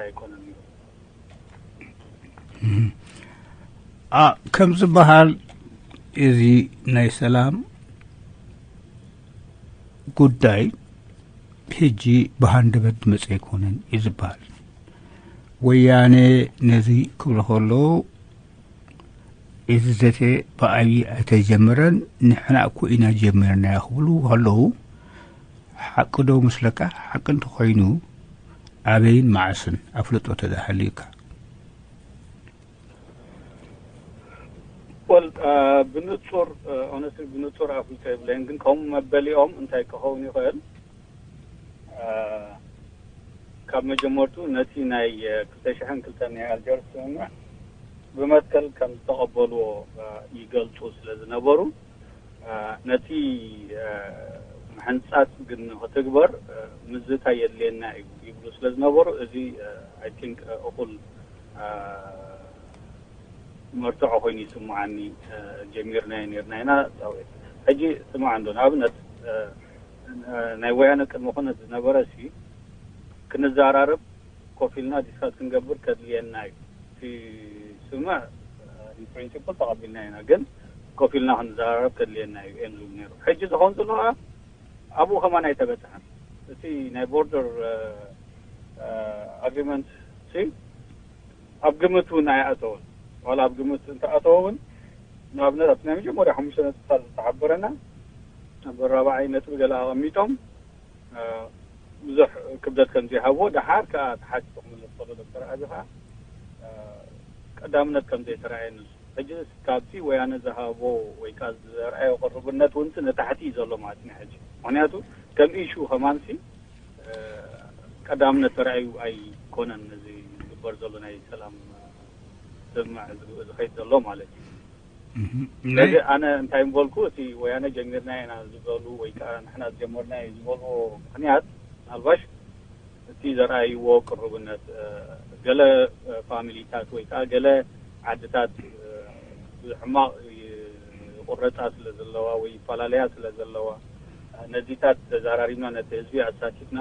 ኣይኮነን እዩ። እም። ኣ፣ ከም ዝበሃል፣ እዚ ናይ ሰላም ጉዳይ ሕጂ ብሃንደበት ዝመጸ ኣይኮነን እዩ ዝበሃል። ወያነ ነዚ ክብሉ ከለዉ፣ እዚ ዘተ ብኣብይ ኣይተጀመረን፣ ንሕና እኮ ኢና ጀሚርናዮ ክብሉ ከለዉ፣ ሓቂ ዶ መስለካ? ሓቂ እንተኾይኑ፣ ኣበይን መዓስን ኣፍልጦ ተዝሃልዩካ? ወል ብንጹር፣ ኦነስትሊ፣ ብንጹር ኣፍልጦ የብለይን፣ ግን ከምኡ መበሊኦም እንታይ ክኸውን ይኽእል? ካብ መጀመርቱ ነቲ ናይ ክልተ ሽሕን ክልተን ናይ ኣልጀርስ ስምምዕ ብመትከል ከም ዝተቐበልዎ ይገልጹ ስለ ዝነበሩ፣ ነቲ ምሕንጻጽ ግን ንኽትግበር ምዝታይ የድልየና እዩ ይብሉ ስለ ዝነበሩ፣ እዚ ኣይ ቲንክ እኹል መርትዖ ኮይኑ ይስምዓኒ። ጀሚርናዮ ኔርና ኢና። ሕጂ ስማዕ እንዶ፣ ንኣብነት ናይ ወያነ ቅድሚ ኩነት ዝነበረ ሲ ክንዘራረብ ኮፍ ኢልና ዲስካስ ክንገብር ከድልየና እዩ። እቲ ስምምዕ ፕሪንሲፕል ተቐቢልና ኢና፣ ግን ኮፍ ኢልና ክንዘራረብ ከድልየና እዩ እዮም ዝብሉ ነይሩ። ሕጂ ዝኸውን ዘሎ ከኣ ኣብኡ ከማን ኣይተበጽሐን። እቲ ናይ ቦርደር ኣግሪመንት ሲ ኣብ ግምት እውን ኣይኣተወን። ዋላ ኣብ ግምት እንተኣተወ እውን፣ ንኣብነት ኣብቲ ናይ መጀመርያ ሓሙሽተ ነጥብታት ዝተሓበረና ኣብ ራብዓይ ነጥቢ ገለ ኣቐሚጦም ብዙሕ ክብደት ከም ዘይሃብዎ፣ ደሓር ከኣ ተሓቲቱ ክምለስ ከሎ ዶክተር ኣቢ ከኣ ቀዳምነት ከም ዘይተራእየ ንሱ። ሕጂ ካብቲ ወያነ ዝሃቦ ወይ ከኣ ዘርኣዮ ቅርብነት እውን ንታሕቲ እዩ ዘሎ ማለት እዩ ሕጂ። ምኽንያቱ ከም ኢሹ ከማንሲ ቀዳምነት ተራእዩ ኣይኮነን እዚ ዝግበር ዘሎ ናይ ሰላም ስምምዕ ዝኸይድ ዘሎ ማለት እዩ። ስለዚ ኣነ እንታይ ምበልኩ፣ እቲ ወያነ ጀሚርና ኢና ዝበሉ ወይ ከዓ ንሕና ዝጀመርና እዩ ዝበልዎ ምኽንያት፣ ምናልባሽ እቲ ዘርኣይዎ ቅርብነት፣ ገለ ፋሚሊታት ወይ ከዓ ገለ ዓድታት ብሕማቕ ይቑረፃ ስለ ዘለዋ ወይ ይፈላለያ ስለ ዘለዋ፣ ነዚታት ተዘራሪብና ነቲ ህዝቢ ኣሳቲፍና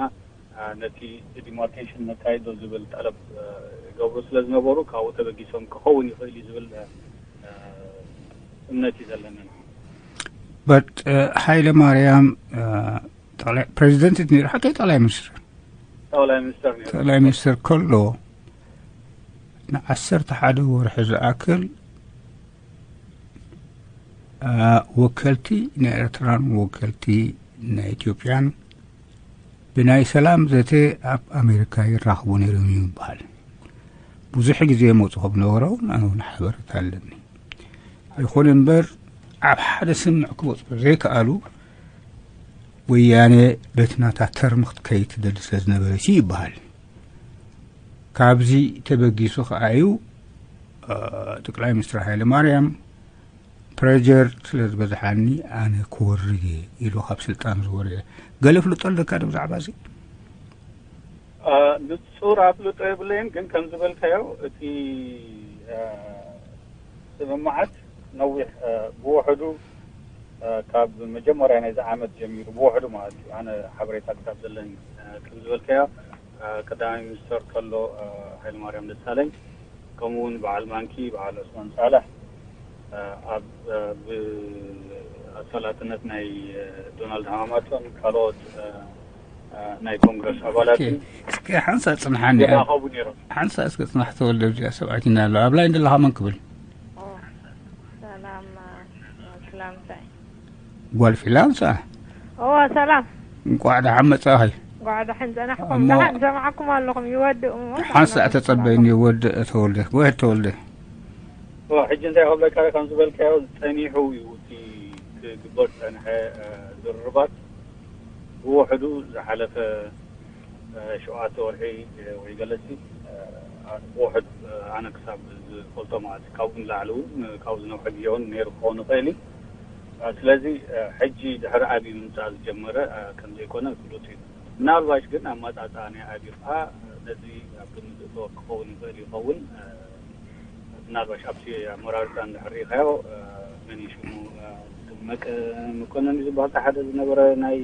ነቲ ዲማርኬሽን ነካይዶ ዝብል ጠለብ ይገብሩ ስለ ዝነበሩ፣ ካብኡ ተበጊሶም ክኸውን ይኽእል እዩ ዝብል እምነት እዩ ዘለና። በት ሃይለ ማርያም ጠቕላይ ፕሬዚደንት ነይሩ፣ ሓቀይ ጠቕላይ ሚኒስትር ጠቕላይ ሚኒስትር ነይሩ። ጠቕላይ ሚኒስትር ከሎ ንዓሰርተ ሓደ ወርሒ ዝኣክል ወከልቲ ናይ ኤርትራን ወከልቲ ናይ ኢትዮጵያን ብናይ ሰላም ዘተ ኣብ ኣሜሪካ ይራኽቡ ነይሮም እዩ ይበሃል። ብዙሕ ግዜ መፁ ከም ነበረ እውን ኣነ እውን ሓበሬታ ኣለኒ። ይኹን እምበር ኣብ ሓደ ስምምዕ ክበፅሑ ዘይከኣሉ ወያነ በቲ ናታ ተርም ክትከይድ ትደሊ ስለ ዝነበረት እዩ ይበሃል። ካብዚ ተበጊሱ ከኣ እዩ ጠቅላይ ሚኒስትር ሃይለ ማርያም ፕሬጀር ስለ ዝበዝሓኒ ኣነ ክወርድ እየ ኢሉ ካብ ስልጣን ዝወረደ። ገለ ፍልጦ ኣለካ ዶ ብዛዕባ እዚ? ንጹር ኣፍልጦ የብለይን፣ ግን ከም ዝበልካዮ እቲ ስምምዓት ነዊሕ ብውሕዱ ካብ መጀመርያ ናይዚ ዓመት ጀሚሩ ብውሕዱ ማለት እዩ። ኣነ ሓበሬታ ክሳብ ዘለኒ ከም ዝበልካዮ ቀዳማይ ሚኒስተር ከሎ ሃይለማርያም ደሳለኝ ከምኡ እውን በዓል ባንኪ በዓል ዑስማን ሳልሕ ኣብ ኣሳላጥነት ናይ ዶናልድ ሃማማቶን ካልኦት ናይ ኮንግረስ ኣባላትን እስኪ ሓንሳእ ጽንሓኒ። ይራኸቡ ነይሮም። ሓንሳእ እስከ ጽናሕ ተወልደ እዚኣ ሰብኣይትና ኣሎ ኣብ ላይ እንደለኻ መን ክብል ሰላም ሰላምታይ ጓል ፊላንሳ ኦ ሰላም እንቋዕ ደሓን መጻኺ። ጓዕዳ ሕንጸናሕኩም እሞ- ደሓን ሰማዓኩም ኣለኹም ይወድእ እሞ ሓንሳእ ተጸበይኒ ወዲ ተወልደ ወድ ተወልደ ሕጂ እንታይ ክብለካ ከም ዝበልካዮ ጸኒሑ እዩ እቲ ክግበር ዝጸንሐ ዝርርባት ብውሕዱ ዝሓለፈ ሸውዓተ ወርሒ ወይ ገለሲ ብውሕድ ኣነ ክሳብ ዝፈልጦ ማለት ካብኡ ንላዕሊ እውን ካብኡ ዝነውሐ ግዜ እውን ነይሩ ክኸውን ይኽእል እዩ። ስለዚ ሕጂ ድሕሪ ኣብይ ምምፃእ ዝጀመረ ከም ዘይኮነ ፍሉጥ እዩ። ምናልባሽ ግን ኣመፃፅኣ ናይ ኣብይ ከዓ ነዚ ኣብ ግምት ዝእተወ ክኸውን ይኽእል ይኸውን። ምናልባሽ ኣብቲ ኣመራርፃ እንድሕር ርኢኻዮ መን እዩ ሽሙ ደመቀ መኮነን እዩ ዝበሃል ሓደ ዝነበረ ናይ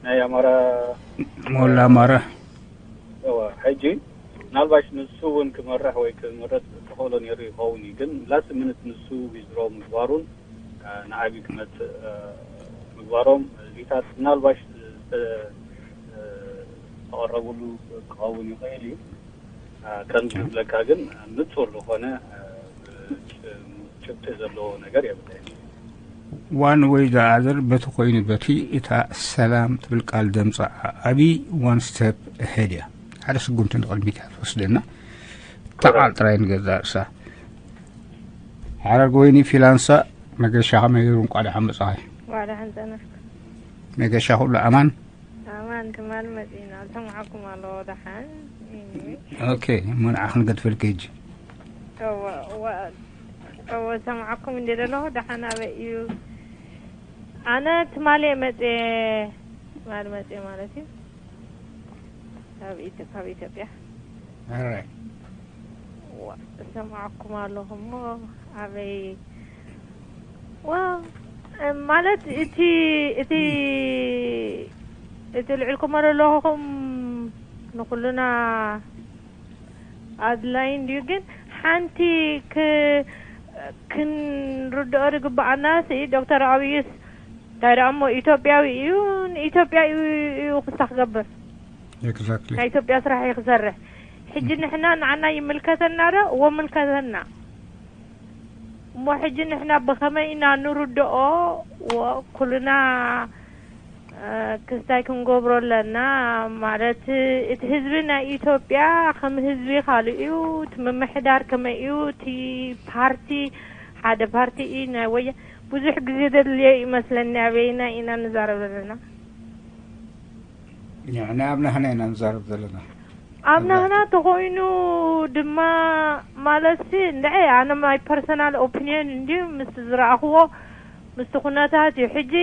ናይ ኣማራ ሞላ ኣማረ እወ ሕጂ ምናልባሽ ንሱ እውን ክመርሕ ወይ ክምረጽ ተኽእሎ ነይሩ ይኸውን እዩ። ግን ላስት ሚኒት ንሱ ዊዝድሮ ምግባሩን ንዓቢ ክመጽእ ምግባሮም እዚታት ምናልባሽ ዝተቐረብሉ ክኸውን ይኽእል እዩ። ከም ዝብለካ ግን ንጹር ዝኾነ ጭብጢ ዘለዎ ነገር የብለይን። ዋን ወይ ዳኣዘር በቲ ኮይኑ በቲ እታ ሰላም ትብል ቃል ደምፃ ዓቢ ዋን ስቴፕ ሄድ እያ። ሓደ ስጉምቲ ንቕድሚት እያ ትወስደና። ተቓል ጥራይ ንገዛ ርእሳ። ሓረግ ወይኒ ፊላንሳ መገሻ ከመይ ገይሩ እንቋ ደሓን መጻኺ። ዋላ ሓንጸነፍክ። መገሻ ኩሉ ኣማን። ኣማን ትማል መጺና ሰምዓኩም ኣለዎ ደሓን። ኦኬ እሞ ንዓ ክንገድፈልክ ሕጂ። እወ እወ እወ ሰምዓኩም እንደ ዘለኹ ደሓን ኣበይ እዩ? ኣነ ትማል እየ መጽየ። ትማል መጽየ ማለት እዩ። ካብ ኢትዮ ካብ ኢትዮጵያ። ኣራይ እሰምዓኩም ኣለኹ እሞ ኣበይ ዋ ማለት እቲ እቲ እቲ ልዕልኩሞ ዘለኹም ንኩልና ኣድላይ እንድዩ ግን ሓንቲ ክ ክንርድኦ ዝግብኣና ሲ ዶክተር ኣብይስ እንታይ ደኣ እሞ ኢትዮጵያዊ እዩ ንኢትዮጵያ እዩ እዩ ክሳ ክገብር exactly ናይ ኢትዮጵያ ስራሕ እዩ ክሰርሕ ሕጂ ንሕና ንዓና ይምልከተና ዶ እዎ ምልከተና እሞ ሕጂ ንሕና ብኸመይ ኢና ንርድኦ እዎ ኩልና ክስታይ ክንገብሮ ኣለና ማለት እቲ ህዝቢ ናይ ኢትዮጵያ ከም ህዝቢ ካልእ እዩ እቲ ምምሕዳር ከመይ እዩ እቲ ፓርቲ ሓደ ፓርቲ እዩ ናይ ወያ ብዙሕ ግዜ ዘድልዮ ይመስለኒ ኣበይና ኢና ንዛረብ ዘለና ንሕና ኣብ ናህና ኢና ንዛረብ ዘለና ኣብ ናህና ተኾይኑ ድማ ማለት እንድዐ ኣነ ማይ ፐርሰናል ኦፒኒየን እንድዩ ምስ ዝረኣኽዎ ምስቲ ኩነታት እዩ ሕጂ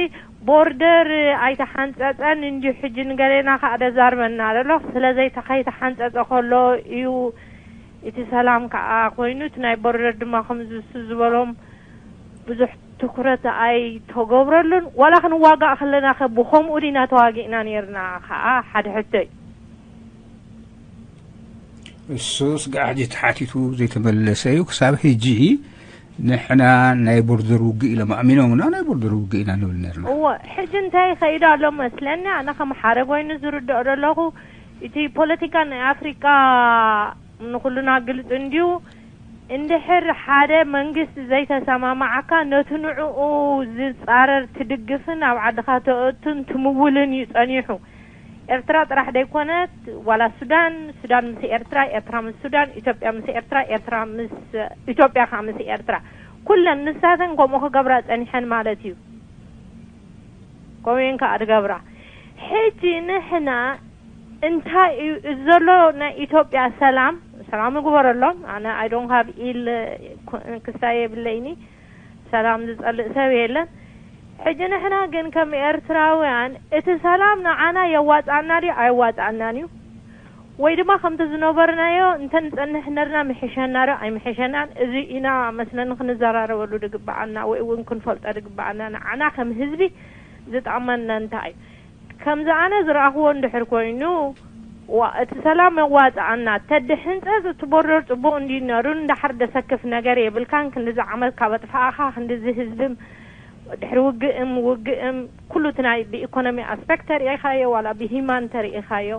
ቦርደር ኣይተሓንፀፀን እንድዩ ሕጂ ንገሌና ከዓ ደዛርበና ደሎ ስለዘይተኸይተሓንፀፀ ከሎ እዩ እቲ ሰላም ከዓ ኮይኑ እቲ ናይ ቦርደር ድማ ከምዝሱ ዝበሎም ብዙሕ ትኩረት ኣይተገብረሉን ዋላ ክንዋጋእ ከለና ከ ብከምኡ ዲና ተዋጊእና ነርና ከዓ ሓደ ሕቶ እዩ እሱ ስጋዕ ሕጂ ተሓቲቱ ዘይተመለሰ እዩ ክሳብ ሕጂ ንሕና ናይ ቦርደር ውግእ ኢሎም ኣእሚኖምና ናይ ቦርደር ውግእ ኢና ንብል ነርና እወ ሕጂ እንታይ ይኸይድ ኣሎ መስለኒ ኣነ ከም ሓደ ኮይኑ ዝርድኦ ዘለኹ እቲ ፖለቲካ ናይ ኣፍሪቃ ንኩልና ግልፂ እንድዩ እንድሕር ሓደ መንግስቲ ዘይተሰማማዓካ ነቲ ንዕኡ ዝፃረር ትድግፍን ኣብ ዓድኻ ተእቱን ትምውልን እዩ ፀኒሑ ኤርትራ ጥራሕ ደይኮነት ዋላ ሱዳን ሱዳን ምስ ኤርትራ ኤርትራ ምስ ሱዳን ኢትዮጵያ ምስ ኤርትራ ኤርትራ ምስ ኢትዮጵያ ከዓ ምስ ኤርትራ ኩለን ንሳተን ከምኡ ክገብራ ፀኒሐን ማለት እዩ ከምኡን ከዓ ትገብራ ሕጂ ንሕና እንታይ እዩ እዚ ዘሎ ናይ ኢትዮጵያ ሰላም ሰላም ይግበረሎም ኣነ I don't have ill ክስታይ የብለይኒ ሰላም ዝጸልእ ሰብ የለን ሕጂ ንሕና ግን ከም ኤርትራውያን እቲ ሰላም ንዓና የዋጻኣና ድዩ ኣየዋጻኣናን እዩ ወይ ድማ ከምቲ ዝነበርናዮ እንተ ንጸንሕ ነርና ምሕሸና ዶ ኣይምሕሸናን እዚ ኢና መስለኒ ክንዘራረበሉ ዝግብኣና ወይ እውን ክንፈልጦ ዝግብኣና ንዓና ከም ህዝቢ ዝጠቕመና እንታይ እዩ ከምዚ ኣነ ዝረኣኽዎ እንድሕር ኮይኑ ዋ እቲ ሰላም የዋፅኣና ተዲ ሕንፀፅ እቲ ቦርደር ፅቡቕ እንዲ ነሩ እንዳሓር ደሰክፍ ነገር የብልካን ክንድዚ ዓመት ካብ ኣጥፋእኻ ክንድዚ ህዝብም ድሕሪ ውግእም ውግእም ኩሉ እቲ ናይ ብኢኮኖሚ ኣስፔክት ተሪኢኻዮ ዋላ ብሂማን ተሪኢኻዮ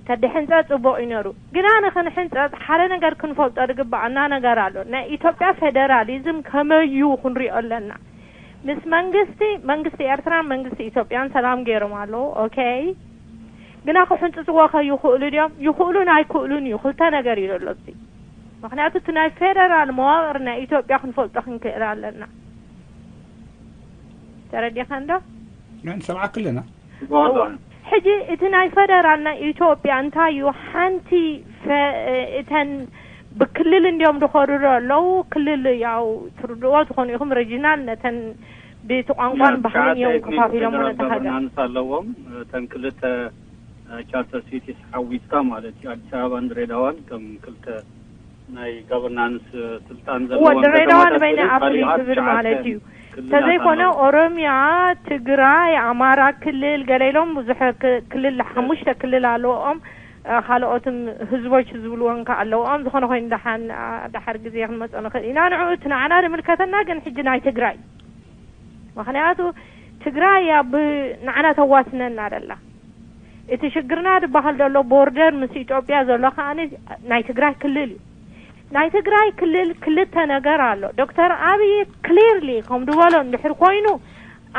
ተዲ ሕንፀ ፅቡቕ እዩ ነሩ ግና ንኽንሕንፀፅ ሓደ ነገር ክንፈልጦ ዝግበኣና ነገር ኣሎ ናይ ኢትዮጵያ ፌደራሊዝም ከመዩ ክንሪኦ ኣለና ምስ መንግስቲ መንግስቲ ኤርትራን መንግስቲ ኢትዮጵያን ሰላም ገይሮም ኣለዉ okay ግና ክሕንፅፅዎ ከ ይኽእሉ ድዮም ይኽእሉን ኣይክእሉን እዩ ክልተ ነገር እዩ ዘሎ እዚ ምክንያቱ እቲ ናይ ፌደራል መዋቅር ናይ ኢትዮጵያ ክንፈልጦ ክንክእል ኣለና ተረዲኻ እንዶ ንሰምዓክ ኣለና ሕጂ እቲ ናይ ፈደራል ናይ ኢትዮጵያ እንታይ እዩ ሓንቲ እተን ብክልል እንዲዮም ዝኸዱ ኣለዉ ክልል ያው ትርድዎ ትኾኑ ኢኹም ሪጂናል ነተን ብቲ ቋንቋን ባህልን እዮም ከፋፊሎም ነታ ሃገር ኣለዎም እተን ክልተ ቻርተር ሲቲስ ሓዊስካ ማለት እዩ ኣዲስ ኣበባን ድሬዳዋን ከም ክልተ ናይ ጋቨርናንስ ስልጣን ዘለዎ ድሬዳዋ ንበይነ ኣፍሪ ዝብል ማለት እዩ ተዘይኮነ ኦሮሚያ ትግራይ ኣማራ ክልል ገለ ኢሎም ብዙሕ ክልል ሓሙሽተ ክልል ኣለዎም ካልኦትም ህዝቦች ዝብልዎን ከ ኣለዎም። ዝኾነ ኮይኑ ደሓን ደሓር ግዜ ክንመጾ ንኽእል ኢና። ንዑ እቲ ንዓና ዝምልከተና ግን ሕጂ ናይ ትግራይ፣ ምኽንያቱ ትግራይ ኣብ ንዓና ተዋስነና ደላ። እቲ ሽግርና ዝበሃል ዘሎ ቦርደር ምስ ኢትዮጵያ ዘሎ ከኣ ናይ ትግራይ ክልል እዩ። ናይ ትግራይ ክልል ክልተ ነገር ኣሎ። ዶክተር ኣብይ ክሊርሊ ከም ዝበሎ እንድሕር ኮይኑ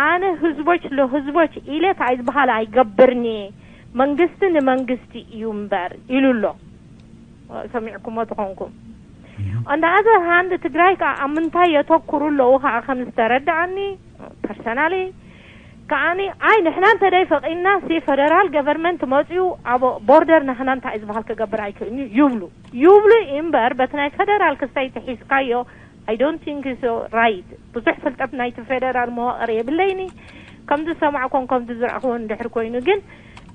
ኣነ ህዝቦች ለህዝቦች ኢለ እንታይ ዝበሃል ኣይገብርኒ፣ መንግስቲ ንመንግስቲ እዩ እምበር ኢሉ ኣሎ። ሰሚዕኩሞ ትኾንኩም። On the other hand ትግራይ ከዓ ኣብ ምንታይ የተኩሩ ኣለዉ ከዓ ከም ዝተረዳኣኒ ፐርሰናሊ ከዓኒ ኣይ ንሕና እንተደይ ፈቒድና ሲ ፌደራል ገቨርንመንት መፅኡ ኣብ ቦርደር ንሕና እንታይ ዝበሃል ክገብር ኣይክእልን እዩ ይብሉ ይብሉ እምበር በቲ ናይ ፌደራል ክስተይ ተሒዝካዮ I don't think so right። ብዙሕ ፍልጠት ናይቲ ፌደራል መዋቕር የብለይኒ። ከምዚ ዝሰማዕኮን ከምዚ ዝረእኽዎ እንድሕር ኮይኑ ግን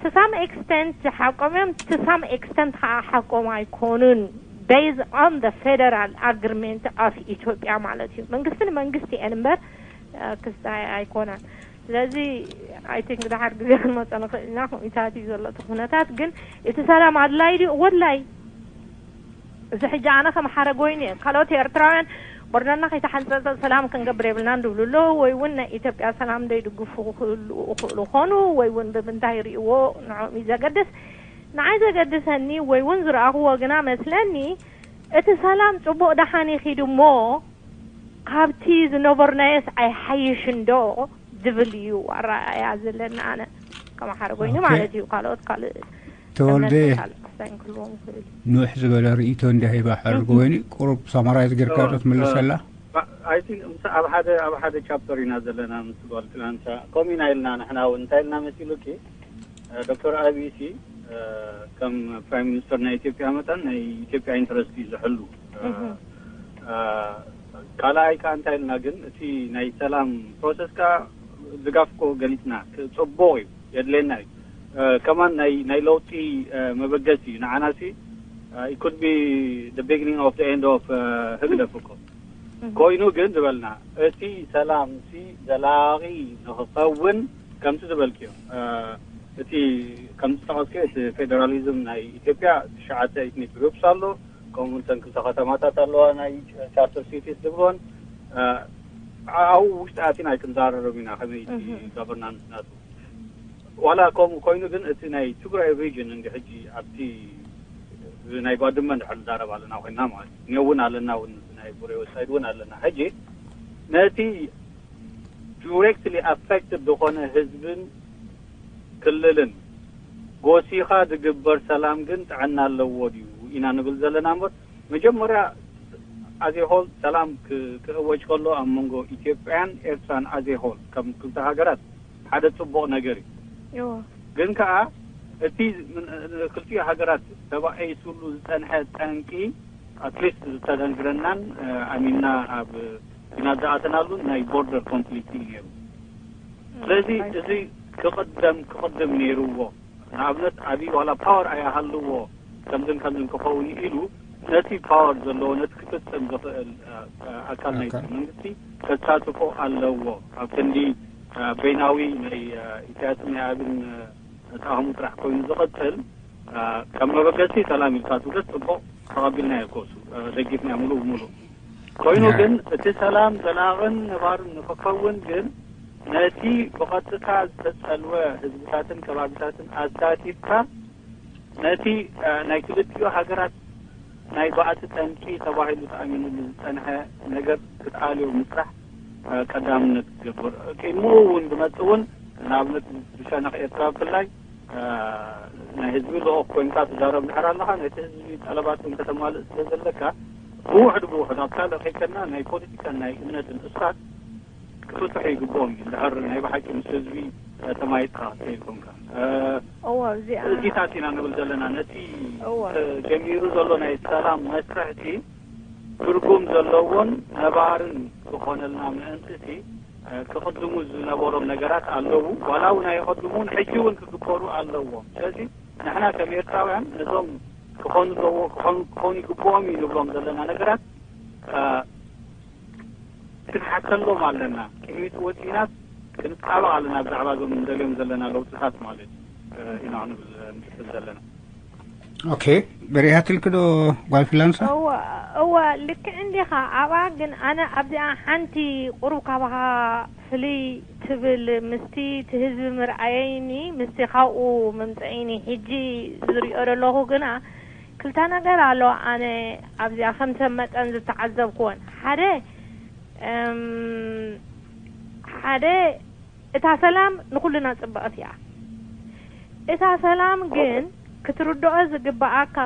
to some extent ሓቆም እዮም፣ to some extent ከዓ ሓቆም ኣይኮኑን። Based on the federal agreement of ኢትዮጵያ ማለት እዩ። መንግስቲ ንመንግስቲ እየን እምበር ክስታይ ኣይኮናን። ስለዚ I think ደሓር ግዜ ክንመፀ ንኽእል ኢና። ከምኡታት እዩ ዘሎ እቲ ኩነታት። ግን እቲ ሰላም ኣድላይ ድዩ? ወድላይ። እዚ ሕጂ ኣነ ከም ሓረግ ወይኒ እየ። ካልኦት ኤርትራውያን ቦርደርና ከይተሓንፀፀ ሰላም ክንገብር የብልናን ዝብሉ ኣለዉ። ወይ እውን ናይ ኢትዮጵያ ሰላም ዘይድግፉ ክህልዉ ይኽእሉ ኾኑ ወይ እውን ብምንታይ ይርእይዎ ንዕኦም እዩ ዘገድስ። ንዓይ ዘገድሰኒ ወይ እውን ዝረኣኽዎ ግና መስለኒ እቲ ሰላም ፅቡቕ ደሓን ይኺድ እሞ ካብቲ ዝነበርናዮስ ኣይሓይሽን ዶ ዝብል እዩ ኣረኣእያ ዘለኒ ኣነ ከም ሓረግ ወይኒ ማለት እዩ። ካልኦት ካልእ ተወልደ ንውሕ ዝበለ ርእይቶ እንዲያ ሂባ ሓረግ ወይኒ ቁሩብ ሳማራይዝ ጌርካ ዶ ትምልሰላ? ኣብ ሓደ ኣብ ሓደ ቻፕተር ኢና ዘለና ምስ ጓል ክላንሳ ከምኡ ኢና ኢልና ንሕና እውን እንታይ ኢልና መሲሉኪ ዶክተር ኣብይ ሲ ከም ፕራይም ሚኒስተር ናይ ኢትዮጵያ መጠን ናይ ኢትዮጵያ ኢንተረስት እዩ ዝሕሉ። ካልኣይ ከዓ እንታይ ኢልና ግን እቲ ናይ ሰላም ፕሮሰስ ከዓ ድጋፍ እኮ ገሊፅና ጽቡቕ እዩ የድልየና እዩ። ከማን ናይ ናይ ለውጢ መበገሲ እዩ ንዓና ሲ it could be the beginning of the end of ህግደፍ እኮ ኮይኑ ግን ዝበልና እቲ ሰላም ሲ ዘላቒ ንክኸውን ከምቲ ዝበልክዮ እቲ ከምቲ ዝጠቐስክዮ እቲ ፌደራሊዝም ናይ ኢትዮጵያ ትሽዓተ ኤትኒክ ግሩፕስ ኣሎ። ከምኡ እተን ክልተ ከተማታት ኣለዋ ናይ ቻርተር ሲቲስ ዝብልወን ኣብኡ ውሽጢ ኣቲና ኣይክንዛረርም ኢና ከመይ እቲ ጋቨርናንስ ናቱ ዋላ ከምኡ ኮይኑ ግን እቲ ናይ ትግራይ ሪጅን እንዲ ሕጂ ኣብቲ ናይ ባድመ እንድሕር ንዛረብ ኣለና ኮይና ማለት እዩ እውን ኣለና እውን ናይ ቡሬ ወሳይድ እውን ኣለና ሕጂ ነቲ ዲሬክትሊ ኣፌክትድ ዝኾነ ህዝብን ክልልን ጎሲኻ ዝግበር ሰላም ግን ጥዕና ኣለዎ ድዩ ኢና ንብል ዘለና እምበር መጀመርያ ኣዜሆል ሰላም ክእወጅ ከሎ ኣብ መንጎ ኢትዮጵያን ኤርትራን ኣዜሆል ከም ክልተ ሃገራት ሓደ ጽቡቕ ነገር እዩ ግን ከዓ እቲ ክልቲኡ ሃገራት ተባኤስሉ ዝጸንሐ ጠንቂ ኣትሊስት ዝተደንግረናን ኣሚንና ኣብ ኲናት ዝኣተናሉን ናይ ቦርደር ኮንፍሊክት እዩ ነይሩ። ስለዚ እዚ ክቕደም ክቕድም ነይርዎ። ንኣብነት ኣብይ ዋላ ፓወር ኣይሃልዎ ከምዝን ከምዝን ክኸውን ኢሉ ነቲ ፓወር ዘለዎ ነቲ ክፍጽም ዝኽእል ኣካል ናይ መንግስቲ ከሳትፎ ኣለዎ። ኣብ ክንዲ በይናዊ ናይ ኢሳያስን ናይ ኣብን ተኣህሙ ጥራሕ ኮይኑ ዝቐጽል ከም መበገሲ ሰላም ኢልካ ትውደድ ጽቡቕ ተቐቢልናዮ ኮሱ ደጊፍናዮ ሙሉእ ብሙሉእ ኮይኑ ግን እቲ ሰላም ዘላቕን ነባርን ንክኸውን ግን ነቲ ብቐጥታ ዝተጸልወ ህዝብታትን ከባቢታትን ኣሳቲፍካ ነቲ ናይ ክልቲኡ ሃገራት ናይ ባእቲ ጠንቂ ተባሂሉ ተኣሚኑሉ ዝጸንሐ ነገር ክትኣልዮ ምስራሕ ቀዳምነት ትገብር። ቅድሚኡ እውን ዝመጽእ እውን ንኣብነት ብሸነኽ ኤርትራ ብፍላይ ናይ ህዝቢ ልኡኽ ኮይንካ ትዛረብ እንድሕር ኣለኻ ነቲ ህዝቢ ጠለባት እውን ከተማልእ ስለ ዘለካ ብውሕዱ ብውሕዱ ኣብ ካልእ ከይከድና ናይ ፖለቲካን ናይ እምነትን እሳት ክፍትሑ ይግብኦም እዩ እንድሕር ናይ ብሓቂ ምስ ህዝቢ ተማይጥካ እንተይኮንካ እዚታት ኢና ንብል ዘለና ነቲ ጀሚሩ ዘሎ ናይ ሰላም መስርሕቲ ትርጉም ዘለዎን ነባርን ዝኾነልና ምእንትቲ ክቕድሙ ዝነበሮም ነገራት ኣለዉ ዋላ እውን ኣይቐድሙ እውን ሕጂ እውን ክግበሩ ኣለዎም ስለዚ ንሕና ከም ኤርትራውያን ነዞም ክኾኑ ኣለዎ ክኾኑ ይግብኦም እዩ ንብሎም ዘለና ነገራት ክንሓተሎም ኣለና። ቅድሚት ወፂናስ ክንጣበቕ ኣለና ብዛዕባ እዞም ንደልዮም ዘለና ለውጥታት ማለት እዩ ኢና ክንብል ንፍትን ዘለና። ኦኬ፣ በሪሃትልኪ ዶ ጓል ፍላንሳ? እወ እወ፣ ልክዕ እንዲኻ። ኣብኣ ግን ኣነ ኣብዚኣ ሓንቲ ቁሩብ ካባኻ ፍልይ ትብል፣ ምስቲ እቲ ህዝቢ ምርኣየይኒ ምስቲ ካብኡ ምምፀኢኒ ሕጂ ዝሪኦ ዘለኹ ግና ክልተ ነገር ኣሎ። ኣነ ኣብዚኣ ከም ሰብ መጠን ዝተዓዘብኩወን ሓደ እም፣ ሓደ እታ ሰላም ንኹልና ጽብቕቲ እያ። እታ ሰላም ግን ክትርድኦ ዝግብኣካ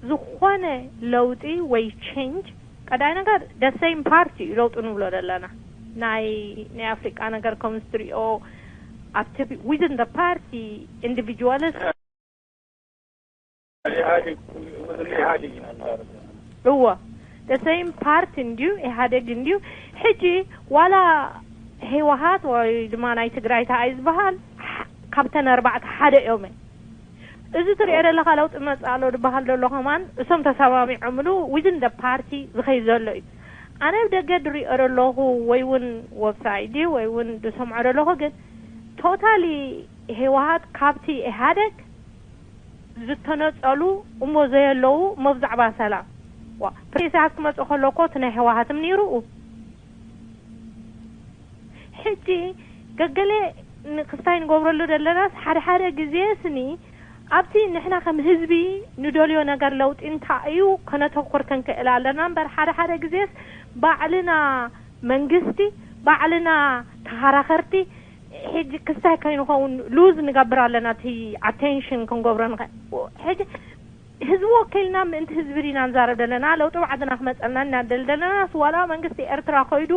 ዝኾነ ለውጢ ወይ ቼንጅ ቀዳይ ነገር ደሰይም ፓርቲ እዩ ለውጢ ንብሎ ዘለና ናይ ናይ ኣፍሪቃ ነገር ከም ዝትሪኦ ኣብቲ within the party individuals እዎ ደሰይም ፓርቲ እንድዩ ኢህኣደግ እንድዩ ሕጂ ዋላ ህወሓት ወይ ድማ ናይ ትግራይ ተኣይ ዝበሃል ካብተን ኣርባዕተ ሓደ እዮም። እዚ ትሪኦ ዘለኻ ለውጢ መፅእ ኣሎ ዝበሃል ዘሎ ከማን እሶም ተሰማሚዖምሉ within the party ዝኸይ ዘሎ እዩ። ኣነ ብደገ ድሪኦ ዘለኹ ወይ እውን website ድዩ ወይ እውን ዝሰምዖ ዘለኹ ግን totally ህወሓት ካብቲ ኢህኣደግ ዝተነፀሉ እሞ ዘየለዉ እሞ ብዛዕባ ሰላም ዋ ፕሬስያት ክመፅእ ከሎ እኮ እቲ ናይ ህወሓትም ነይሩ ሕጂ ገገለ ንክስታይ ንገብረሉ ዘለናስ ሓደ ሓደ ግዜ ስኒ ኣብቲ ንሕና ከም ህዝቢ ንደልዮ ነገር ለውጢ እንታይ እዩ ከነተኩር ክንክእል ኣለና እምበር ሓደ ሓደ ግዜስ ባዕልና መንግስቲ ባዕልና ተኸራኸርቲ ሕጂ ክስታይ ከይንኸውን ሉዝ ንገብር ኣለና እቲ ኣቴንሽን ክንገብሮ ንኽእል ሕጂ ህዝቢ ወኪልና ምእንቲ ህዝቢ ዲና ንዛረብ ዘለና ለውጢ ባዕድና ክመፀልና እናደል ዘለና ዋላ መንግስቲ ኤርትራ ከይዱ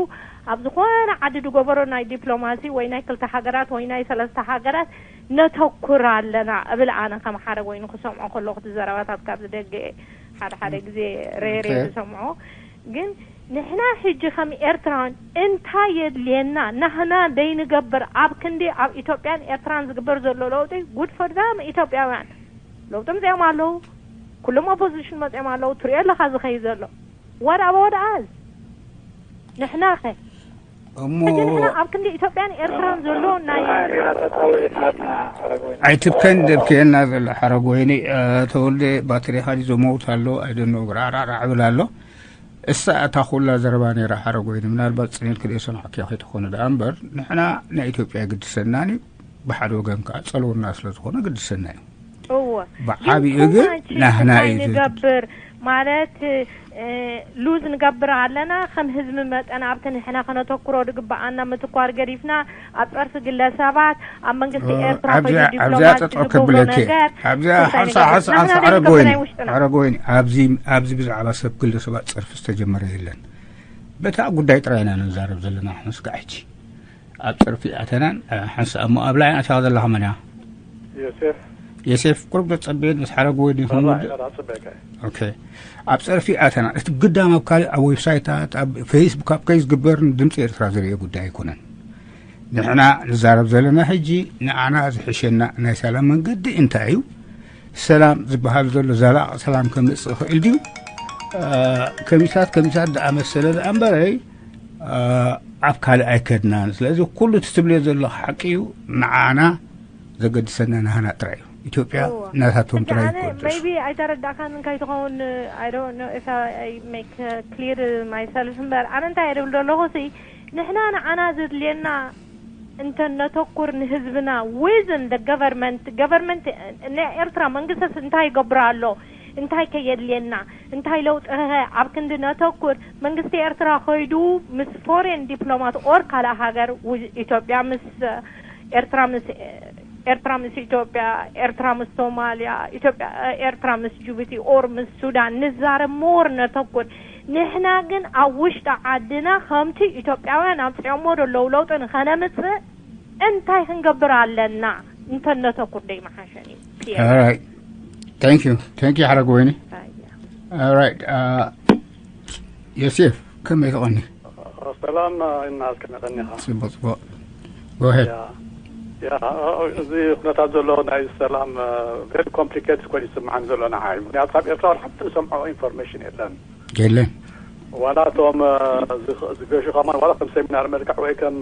ኣብ ዝኾነ ዓዲ ዝገበሮ ናይ ዲፕሎማሲ ወይ ናይ ክልተ ሃገራት ወይ ናይ ሰለስተ ሃገራት ነተኩር ኣለና እብል ኣነ ከም ሓደ ኮይኑ ክሰምዖ ከለኹ እቲ ዘረባታት ካብዚ ደገ ሓደ ሓደ ግዜ ሬሬ ዝሰምዖ ግን ንሕና ሕጂ ከም ኤርትራውያን እንታይ የድልየና ናህና ደይንገብር ኣብ ክንዲ ኣብ ኢትዮጵያን ኤርትራን ዝግበር ዘሎ ለውጢ ጉድ ፈርዳም ኢትዮጵያውያን ለውጢ ምፅኦም ኣለዉ ኩሎም ኦፖዚሽን መፅኦም ኣለዉ ትሪኦ ኣለካ ዝኸይ ዘሎ ወድ ኣበ ወድ ኣዝ ንሕና ኸ እሞ ሕጂ ንሕና ኣብ ክንዲ ኢትዮጵያን ኤርትራን ዘሎ ናይ ኣይትብከን ደብክየና ዘሎ ሓረግ ወይኒ ተወልደ ባትሪኻ ድዩ ዘመውት ኣሎ ኣይደኖ ራዕራዕራዕ ብል ኣሎ እሳ እታ ኩላ ዘረባ ነይራ ሓረግ ወይኒ ምናልባት ፅኒልክ ደይሰምዓክያ ከይትኾነ ደኣ እምበር ንሕና ናይ ኢትዮጵያ ግድሰናን እዩ ብሓደ ወገን ከዓ ፀልውና ስለ ዝኾነ ግድሰና እዩ እወ ብዓብኡ ግን ናህና እዩ ዝብል። ንገብር ማለት ሉዝ ንገብር ኣለና ከም ህዝቢ መጠን ኣብቲ ንሕና ከነተኩሮ ዝግበኣና ምትኳር ገዲፍና ኣብ ፀርፊ ግለሰባት ኣብ መንግስቲ ኤርትራ ኣብዚኣ ኣብዚኣ ፀጠው ክብለኪ ኣብዚኣ ሓንሳ ሓንሳ ሓንሳ ሓረግ ወይኒ ሓረግ ወይኒ ኣብዚ ኣብዚ ብዛዕባ ሰብ ግለሰባት ፀርፊ ዝተጀመረ የለን በታ ጉዳይ ጥራይ ኢና ንዛረብ ዘለና ንስጋዕ ሕጂ ኣብ ፀርፊ ኣተናን ሓንሳ እሞ ኣብ ላይን ኣትያ ዘለኻ መን እያ ዮሴፍ የሴፍ ቁሩብ ተጸበየን ምስ ሓረግ ወይ ዲኹም ባባ ወዲ ኢኻ ዳጽበካ ኦኬ ኣብ ጸርፊ ኣተና እቲ ግዳም ኣብ ካልእ ኣብ ዌብሳይታት ኣብ ፌስቡክ ኣብ ከይ ዝግበር ድምፂ ኤርትራ ዝርአ ጉዳይ ኣይኮነን ንሕና ንዛረብ ዘለና ሕጂ ንዓና ዝሕሸና ናይ ሰላም መንገዲ እንታይ እዩ ሰላም ዝበሃል ዘሎ ዘላቕ ሰላም ከምፅእ ይኽእል ድዩ ከሚሳት ከሚሳት ዝኣመሰለ ዝኣንበረይ ኣብ ካልእ ኣይከድናን ስለዚ ኩሉ እቲ ትብልዮ ዘለኹ ሓቂ እዩ ንዓና ዘገድሰና ናህና ጥራይ እዩ ኢትዮጵያ ናታቶም ጥራይ እዩ ዝገድሱ maybe ኣይተረዳእካን እንታይ ትኸውን I don't know if I make clear myself እምበር ኣነ እንታይ እየ ዝብል ዘለኹ ሲ ንሕና ንዓና ዘድልየና እንተ ነተኩር ንህዝብና within the government government ናይ ኤርትራ መንግስትስ እንታይ ይገብር ኣሎ እንታይ ከ የድልየና እንታይ ለውጢ ከ ኣብ ክንዲ ነተኩር መንግስቲ ኤርትራ ከይዱ ምስ foreign diplomat or ካልእ ሃገር ኢትዮጵያ ምስ ኤርትራ ምስ ኤርትራ ምስ ኢትዮጵያ ኤርትራ ምስ ሶማልያ ኢትዮጵያ ኤርትራ ምስ ጅቡቲ or ምስ ሱዳን ንዛረብ more ነተኩር ንሕና ግን ኣብ ውሽጢ ዓድና ከምቲ ኢትዮጵያውያን ኣምፅኦሞ ዘለዉ ለውጢ ንኸነምፅእ እንታይ ክንገብር ኣለና እንተነተኩር ደይመሓሸን እዩ All right. Thank you. Thank you ሓረግ ወይኒ። All right. Uh, ዮሴፍ ከመይ ትቐኒ? ሰላም እና እስከመይ ቀኒኻ? ጽቡቕ ጽቡቕ። Go ahead. ያ እዚ ኩነታት ዘሎ ናይ ሰላም very complicated ኮይኑ ይስምዓኒ ዘሎ ንዓይ ምክንያቱ ካብ ኤርትራ ሓንቲ ንሰምዖ ኢንፎርሜሽን የለን የለን። ዋላ እቶም ዝገሹ ከማን ዋላ ከም ሴሚናር መልክዕ ወይ ከም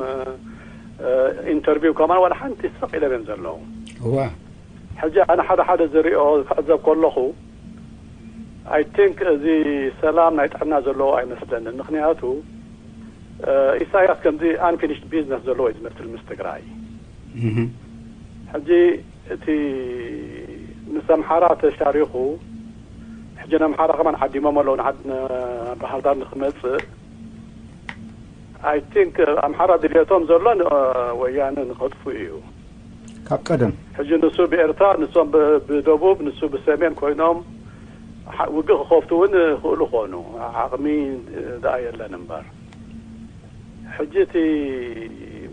ኢንተርቪው ከማን ዋላ ሓንቲ ስቕ ኢሎም እዮም ዘለዉ እዋ ሕጂ ኣነ ሓደ ሓደ ዝሪኦ ክዕዘብ ከለኹ I think እዚ ሰላም ናይ ጥዕና ዘለዎ ኣይመስለንን። ምኽንያቱ ኢሳያስ ከምዚ unfinished business ዘለዎ እዩ ዝመስል ምስ ትግራይ። ሕጂ እቲ ምስ ኣምሓራ ተሻሪኹ፣ ሕጂ ንኣምሓራ ከማን ዓዲሞም ኣለዉ ንዓድ ባህርዳር ንክመፅእ። I think ኣምሓራ ድልየቶም ዘሎ ወያነ ንኸጥፉ እዩ። ካብ ቀደም ሕጂ ንሱ ብኤርትራ፣ ንሶም ብደቡብ፣ ንሱ ብሰሜን ኮይኖም ውግእ ክኸፍቱ እውን ይኽእሉ ኾኑ። ዓቕሚ ደኣ የለን እምበር፣ ሕጂ እቲ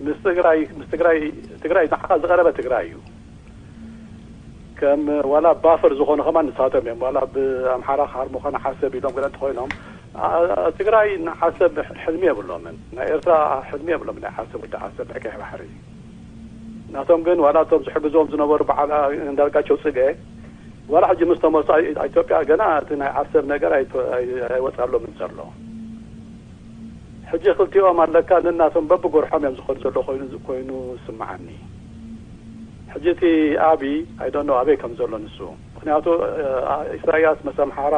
ምስ ትግራይ ምስ ትግራይ ትግራይ ንዓኻ ዝቐረበ ትግራይ እዩ። ከም ዋላ ባፈር ዝኾኑ ከማን ንሳቶም እዮም። ዋላ ብኣምሓራ ክሃርሙ ኾነ ዓሰብ ኢሎም ገለ እንተኾይኖም፣ ትግራይ ንዓሰብ ሕልሚ የብሎምን። ናይ ኤርትራ ሕልሚ የብሎምን። ናይ ዓሰብ፣ ወዲ ዓሰብ፣ ናይ ቀይሕ ባሕሪ። ናቶም ግን ዋላ እቶም ዝሕግዞም ዝነበሩ በዓል እንዳርጋቸው ጽገ ዋላ ሕጂ ምስ ተመርሱ፣ ኢትዮጵያ ገና እቲ ናይ ዓሰብ ነገር ኣይወፃሎምን ዘሎ። ሕጂ ክልቲኦም ኣለካ፣ ነናቶም በብጎርሖም እዮም ዝኸዱ ዘሎ ኮይኑ ኮይኑ ይስምዓኒ። ሕጂ እቲ ኣብይ፣ I don't know ኣበይ ከም ዘሎ ንሱ። ምኽንያቱ ኢሳያስ ምስ ኣምሓራ፣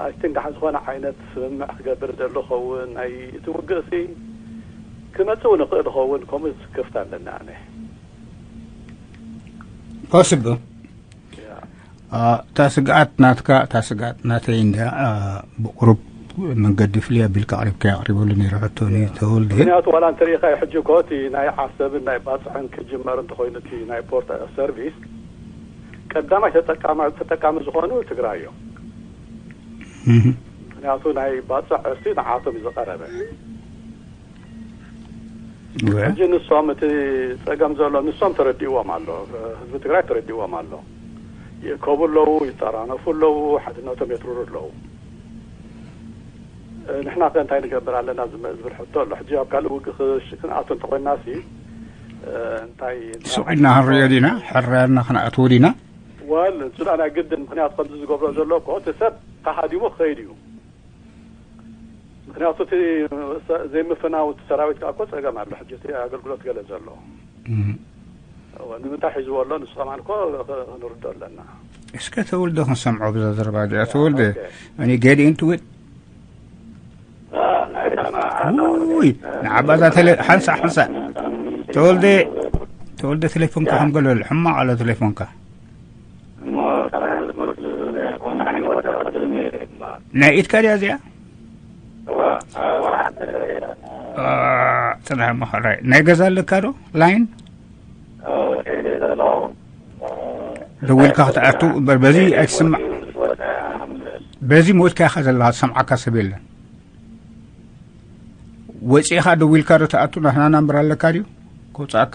I think ደሓን ዝኾነ ዓይነት ስምምዕ ክገብር ዘሎ ኸውን። ናይ እቲ ውግእሲ ክመጽእ እውን ይኽእል ኸውን። ከምኡ ክፍት ኣለኒ ኣነ። Possible። እታ ስግኣት ናትካ፣ እታ ስግኣት ናተይ እንድያ። ብቁሩብ መንገዲ ፍልይ ኣቢልካ ኣቕሪብካዮ፣ ኣቕሪበሉ ነይረ ሕቶ ንተወልደ። ምኽንያቱ ዋላ እንተሪኢኻዮ፣ ሕጂ እኮ እቲ ናይ ዓሰብን ናይ ባጽዕን ክጅመር እንተኾይኑ፣ እቲ ናይ ፖርት ሰርቪስ ቀዳማይ ተጠቃማ-፣ ተጠቃሚ ዝኾኑ ትግራይ እዮም። ምኽንያቱ ናይ ባጽዕ እሲ ንዓቶም እዩ ዝቐረበ። ሕጂ ንሶም እቲ ጸገም ዘሎ ንሶም ተረዲእዎም ኣሎ። ህዝቢ ትግራይ ተረዲእዎም ኣሎ። ይእከቡ ኣለዉ፣ ይጠራነፉ ኣለዉ፣ ሓድነቶም የትርሩ ኣለዉ። ንሕና ከ እንታይ ንገብር ኣለና ዝብል ሕቶ ኣሎ። ሕጂ ኣብ ካልእ ውግእ ክንኣቱ እንተኾይናሲ እንታይ ስቕ ኢልና ክንሪኦ ዲና? ሕራያና ክንኣትዎ ዲና? ወል እሱ ናይ ግድን። ምኽንያቱ ከምዚ ዝገብሮ ዘሎ እኮ እቲ ሰብ ተሃዲሙ ክኸይድ እዩ። ምኽንያቱ እቲ ዘይምፍናው እቲ ሰራዊት ከዓ እኮ ጸገም ኣሎ። ሕጂ እቲ ኣገልግሎት ገለ ዘሎ ንምንታይ ሒዝዎ ኣሎ? ንሱ ከማን እኮ ክንርዶ ኣለና። እስከ ተወልደ ክንሰምዖ ብዛ ዘረባ እዚኣ። ተወልደ፣ when you get into it፣ ውይ ንዓባዛ ተለ ሓንሳ ሓንሳ ተወልደ ተወልደ ቴሌፎንካ ከም ገለሉ ሕማቕ ኣሎ ቴሌፎንካ። ናይ ኢድካ ድያ እዚኣ? ጽናሕ መኸራይ ናይ ገዛ ኣለካ ዶ ላይን? ደዊልካ ክትኣቱ እምበር በዚ ኣይትስማዕ። በዚ ሞትካ ኢኻ ዘለኻ፣ ዝሰምዓካ ሰብ የለን። ወፂእኻ ደዊልካ ዶ ትኣቱ? ናትና ናምበር ኣለካ ድዩ ከውፅኣካ?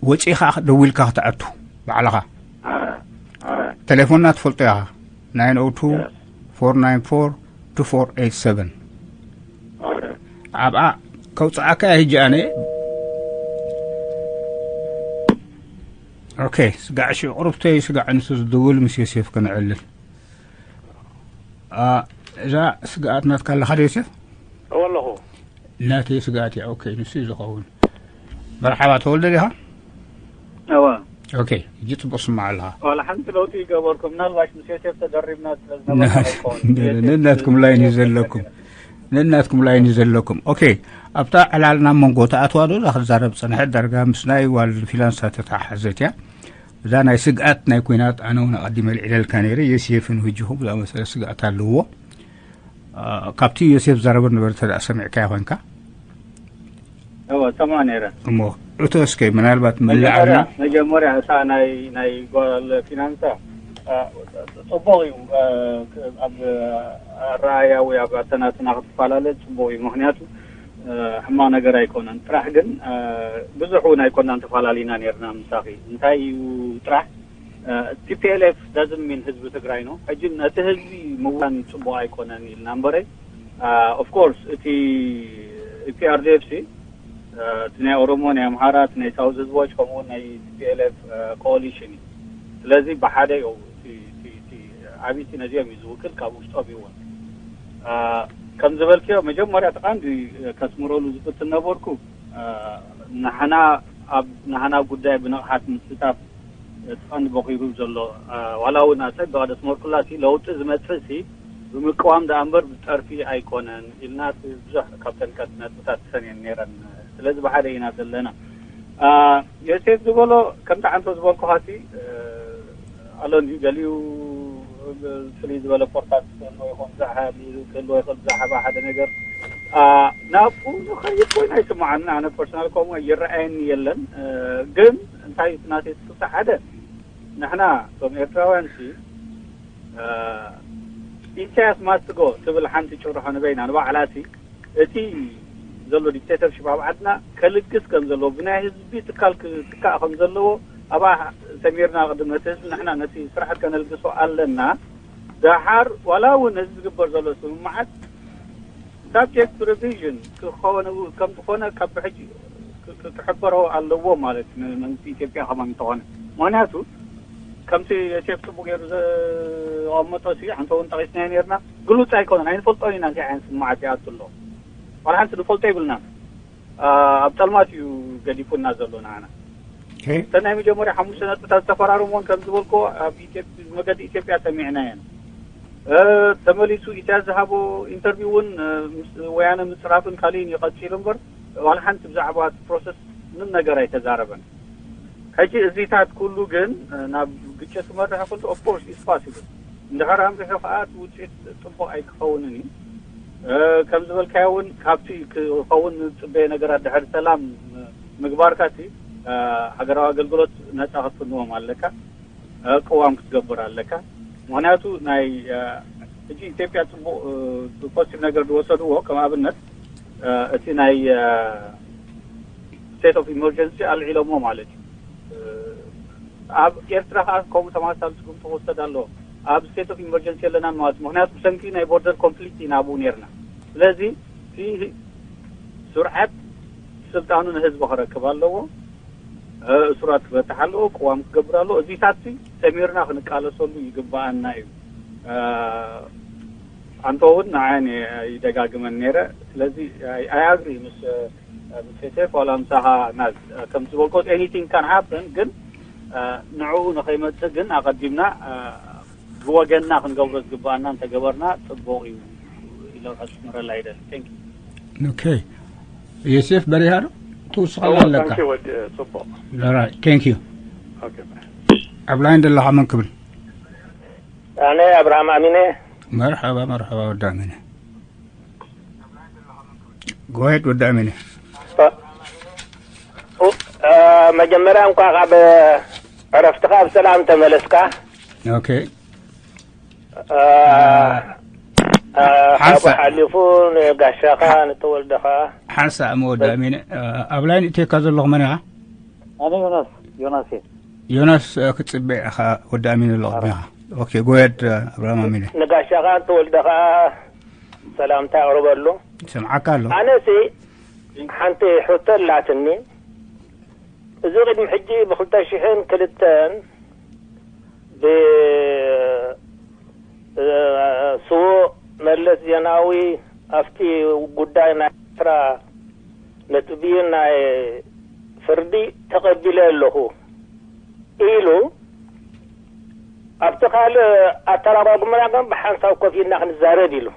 ወፂእኻ ደዊልካ ክትኣቱ ባዕልኻ። ተሌፎንና ትፈልጦ ኢኻ፣ nine oh two, four nine four, two four eight seven። ኣብኣ ከውፅኣካ እየ ሕጂ ኣነ። ኦኬ፣ ስጋዕ እሺ፣ ቁሩብተይ ስጋዕ ንሱ ዝድውል ምስ ዮሴፍ ክነዕልል። እዛ ስግኣት ናትካ ኣለኻ ዶ ዮሴፍ? እወ ኣለኹ። ናተይ ስግኣት እያ። ኦኬ፣ ንሱ እዩ ዝኸውን። መርሓባ፣ ተወልደ ዲኻ? እወ። ኦኬ፣ ሕጂ ጽቡቕ ስማዕ ኣለኻ። ዋላ ሓንቲ ለውጢ ይገበርኩም። ምናልባሽ ምስ ዮሴፍ ተደሪብና ስለ ዝነበርና ኣይኮን። ነናትኩም ላይን እዩ ዘለኩም። ነናትኩም ላይን እዩ ዘለኩም። ኦኬ፣ ኣብታ ዕላልና መንጎ ተኣትዋ ዶ እዛ ክዛረብ ጸንሐት ዳርጋ ምስ ናይ ዋልድ ፊናንሳ ተተሓሓዘት እያ። እዛ ናይ ስግኣት ናይ ኲናት ኣነ እውን ኣቐዲመ ኣልዒለልካ ነይረ። ዮሴፍን ህጅኹም ዝኣመሰለ ስግኣት ኣለዎ። አ፣ ካብቲ ዮሴፍ ዛረበ ነበረ ተደኣ ሰሚዕካዮ ኮንካ። እወ፣ ሰምዖ ነይረ። እሞ እቶ እስከ ምናልባት መላዕልና መጀመርያ፣ መጀመርያ እታ ናይ፣ ናይ ጓል ፊናንሳ፣ አ፣ ጽቡቕ እዩ። አ፣ ኣብ ኣረኣያ ወይ ኣብ ኣተናትና ክትፈላለ ጽቡቕ እዩ። ምኽንያቱ፣ አ፣ ሕማቕ ነገር ኣይኮነን። ጥራሕ ግን፣ አ፣ ብዙሕ እውን ኣይኮናን ተፈላለና ነይርና ምሳኺ። እንታይ እዩ ጥራሕ፣ አ፣ ቲ ፒ ኤል ኤፍ doesn't mean ህዝቢ ትግራይ ነው። ሕጂ ነቲ ህዝቢ ምውጋን ጽቡቕ ኣይኮነን ኢልና እምበረ፣ ኦፍ ኮርስ እቲ ኢ ፒ ኣር ዲ ኤፍ ሲ፣ አ፣ እቲ ናይ ኦሮሞ፣ ናይ ኣምሓራ፣ እቲ ናይ ሳውዝ ህዝቦች ከምኡ እውን ናይ ቲ ፒ ኤል ኤፍ፣ አ፣ ኮሊሽን እዩ። ስለዚ ብሓደ እዩ እቲ፣ እቲ፣ እቲ ዓብይቲ ነዚኦም እዩ ዝውክል፣ ካብ ውሽጦም እዩ እውን። አ፣ ከም ዝበልክዮ መጀመርያ እቲ ቀንዲ ከስምረሉ ዝፍትን ነበርኩ፣ አ፣ ንሕና ኣብ ናህና ጉዳይ ብንቕሓት ምስታፍ እቲ ቀንዲ በኺሩ ዘሎ ዋላ እውን ኣጸቢ ቀደስ መርኩላሲ ለውጢ ዝመጽእ ሲ ብምቅዋም ደኣ እምበር ብጸርፊ ኣይኮነን ኢልና ብዙሕ ካብተን ቀንዲ ነጥብታት ተሰንየን ነይረን። ስለዚ ብሓደ ኢና ዘለና። ዮሴፍ ዝበሎ ከምቲ ዓንቶ ዝበልኩኻ ሲ ኣሎ እንዲዩ ገሊኡ ፍልይ ዝበለ ፖርታት ክህልዎ ይኹን ብዛዕባ ክህልዎ ይኽእል ብዛዕባ ሓደ ነገር ናብኡ ዝኸይድ ኮይኑ ኣይስምዓኒ። ኣነ ፐርሶናል ከምኡ ይረኣየኒ የለን። ግን እንታይ ናተይ ትፍታ ሓደ ንሕና እቶም ኤርትራውያን ሲ ኢሳያስ ማስትጎ ትብል ሓንቲ ጭርሖ ንበይና ንባዕላ ሲ እቲ ዘሎ ዲክቴተርሽፕ ኣብ ዓድና ከልግስ ከም ዘለዎ ብናይ ህዝቢ ትካል ክትካእ ከም ዘለዎ ኣብኣ ሰሚርና ቅድም ነቲ ህዝቢ ንሕና ነቲ ስርዓት ከነልግሶ ኣለና። ደሓር ዋላ እውን እዚ ዝግበር ዘሎ ስምምዓት ሳብጀክት ሪቪዥን ክኸውን ከም ዝኾነ ካብ ብሕጂ ክሕበሮ ኣለዎ ማለት እዩ። መንግስቲ ኢትዮጵያ ከማን እንተኾነ ምክንያቱ ከምቲ ዮሴፍ ጽቡቅ ገይሩ ዘቐመጦ ሲ ሓንተ እውን ጠቂስናዮ ነርና ግሉጽ ኣይኮነን ኣይንፈልጦን ኢና እንታይ ዓይነት ስምዓት ይኣቱ ኣሎ ዋላ ሓንቲ ንፈልጦ ይብልና ኣብ ጸልማት እዩ ገዲፉና ዘሎ ንዓና እተን ናይ መጀመርያ ሓሙሽተ ነጥብታት ዝተፈራረሞን ከም ዝበልኮ ኣብ መገዲ ኢትዮጵያ ሰሚዕናየን ተመሊሱ ኢሳያስ ዝሃቦ ኢንተርቪው እውን ምስ ወያነ ምፅራፍን ካሊእን ይቐፂሉ እምበር ዋላ ሓንቲ ብዛዕባ እቲ ፕሮሰስ ምንም ነገር ኣይተዛረበን። ሕጂ እዚታት ኩሉ ግን ናብ ግጭት ክመርሕ ክሉ ኦፍኮርስ ኢስ ፓሲብል እንድሕር ኣምሪሑ ከዓ እቲ ውፅኢት ፅቡቅ ኣይክኸውንን እዩ። ከም ዝበልካዮ እውን ካብቲ ክኸውን ዝፅበየ ነገራት ድሕሪ ሰላም ምግባርካ እቲ ሃገራዊ ኣገልግሎት ነፃ ክትፍንዎም ኣለካ። ቅዋም ክትገብር ኣለካ። ምክንያቱ ናይ ሕጂ ኢትዮጵያ ፅቡቅ ፖዚቲቭ ነገር ዝወሰድዎ ከም ኣብነት እቲ ናይ ስቴት ኦፍ ኢመርጀንሲ ኣልዒሎሞ ማለት እዩ። ኣብ ኤርትራ ከዓ ከምኡ ተመሳሳሊ ስጉምቲ ክወሰድ ኣለዎ። ኣብ ስቴት ኦፍ ኢመርጀንሲ የለናን ማለት እዩ። ምክንያቱ ብሰንኪ ናይ ቦርደር ኮንፍሊክት ኢና ኣብኡ ነርና። ስለዚ እቲ ስርዓት ስልጣኑ ንህዝቢ ክረክብ ኣለዎ። እሱራት ክፈትሕ ኣለዎ። ቅዋም ክገብር ኣለዎ። እዚታት ሰሚርና ክንቃለሰሉ ይግባኣና እዩ። ኣንተ እውን ንዓን ይደጋግመን ነይረ። ስለዚ ኣይ ኣግሪ ምስ ምስ ዮሴፍ ዋላ ምሳኻ ናዝ ከም ዝበልኮ ኤኒቲንግ ካን ሃፕን ግን ንዕኡ ንኸይመፅእ ግን ኣቐዲምና ብወገንና ክንገብሮ ዝግባኣና እንተገበርና ፅቡቕ እዩ ኢለ ከስምረላ ይደሊ። ቴንክ ዩ። ኦኬ ዮሴፍ በሪሃ ዶ ትውስኸላ ኣለካ? ታንኪ ወዲ ጽቡቕ። ኦራይት ቴንክ ዩ። ኦኬ ባይ። ኣብ ላይን ዘለኻ መን ክብል? ኣነ ኣብርሃም ኣሚነ። መርሓባ መርሓባ ወዲ ኣሚነ። ጎሄድ ወዲ ኣሚነ። መጀመርያ እንኳ ካብ ዕረፍትኻ ብሰላም ተመለስካ። ኦኬ። ሓንሳ ሓሊፉ ንጋሻኻ ንተወልደኻ ሓንሳ መወዲ ኣሚነ። ኣብ ላይን እቴካ ዘለኹ መን ኢኻ? ኣነ ዮናስ ዮናስ እየ። ዮናስ ክትጽበ ኢኻ ወዲ ኣሚነ ኣለኹ ኢኻ። ኦኬ ጎየድ ኣብርሃም ኣሚነ። ንጋሻኻ ንተወልደኻ ሰላምታ ኣቕርበሉ። ሰምዓካ ኣሎ። ኣነሲ ሓንቲ ሕቶ ኣላትኒ። እዚ ቅድሚ ሕጂ ብክልተ ሽሕን ክልተን ብስዉእ መለስ ዜናዊ ኣብቲ ጉዳይ ናይ ኤርትራ ነቲ ብይን ናይ ፍርዲ ተቐቢለ ኣለኹ ኢሉ ኣብቲ ካልእ ኣተራጓጉምና ግን ብሓንሳብ ኮፍ ኢልና ክንዛረብ ኢሉ።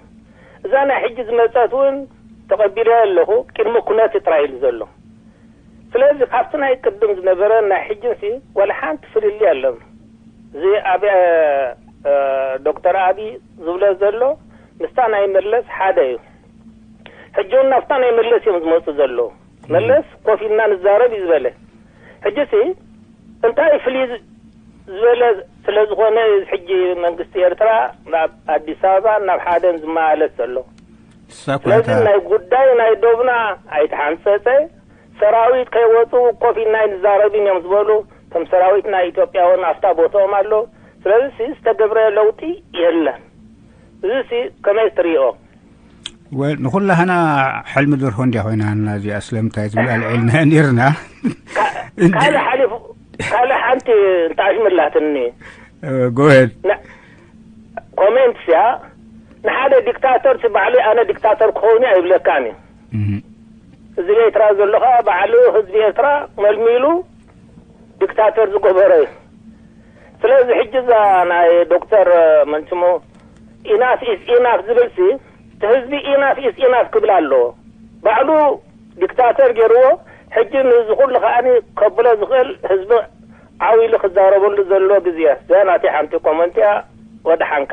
እዛ ናይ ሕጂ ዝመጸት እውን ተቐቢለ ኣለኹ ቅድሚ ኩነት ጥራይ ኢሉ ዘሎ። ስለዚ ካብቲ ናይ ቅድም ዝነበረ ናይ ሕጅንሲ ዋላ ሓንቲ ፍልልይ ኣለም። እዚ ኣብ ዶክተር ኣቢ ዝብሎ ዘሎ ምስታ ናይ መለስ ሓደ እዩ። ሕጂ እውን ናብታ ናይ መለስ እዮም ዝመፁ ዘለዉ። መለስ ኮፍ ኢልና ንዛረብ እዩ ዝበለ። ሕጂ ሲ እንታይ ፍልይ ዝበለ ስለ ዝኾነ ሕጂ መንግስቲ ኤርትራ ናብ ኣዲስ ኣበባ ናብ ሓደን ዝመላለስ ዘሎ። ስለዚ ናይ ጉዳይ ናይ ዶብና ኣይተሓንፀፀ ሰራዊት ከይወፁ ኮፍ ኢልና ንዛረብን እዮም ዝበሉ። ከም ሰራዊት ናይ ኢትዮጵያ እውን ኣብታ ቦትኦም ኣሎ። ስለዚ ዝተገብረ ለውጢ የለን። እዚ ከመይ ትሪኦ? ወል ንኹላህና ሕልሚ ደርሆ እንዲያ ኮይና እዚኣ ስለምንታይ ዝብል ኣልዒልና ነርና። ካልእ ሓሊፉ ካልእ ሓንቲ እንታይ ሽምላትኒ ጎሄድ ኮሜንትስ እያ። ንሓደ ዲክታተር ባዕሉ ኣነ ዲክታተር ክኸውን ኣይብለካን እዩ። እዚ ኤርትራ ዘሎ ከዓ ባዕሉ ህዝቢ ኤርትራ መልሚሉ ዲክታተር ዝገበረ እዩ። ስለዚ ሕጂ እዛ ናይ ዶክተር መንችሞ ኢናፍ ኢስ ኢናፍ ዝብል ሲ፣ እቲ ህዝቢ ኢናፍ ኢስ ኢናፍ ክብል ኣለዎ። ባዕሉ ዲክታተር ገይርዎ፣ ሕጂ ንዚ ኩሉ ከኣኒ ከብሎ ዝኽእል ህዝቢ ዓው ኢሉ ክዛረበሉ ዘሎ ግዜ እያ። እዚኣ ናተይ ሓንቲ ኮመንት እያ። ወደ ሓንካ።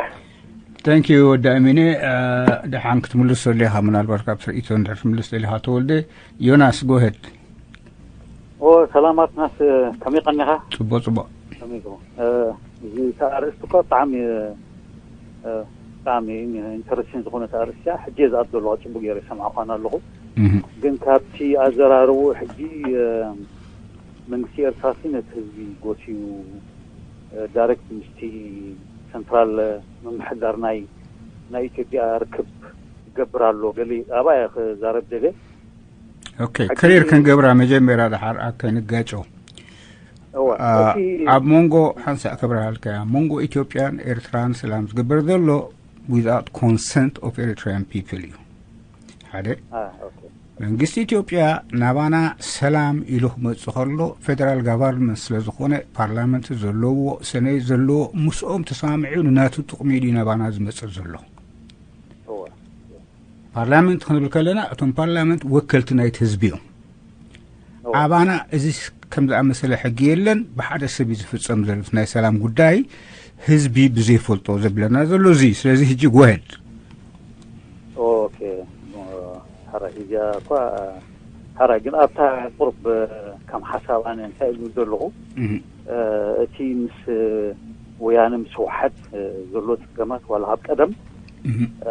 Thank you ወዲ ኣሚነ። ደሓን ክትምልስ ዘሎ ኢኻ፣ ምናልባት ካብ ትርኢቶ እንድሕር ትምልስ ደሊኻ ተወልደ። ዮናስ፣ ጎሄድ። ኦ ሰላማት ናስ፣ ከመይ ቀኒኻ? ጽቡቅ ጽቡቅ። ከመይ እዚ ኣርእስቲ እኮ ብጣዕሚ ብጣዕሚ ኢንተረስቲን ዝኾነ ኣርእስቲ እያ። ሕጂ ዝኣብ ዘለዋ ጽቡቅ ገይረ ይሰምዓኳን ኣለኹ። ግን ካብቲ ኣዘራርቡ ሕጂ መንግስቲ ኤርትራሲ ነቲ ህዝቢ ጎስዩ ዳይሬክት ምስቲ ሰንትራል ምምሕዳር ናይ ናይ ኢትዮጵያ ርክብ ይገብር ኣሎ። ገሊ ኣብኣ እየ ክዛረብ ደልየ። ኦኬ፣ ክሊር ክንገብራ መጀመርያ ድሓር ኣብ ከይንጋጨው። እወ፣ አ፣ እቲ ኣብ መንጎ፣ ሓንሳእ ክብርሃልካ እያ፣ መንጎ ኢትዮጵያን ኤርትራን ሰላም ዝግበር ዘሎ without consent of Eritrean people እዩ። ሓደ፣ አ፣ ኦኬ። መንግስቲ ኢትዮጵያ ናባና ሰላም ኢሉ ክመጽእ ከሎ፣ ፌደራል ጋቨርንመንት ስለ ዝኾነ፣ ፓርላመንት ዘለዎ፣ ሰነይ ዘለዎ፣ ምስኦም ተሰማሚዑ ንናቱ ጥቕሚ ኢሉ ናባና ዝመጽእ ዘሎ። እወ። ፓርላመንት ክንብል ከለና፣ እቶም ፓርላመንት ወከልቲ ናይቲ ህዝቢ እዮም። እወ። ኣባና እዚ ከም ዝኣመሰለ ሕጊ የለን፣ ብሓደ ሰብ እዩ ዝፍጸም ዘሎ ናይ ሰላም ጉዳይ፣ ህዝቢ ብዘይፈልጦ ዘብለና ዘሎ እዚ እዩ። ስለዚ ሕጂ ጎሄድ። ኦኬ፣ ሕራይ እዚኣ እኳ፣ ሕራይ ግን ኣብታ ቁርብ ከም ሓሳብ ኣነ እንታይ ኢሉ ዘለኹ፣ እቲ ምስ ወያነ ምስ ህወሓት ዘሎ ጸገማት ዋላ ካብ ቀደም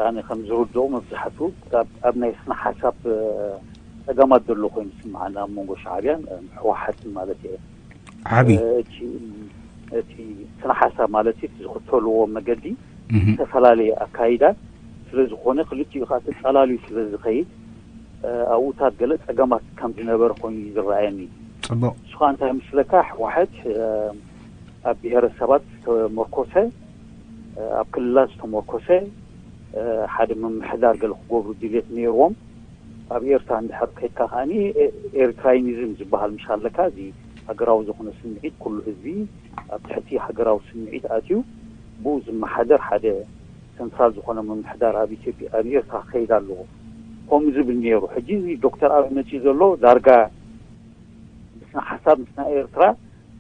ኣነ ከም ዝርድኦ መብዛሕቱ ኣብ ናይ ስነ ሓሳብ ጸገማት ዘሎ ኮይኑ ዝስምዓኒ ኣብ መንጎ ሻዕብያን ህወሓትን ማለት እየ። ዓቢ እቲ እቲ ስነ ሓሳብ ማለት እዩ፣ እቲ ዝኽተልዎ መገዲ ዝተፈላለየ ኣካይዳ ስለ ዝኾነ፣ ክልቲኡ ከዓ ተጻላልዩ ስለ ዝኸይድ ኣብኡታት ገለ ጸገማት ከም ዝነበረ ኮይኑ እዩ ዝረኣየኒ። ጽቡቕ ንሱ ከዓ እንታይ ምስለካ፣ ህወሓት ኣብ ብሄረሰባት ዝተመርኮሰ፣ ኣብ ክልላት ዝተመርኮሰ ሓደ ምምሕዳር ገለ ክገብሩ ድልየት ነይርዎም። ኣብ ኤርትራ እንድሕር ከይድካ ከኣኒ ኤሪትራይኒዝም ዝበሃል ምሽ ኣለካ፣ እዚ ሃገራዊ ዝኾነ ስምዒት ኩሉ ህዝቢ ኣብ ትሕቲ ሃገራዊ ስምዒት ኣትዩ ብኡ ዝመሓደር ሓደ ሰንትራል ዝኾነ ምምሕዳር ኣብ ኢትዮጵያ ኣብ ኤርትራ ክኸይድ ኣለዎ ከምኡ ዝብል ነይሩ። ሕጂ እዚ ዶክተር ኣቢ መፂኡ ዘሎ ዳርጋ ብስነ ሓሳብ ምስ ናይ ኤርትራ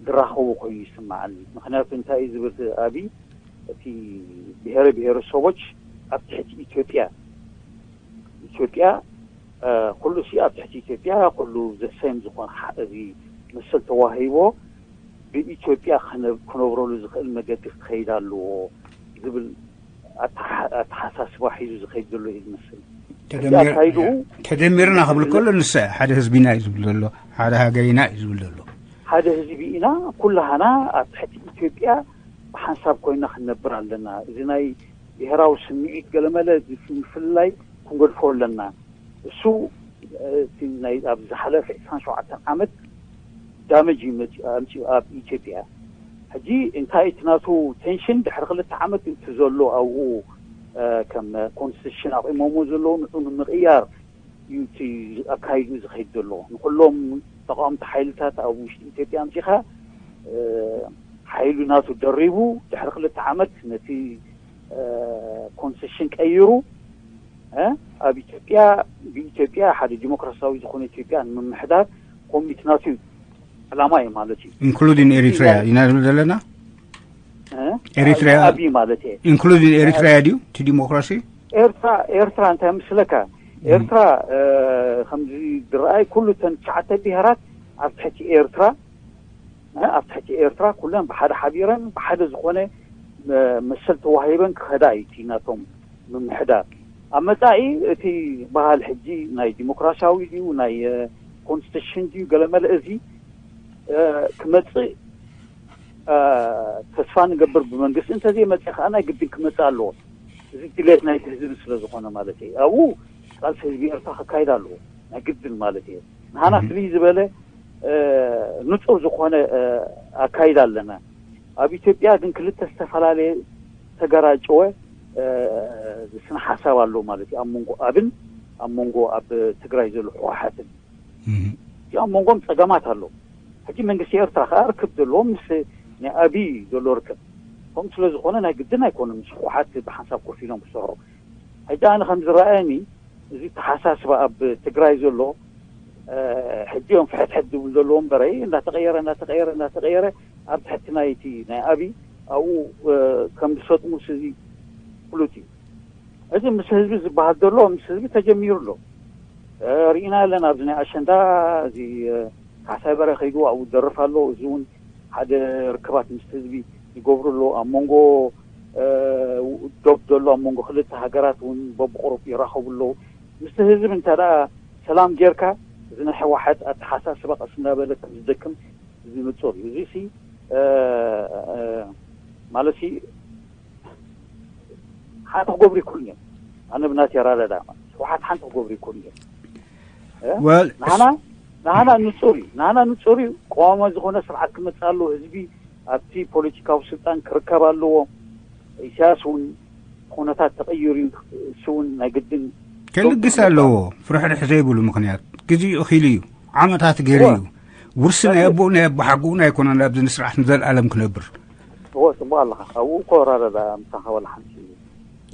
ዝራኸቡ ኮይኑ ይስምዓኒ። ምክንያቱ እንታይ እዩ ዝብል ኣቢ፣ እቲ ብሄረ ብሄረሰቦች ኣብ ትሕቲ ኢትዮጵያ ኢትዮጵያ ኩሉ ሲ ኣብ ትሕቲ ኢትዮጵያ ኩሉ ዘሰም ዝኾነ እዚ ምስል ተዋሂቦ ብኢትዮጵያ ክነብረሉ ዝኽእል መገዲ ክኸይድ ኣለዎ ዝብል ኣተሓሳስባ ሒዙ ዝኸይድ ዘሎ እዩ ዝመስል። ተደሚርና ክብል ከሎ ንሳ ሓደ ህዝቢና እዩ ዝብል ዘሎ፣ ሓደ ሃገሪና እዩ ዝብል ዘሎ። ሓደ ህዝቢ ኢና፣ ኩላሃና ኣብ ትሕቲ ኢትዮጵያ ብሓንሳብ ኮይና ክንነብር ኣለና። እዚ ናይ ብሄራዊ ስምዒት ገለመለ ምፍልላይ ክንገድፎ ኣለና። እሱ እቲ ናይ ኣብ ዝሓለፈ ዕስራን ሸውዓተን ዓመት ዳመጅ እዩ መፂኡ ኣምፂኡ ኣብ ኢትዮጵያ። ሕጂ እንታይ እቲ ናቱ ቴንሽን ድሕሪ ክልተ ዓመት እቲ ዘሎ ኣብኡ ከም ኮንስቲቱሽን ኣቂሞሞ ዘለዉ ንዑ ንምቕያር እዩ እቲ ኣካይዱ ዝኸይድ ዘሎ። ንኩሎም ተቃወምቲ ሓይልታት ኣብ ውሽጢ ኢትዮጵያ ኣምፂኻ ሓይሉ ናቱ ደሪቡ ድሕሪ ክልተ ዓመት ነቲ ኮንስቲቱሽን ቀይሩ ኣብ ኢትዮጵያ ብኢትዮጵያ ሓደ ዲሞክራሲያዊ ዝኾነ ኢትዮጵያ ንምምሕዳር ኮሚት ናቱ እዩ ዕላማ እዩ ማለት እዩ። ኢንክሉዲን ኤሪትሪያ ኢና ንብል ዘለና። ኤሪትሪያ ኣብዩ ማለት እየ። ኢንክሉዲን ኤሪትሪያ ድዩ እቲ ዲሞክራሲ? ኤርትራ ኤርትራ እንታይ ምስለካ ኤርትራ ከምዚ ዝረኣይ ኩሉ ተን ትሽዓተ ብሄራት ኣብ ትሕቲ ኤርትራ ኣብ ትሕቲ ኤርትራ ኩለን ብሓደ ሓቢረን ብሓደ ዝኾነ መሰል ተዋሂበን ክኸዳ እዩ እቲ ናቶም ምምሕዳር። ኣብ መጻኢ እቲ በሃል ሕጂ ናይ ዲሞክራሲያዊ ድዩ ናይ ኮንስቲቱሽን ድዩ ገለመለ እዚ ክመጽእ ተስፋ ንገብር ብመንግስቲ እንተዘይመጽእ ከዓ ናይ ግድን ክመጽእ ኣለዎ። እዚ ድሌት ናይ ህዝቢ ስለ ዝኾነ ማለት እዩ። ኣብኡ ቃልሲ ህዝቢ ኤርትራ ክካይድ ኣለዎ ናይ ግድን ማለት እዩ። ንሃና ፍልይ ዝበለ ንጹር ዝኾነ ኣካይዳ ኣለና። ኣብ ኢትዮጵያ ግን ክልተ ዝተፈላለየ ተገራጨወ ስነ ሓሳብ ኣሎ ማለት እዩ። ኣብ መንጎ ኣብን ኣብ መንጎ ኣብ ትግራይ ዘሎ ህወሓትን ኣብ መንጎም ጸገማት ኣሎ። ሕጂ መንግስቲ ኤርትራ ከዓ ርክብ ዘለዎ ምስ ናይ ኣብይ ዘሎ ርከብ። ከምኡ ስለ ዝኾነ ናይ ግድን ኣይኮነን ምስ ህወሓት ብሓንሳብ ኮፍ ኢሎም ክሰርሑ። ሕጂ ኣነ ከም ዝረኣየኒ እዚ ተሓሳስባ ኣብ ትግራይ ዘሎ ሕጂ እዮም ፍሕትሕት ዝብል ዘለዎ እምበረ እንዳተቀየረ እንዳተቀየረ እንዳተቀየረ ኣብ ትሕቲ ናይቲ ናይ ኣብይ ኣብኡ ከም ዝሰጥሙ እዚ ፍሉጥ እዩ። እዚ ምስ ህዝቢ ዝበሃል ዘሎ ምስ ህዝቢ ተጀሚሩ ኣሎ። ርኢና ኣለና ኣብዚ ናይ ኣሸንዳ እዚ ካሕሳይ በረ ከይዱ ኣብኡ ዝደርፍ ኣሎ። እዚ እውን ሓደ ርክባት ምስ ህዝቢ ይገብሩ ኣሎ። ኣብ መንጎ ዶብ ዘሎ ኣብ መንጎ ክልተ ሃገራት እውን በብቆረብ ይራኸቡ ኣለዉ። ምስ ህዝቢ እንተ ሰላም ጌርካ እዚ ናይ ህወሓት ኣተሓሳስባ ቀስ እንዳበለ ከም ዝደክም እዚ ንፁር እዩ። እዚ ሲ ማለት ሓንቲ ክገብሩ ይክእሉ እዮም። ኣነ ብናተይ ኣረዳድኣ ማለት ህወሓት ሓንቲ ክገብሩ ይክእሉ እዮም። Well, ንሃና ንሃና ንፁር እዩ። ንሃና ንፁር እዩ። ቀዋማ ዝኾነ ስርዓት ክመፅእ ኣለዎ። ህዝቢ ኣብቲ ፖለቲካዊ ስልጣን ክርከብ ኣለዎ። ኢሳያስ እውን ኩነታት ተቐይሩ እዩ። እሱ እውን ናይ ግድን ክልግስ ኣለዎ። ፍርሕርሕ ዘይብሉ ምክንያት ግዜኡ እኺሉ እዩ። ዓመታት ገይሩ እዩ። ውርሲ ናይ ኣቦኡ ናይ ኣቦሓጎኡን ኣይኮነን ኣብዚ ንስርዓት ንዘለኣለም ክነብር። እዎ፣ ፅቡቅ ኣለኻ። ኣብኡ እኮ ኣረዳድኣ ምሳኻ ዋላ ሓንቲ እዩ።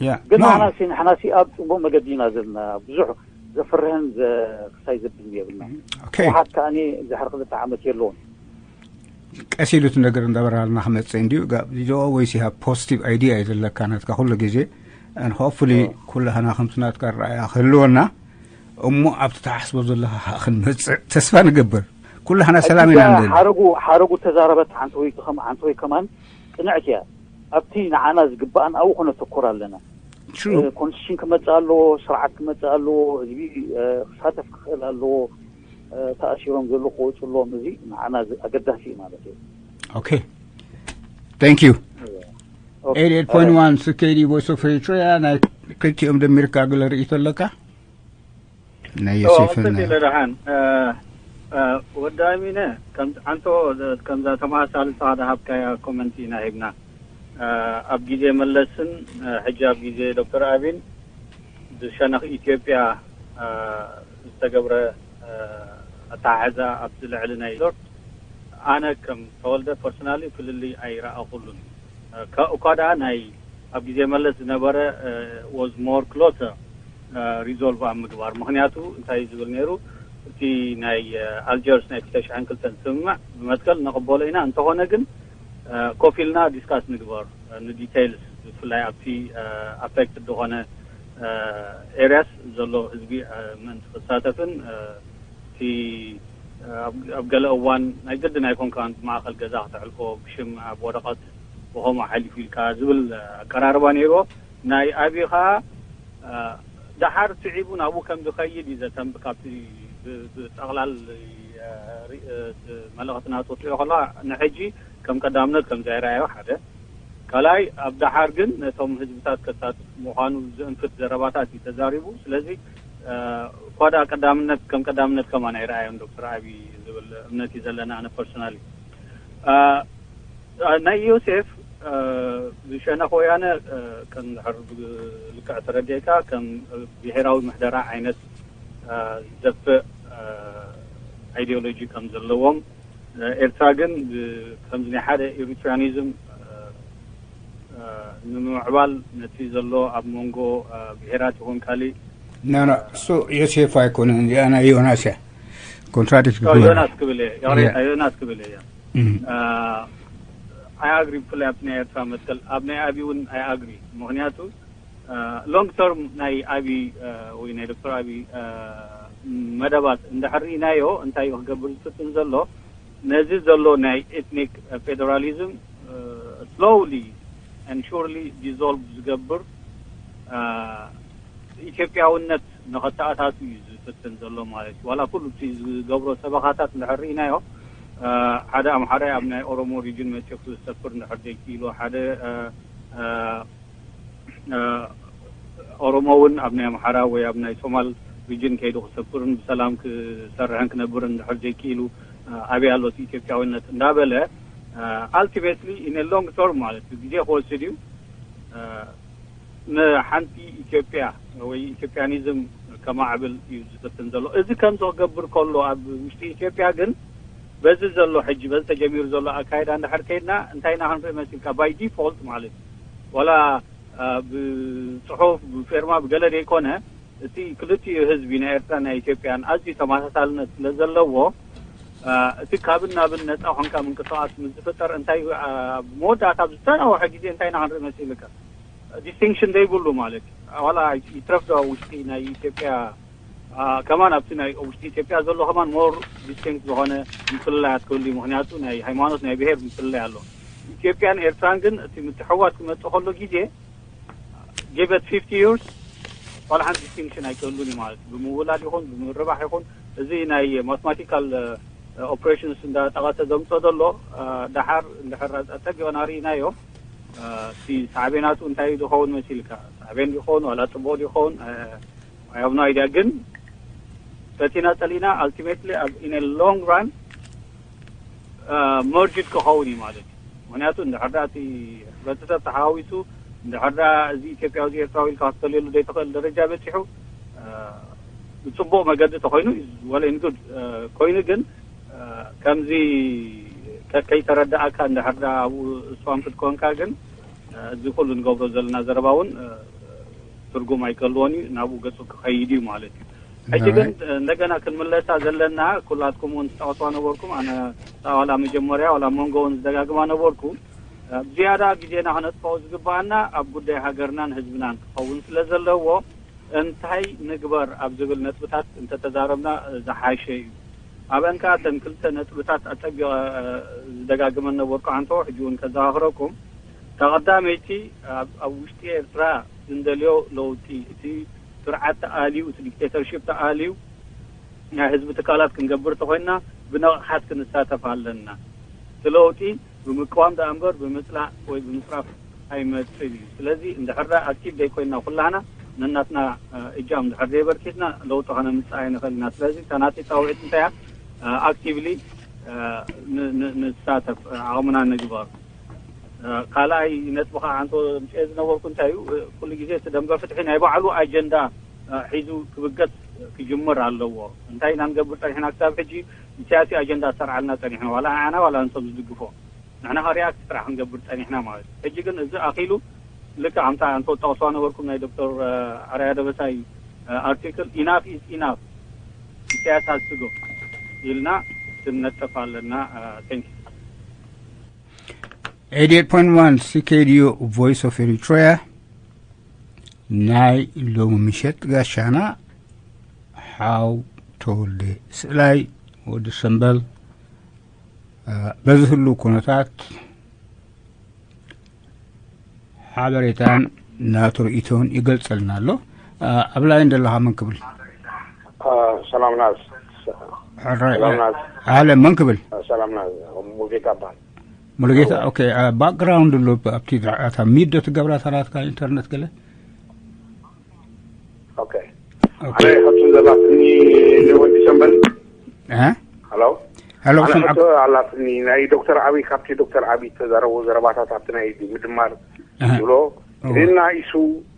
ያ ግን no. ንሕና ሲ ንሕና ሲ ኣብ ፅቡቅ መገዲ ኢና ዘለና። ብዙሕ ዘፍርህን ዘክሳይ ዘብልን የብልና። ኦኬ። ህወሓት ከኣ ድሕሪ ክልተ ዓመት የለውን። ቀስ ኢሉ እቲ ነገር እንዳበራልና ክመፅእ እንድዩ። ዶ ወይስ you have positive idea እዩ ዘለካ ናትካ ኩሉ ግዜ? And hopefully ኩላህና ከምቲ ናትካ ረኣያ ክህልወና እሞ ኣብቲ ተሓስቦ ዘለካ ከዓ ክንመፅእ ተስፋ ንገብር። ኩላህና ሰላም ኢና ንደሊ። ሓረጉ ሓረጉ ተዛረበት ሓንቲ ወይ ከም ሓንቲ ወይ ከማን ቅንዕቲ እያ። ኣብቲ ንዓና ዝግባኣን ኣብኡ ክነተኩር ኣለና። True. ኮንስቲቱሽን ክመፅእ ኣለዎ፣ ስርዓት ክመፅእ ኣለዎ፣ ህዝቢ ክሳተፍ ክኽእል ኣለዎ። ተኣሲሮም ዘለዉ ክወፁ ኣለዎም። እዚ ንዓና ኣገዳሲ እዩ ማለት እዩ። Okay. Thank you. Eighty-eight point one ስኬዲ ቮይስ ኦፍ ኤሪትሪያ። ናይ ክልቲኦም ደሚርካ ገለ ርእይቶ ኣለካ? ናይ ዮሴፍን ኣመሰግናለሁ። ደሓን ወዲ ኣሚነ፣ ኣንቶ፣ ከምዛ ተመሳሳሊ ንስኻ ዝሃብካያ ኮመንት ኢና ሂብና። ኣብ ግዜ መለስን ሕጂ ኣብ ግዜ ዶክተር ኣቢን ብሸነኽ ኢትዮጵያ ዝተገብረ ኣተሓሕዛ ኣብቲ ልዕሊ ናይ ሪዞርት ኣነ ከም ተወልደ ፐርሰናሊ ፍልልይ ኣይረኣኹሉን። እኳ ደኣ ናይ ኣብ ግዜ መለስ ዝነበረ was more closer resolve ኣብ ምግባር። ምክንያቱ እንታይ ዝብል ነይሩ፣ እቲ ናይ ኣልጀርስ ናይ ክልተ ሽሕን ክልተን ስምምዕ ብመትከል ንቕበሎ ኢና፣ እንተኾነ ግን ኮፍ ኢልና ዲስካስ ንግበር ንዲቴይልስ፣ ብፍላይ ኣብቲ ኣፌክትድ ዝኾነ ኤርያስ ዘሎ ህዝቢ ምእንቲ ክሳተፍን እቲ ኣብ ገለ እዋን ናይ ግድን ኣይኮንካን ብማእኸል ገዛ ክተዕልፎ ብሽም ኣብ ወረቐት ብኸምኡ ሓሊፉ ኢልካ ዝብል ኣቀራርባ ነይርዎ። ናይ ኣብይ ከዓ ደሓር ስዒቡ ናብኡ ከም ዝኸይድ እዩ ዘተንብ ካብቲ ብጠቕላል መልእኽቲ ናቱ ትሪኦ ከለካ ንሕጂ ከም ቀዳምነት ከም ዘይረኣዮ ሓደ ካልኣይ ኣብ ደሓር ግን ነቶም ህዝብታት ከሳትፍ ምዃኑ ዝእንፍት ዘረባታት እዩ ተዛሪቡ። ስለዚ እኳ ደኣ ቀዳምነት ከም ቀዳምነት ከማን ኣይረኣዮን ዶክተር ኣብይ ዝብል እምነት እዩ ዘለና ኣነ ፐርሶናሊ። ናይ ዮሴፍ ብሸነኽ ወያነ ከም ድሕር ልክዕ ተረዲእካ ከም ብሄራዊ ምሕደራ ዓይነት ዝደፍእ ኣይዲዮሎጂ ከም ዘለዎም ኤርትራ ግን ከምዚ ናይ ሓደ ኤሪትሪያኒዝም ንምምዕባል ነቲ ዘሎ ኣብ መንጎ ብሄራት ይኹን ካሊእ ኖ ኖ እሱ ዮሴፍ ኣይኮነን እዚኣ ናይ ዮናስ እያ ኮንትራዲክት ዮናስ ክብል እየ ይቕሬታ ዮናስ ክብል እየ ኣይ ኣግሪ ብፍላይ ኣብቲ ናይ ኤርትራ መትከል ኣብ ናይ ኣብይ እውን ኣይ ኣግሪ ምክንያቱ ሎንግ ተርም ናይ ኣብይ ወይ ናይ ዶክተር ኣብይ መደባት እንድሕር ርኢናዮ እንታይ እዩ ክገብር ዝፍትን ዘሎ ነዚ ዘሎ ናይ ኤትኒክ ፌደራሊዝም ስሎውሊ and surely dissolve ዝገብር ኢትዮጵያውነት ንኸተኣታቱ እዩ ዝፍትን ዘሎ ማለት እዩ። ዋላ ኩሉ እቲ ዝገብሮ ሰበኻታት እንድሕር ርኢናዮ ሓደ ኣምሓራይ ኣብ ናይ ኦሮሞ ሪጅን መፂኡ ክሰፍር እንድሕር ዘይክኢሉ ሓደ ኦሮሞ እውን ኣብ ናይ ኣምሓራ ወይ ኣብ ናይ ሶማል ሪጅን ከይዱ ክሰፍርን ብሰላም ክሰርሕን ክነብርን እንድሕር ዘይክኢሉ ኣበይ ኣሎ እቲ ኢትዮጵያውነት እንዳበለ ኣልቲሜትሊ ኢን ሎንግ ተርም ማለት እዩ ግዜ ክወስድ እዩ። ንሓንቲ ኢትዮጵያ ወይ ኢትዮጵያኒዝም ከማዕብል እዩ ዝፍትን ዘሎ። እዚ ከምዚ ክገብር ከሎ ኣብ ውሽጢ ኢትዮጵያ ግን በዚ ዘሎ ሕጂ በዚ ተጀሚሩ ዘሎ ኣካይዳ እንድሕር ከይድና እንታይ ኢና ክንርኢ መሲልካ? ባይ ዲፎልት ማለት እዩ። ዋላ ብፅሑፍ ብፌርማ ብገለ ዘይኮነ እቲ ክልቲኡ ህዝቢ ናይ ኤርትራ ናይ ኢትዮጵያን ኣዝዩ ተመሳሳልነት ስለ ዘለዎ እቲ ካብን ናብን ነፃ ኮንካ ምንቅስቃስ ምስ ዝፍጠር እንታይ መወዳእታ ብዝተናወሐ ግዜ እንታይ ኢና ክንርኢ መሲልካ? ዲስቲንክሽን ዘይብሉ ማለት እዩ። ዋላ ይትረፍ ዶ ውሽጢ ናይ ኢትዮጵያ ከማን ኣብቲ ናይ ውሽጢ ኢትዮጵያ ዘሎ ከማን ሞር ዲስቲንክት ዝኾነ ምፍልላያት ክህሉ እዩ። ምክንያቱ ናይ ሃይማኖት ናይ ብሄር ምፍልላይ ኣሎ። ኢትዮጵያን ኤርትራን ግን እቲ ምትሕዋት ክመፅእ ከሎ ግዜ ጊቨት ፊፍቲ ዩርስ ዋላ ሓንቲ ዲስቲንክሽን ኣይክህሉን እዩ ማለት እዩ። ብምውላድ ይኹን ብምርባሕ ይኹን እዚ ናይ ማትማቲካል ኦፕሬሽንስ እንዳጠቐሰ ዘምፅኦ ዘሎ ደሓር እንድሕር ኣፀቢቕና ርኢናዮ እቲ ሳዕቤናቱ እንታይ ዝኸውን መሲልካ ሳዕቤን ይኸውን ዋላ ፅቡቅ ይኸውን I have no idea ግን ፈቲና ፀሊና ኣልቲሜትሊ ኣብ ኢነ ሎንግ ራን መርጅድ ክኸውን እዩ ማለት እዩ። ምክንያቱ እንድሕር እቲ ሕብረተሰብ ተሓዋዊሱ እንድሕር እዚ ኢትዮጵያዊ እዚ ኤርትራዊ ኢልካ ክትፈልየሉ ዘይትኽእል ደረጃ በፂሑ ብፅቡቅ መገዲ ተኮይኑ ወለ ኢን ጉድ ኮይኑ ግን ከምዚ ከይተረዳእካ እንድሕር ኣብኡ ስዋምፕድ ኮንካ ግን እዚ ኩሉ ንገብሮ ዘለና ዘረባ እውን ትርጉም ኣይከልዎን እዩ ናብኡ ገፁ ክኸይድ እዩ ማለት እዩ። ሕጂ ግን እንደገና ክንምለሳ ዘለና ኩላትኩም እውን ትጠቐስዋ ነበርኩም ኣነ ዋላ መጀመርያ ዋላ መንጎ እውን ዝደጋግማ ነበርኩ ዝያዳ ግዜና ክነጥፈኦ ዝግባኣና ኣብ ጉዳይ ሃገርናን ህዝብናን ክኸውን ስለ ዘለዎ እንታይ ንግበር ኣብ ዝብል ነጥብታት እንተተዛረብና ዝሓሸ እዩ። ኣብአን ከዓ እተን ክልተ ነጥብታት ኣፀቢቐ ዝደጋግመን ነበርኩ ኣንቶ ሕጂ እውን ከዘኻኽረኩም ተቐዳመይቲ ኣብ ውሽጢ ኤርትራ ዝንደልዮ ለውጢ እቲ ስርዓት ተኣልዩ እቲ ዲክቴተርሽፕ ተኣልዩ ናይ ህዝቢ ትካላት ክንገብር ተኮይንና ብንቕሓት ክንሳተፍ ኣለና። እቲ ለውጢ ብምቅዋም ደኣ እምበር ብምፅላእ ወይ ብምፅራፍ ኣይመፅን እዩ። ስለዚ እንድሕር ደኣ ኣክቲቭ ዘይኮይንና ኩላህና ነናትና እጃም እንድሕር ዘይበርኪትና ለውጢ ከነምፅእ ኣይንኽእል ኢና። ስለዚ እታ ናተይ ፃውዒት እንታይ እያ? ኣክቲቭሊ ንሳተፍ ዓቕምና ንግበር። ካልኣይ ነጥቢ ከዓ ኣንቶ ምፅኦ ዝነበርኩ እንታይ እዩ ኩሉ ግዜ እቲ ደንበ ፍትሒ ናይ ባዕሉ ኣጀንዳ ሒዙ ክብገስ ክጅምር ኣለዎ። እንታይ ኢና ንገብር ፀኒሕና ክሳብ ሕጂ ኢሳያስ ኣጀንዳ ዝሰርዓልና ፀኒሕና ዋላ ንዓና ዋላ ንሶም ዝድግፎ ንሕና ከ ሪያክት ጥራሕ ክንገብር ፀኒሕና ማለት እዩ። ሕጂ ግን እዚ ኣኪሉ ልክዕ ኣምታ ኣንቶ ጠቕስዋ ነበርኩም ናይ ዶክተር ኣርያ ደበሳይ ኣርቲክል ኢናፍ ኢዝ ኢናፍ ኢሳያስ ሃዝ ቱ ጎ ኢልና ክንነጥፍ ኣለና። Thank you. eighty-eight point one C K D U Voice of Eritrea ናይ ሎሚ ምሸት ጋሻና ሓው ተወልደ ስእላይ ወዲ ሰምበል በዚ ህሉ ኩነታት ሓበሬታን ናቱ ርእይቶን ይገልጸልና ኣሎ። ኣብ ላይን ዘለኻ መን ክብል? ሰላምና ኣለ መን ክብል? ሰላምና ሙሉጌታ እባሃል። ሙሉጌታ ኦኬ። ባክግራውንድ ኣሎ ኣብቲ ታ ሚድ ዶ ትገብራ እታ ናትካ ኢንተርነት ገለ? ኦኬ ኣነ ካብቲ ዘላትኒ ወዲ ሰንበል እ ሃሎ ሄሎ ኣነ ስምዓካ ሕቶ ኣላትኒ ናይ ዶክተር ዓብይ ካብቲ ዶክተር ዓብይ ተዛረቦ ዘረባታት ኣብቲ ናይ ምድማር እህ ዝብሎ እኔና ኢሱ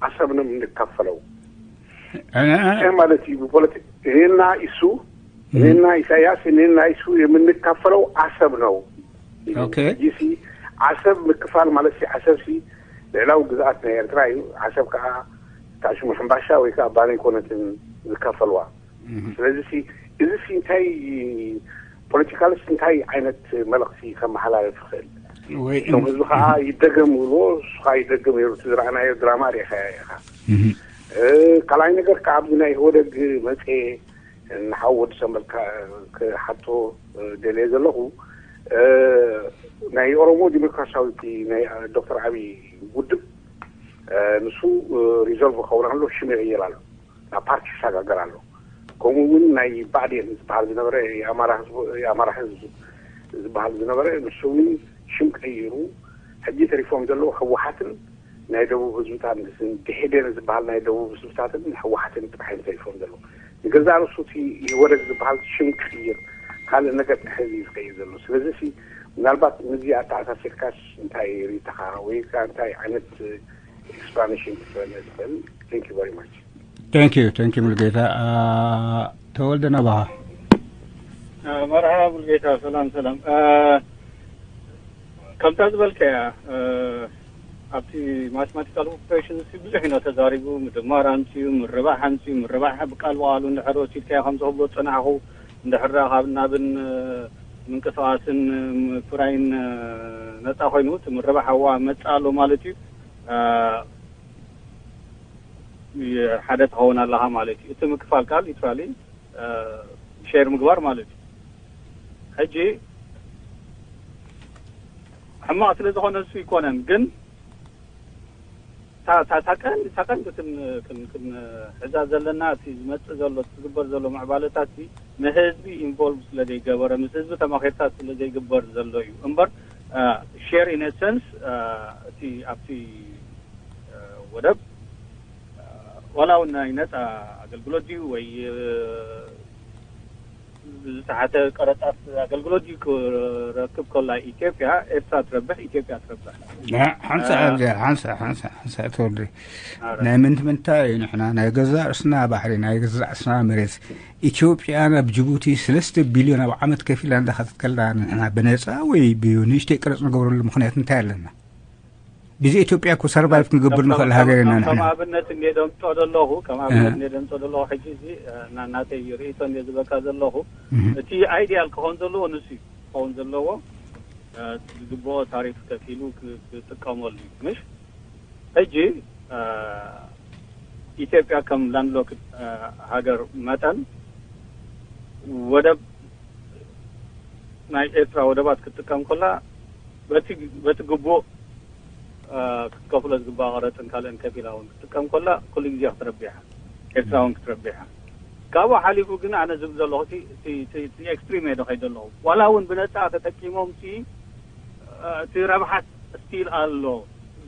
ዓሰብ ነው የምንካፈለው። እ- እ- ይህ ማለት እዩ ብፖለቲ እኔና ኢሱ እኔና ኢሳያስ እኔና ኢሱ የምንካፈለው አሰብ ነው። ኦኬ። ይሲ አሰብ ምክፋል ማለት ሲ አሰብ ሲ ልዕላዊ ግዝኣት ናይ ኤርትራ እዩ። አሰብ ከዓ ታሽሙ ሕምባሻ ወይ ከዓ ባን ኣይኮነትን ዝካፈልዋ። ስለዚ ሲ እዚ ሲ እንታይ ፖለቲካልስ እንታይ ዓይነት መልእኽቲ ከመሓላልፍ ይኽእል? ወይ እቶም ህዝቢ ከዓ ይደገም ይብልዎ፣ እሱ ከዓ ይደገም ይሩ እቲ ዝረኣናዮ ድራማ ሪኢኻ ኢኻ። እ፣ ካልኣይ ነገር ከዓ ኣብዚ ናይ ኢህወደግ መፅኤ ንሓው ወዲ ሰንበል ካ- ክሓቶ እ፣ ደልየ ዘለኹ እ፣ ናይ ኦሮሞ ዲሞክራሲያዊት ናይ ዶክተር ዓብዪ ውድብ እ፣ ንሱ እ፣ ሪዞልቭ ክኸውን ኣሎ ሽም ይቕይር ኣሎ ናብ ፓርቲ ይሰጋገር ኣሎ። ከምኡ እውን ናይ ብኣዴን ዝበሃል ዝነበረ የኣማራ ህዝቢ የኣማራ ህዝቢ ዝበሃል ዝነበረ ንሱ እውን ሽም ቀይሩ ሕጂ ተሪፎም ዘለዉ ህወሓትን ናይ ደቡብ ህዝብታት ደኢህዴን ዝበሃል ናይ ደቡብ ህዝብታትን ህወሓትን ጥራሕ እዮም ተሪፎም ዘለዉ። ንገዛእ ርእሱ እቲ ኢህወደግ ዝበሃል ሽም ክቕይር ካልእ ነገር ጥራሕ እዩ ዝቐይር ዘሎ። ስለዚ ሲ ምናልባት ምስዚ ኣተኣሳሲርካስ እንታይ ርኢቶኻ ወይ ከዓ እንታይ ዓይነት ኤክስፕላኔሽን ክትህበና ትኽእል? Thank you very much. Thank you thank you ሙሉጌታ ተወልደ ናባኻ መርሓባ ሙሉጌታ፣ ሰላም ሰላም። ከምታ ዝበልካያ ኣብቲ ማቴማቲካል ኦፕሬሽን ብዙሕ ኢና ተዛሪቡ። ምድማር ኣምፅዩ፣ ምርባሕ ኣምፅዩ። ምርባሕ ብቃል ብቃሉ እንድሕር ወሲድካዮ ከምዚ ክብሎ ዝፀናሕኹ፣ እንድሕር ካብ ናብን ምንቅስቃስን ፍራይን ነፃ ኮይኑ እቲ ምርባሕ ኣዋ መፃ ኣሎ ማለት እዩ። ሓደ ትኸውን ኣለኻ ማለት እዩ። እቲ ምክፋል ቃል ሊትራሊ ሼር ምግባር ማለት እዩ። ሕጂ ሕማቕ ስለ ዝኾነ እሱ ይኮነን፣ ግን እታ ቀንዲ እታ ቀንዲ ክንሕዛ ዘለና እቲ ዝመፅእ ዘሎ ዝግበር ዘሎ ምዕባለታት ንህዝቢ ኢንቮልቭ ስለ ዘይገበረ ምስ ህዝቢ ተማኺርካ ስለ ዘይግበር ዘሎ እዩ እምበር ሼር ኢን ሰንስ እቲ ኣብቲ ወደብ ዋላ እውን ናይ ነፃ ኣገልግሎት ድዩ ወይ ዝተሓተ ቀረፃት ኣገልግሎት ድዩ ክረክብ ከላ ኢትዮጵያ ኤርትራ ትረብሕ ኢትዮጵያ ትረብሕ። ሓንሳ ሓንሳ ሓንሳ ሓንሳ ተወልደ ናይ ምንት ምንታይ እዩ ንሕና ናይ ገዛ ርስና ባሕሪ ናይ ገዛ ርስና መሬት ኢትዮጵያ ናብ ጅቡቲ ሰለስተ ቢልዮን ኣብ ዓመት ከፊላ እንዳኸተትከላ ንሕና ብነፃ ወይ ብንእሽተይ ቅረፅ ንገብረሉ ምክንያት እንታይ ኣለና? ብዚ ኢትዮጵያ እኮ ሰርቫይቭ ክንገብር ንኽእል ሃገር ኢና ንሕና። ከም ኣብነት እንደ ደምጦ ዘለኹ ከም ኣብነት እንደ ደምጦ ዘለኹ ሕጂ እዚ ናተይ ርእይቶ እንደ ዝበካ ዘለኹ እቲ ኣይዲያል ክኸውን ዘለዎ ንሱ እዩ ክኸውን ዘለዎ ዝግብኦ ታሪፍ ከፊሉ ክጥቀመሉ እዩ ምሽ ሕጂ ኢትዮጵያ ከም ላንድሎክ ሃገር መጠን ወደብ ናይ ኤርትራ ወደባት ክትጥቀም ከላ በቲ ግቡእ ክትከፍሎ ዝግባእ ቀረፅን ካልእን ከፊላ እውን ክትጥቀም ከላ ኩሉ ግዜ ክትረቢሕ ኤርትራ እውን ክትረቢሕ ካብኡ ሓሊፉ ግን ኣነ ዝብል ዘለኹ ኤክስትሪም ዶ ከይደ ኣለኹ ዋላ እውን ብነፃ ተጠቂሞም እቲ ረብሓት ስቲል ኣሎ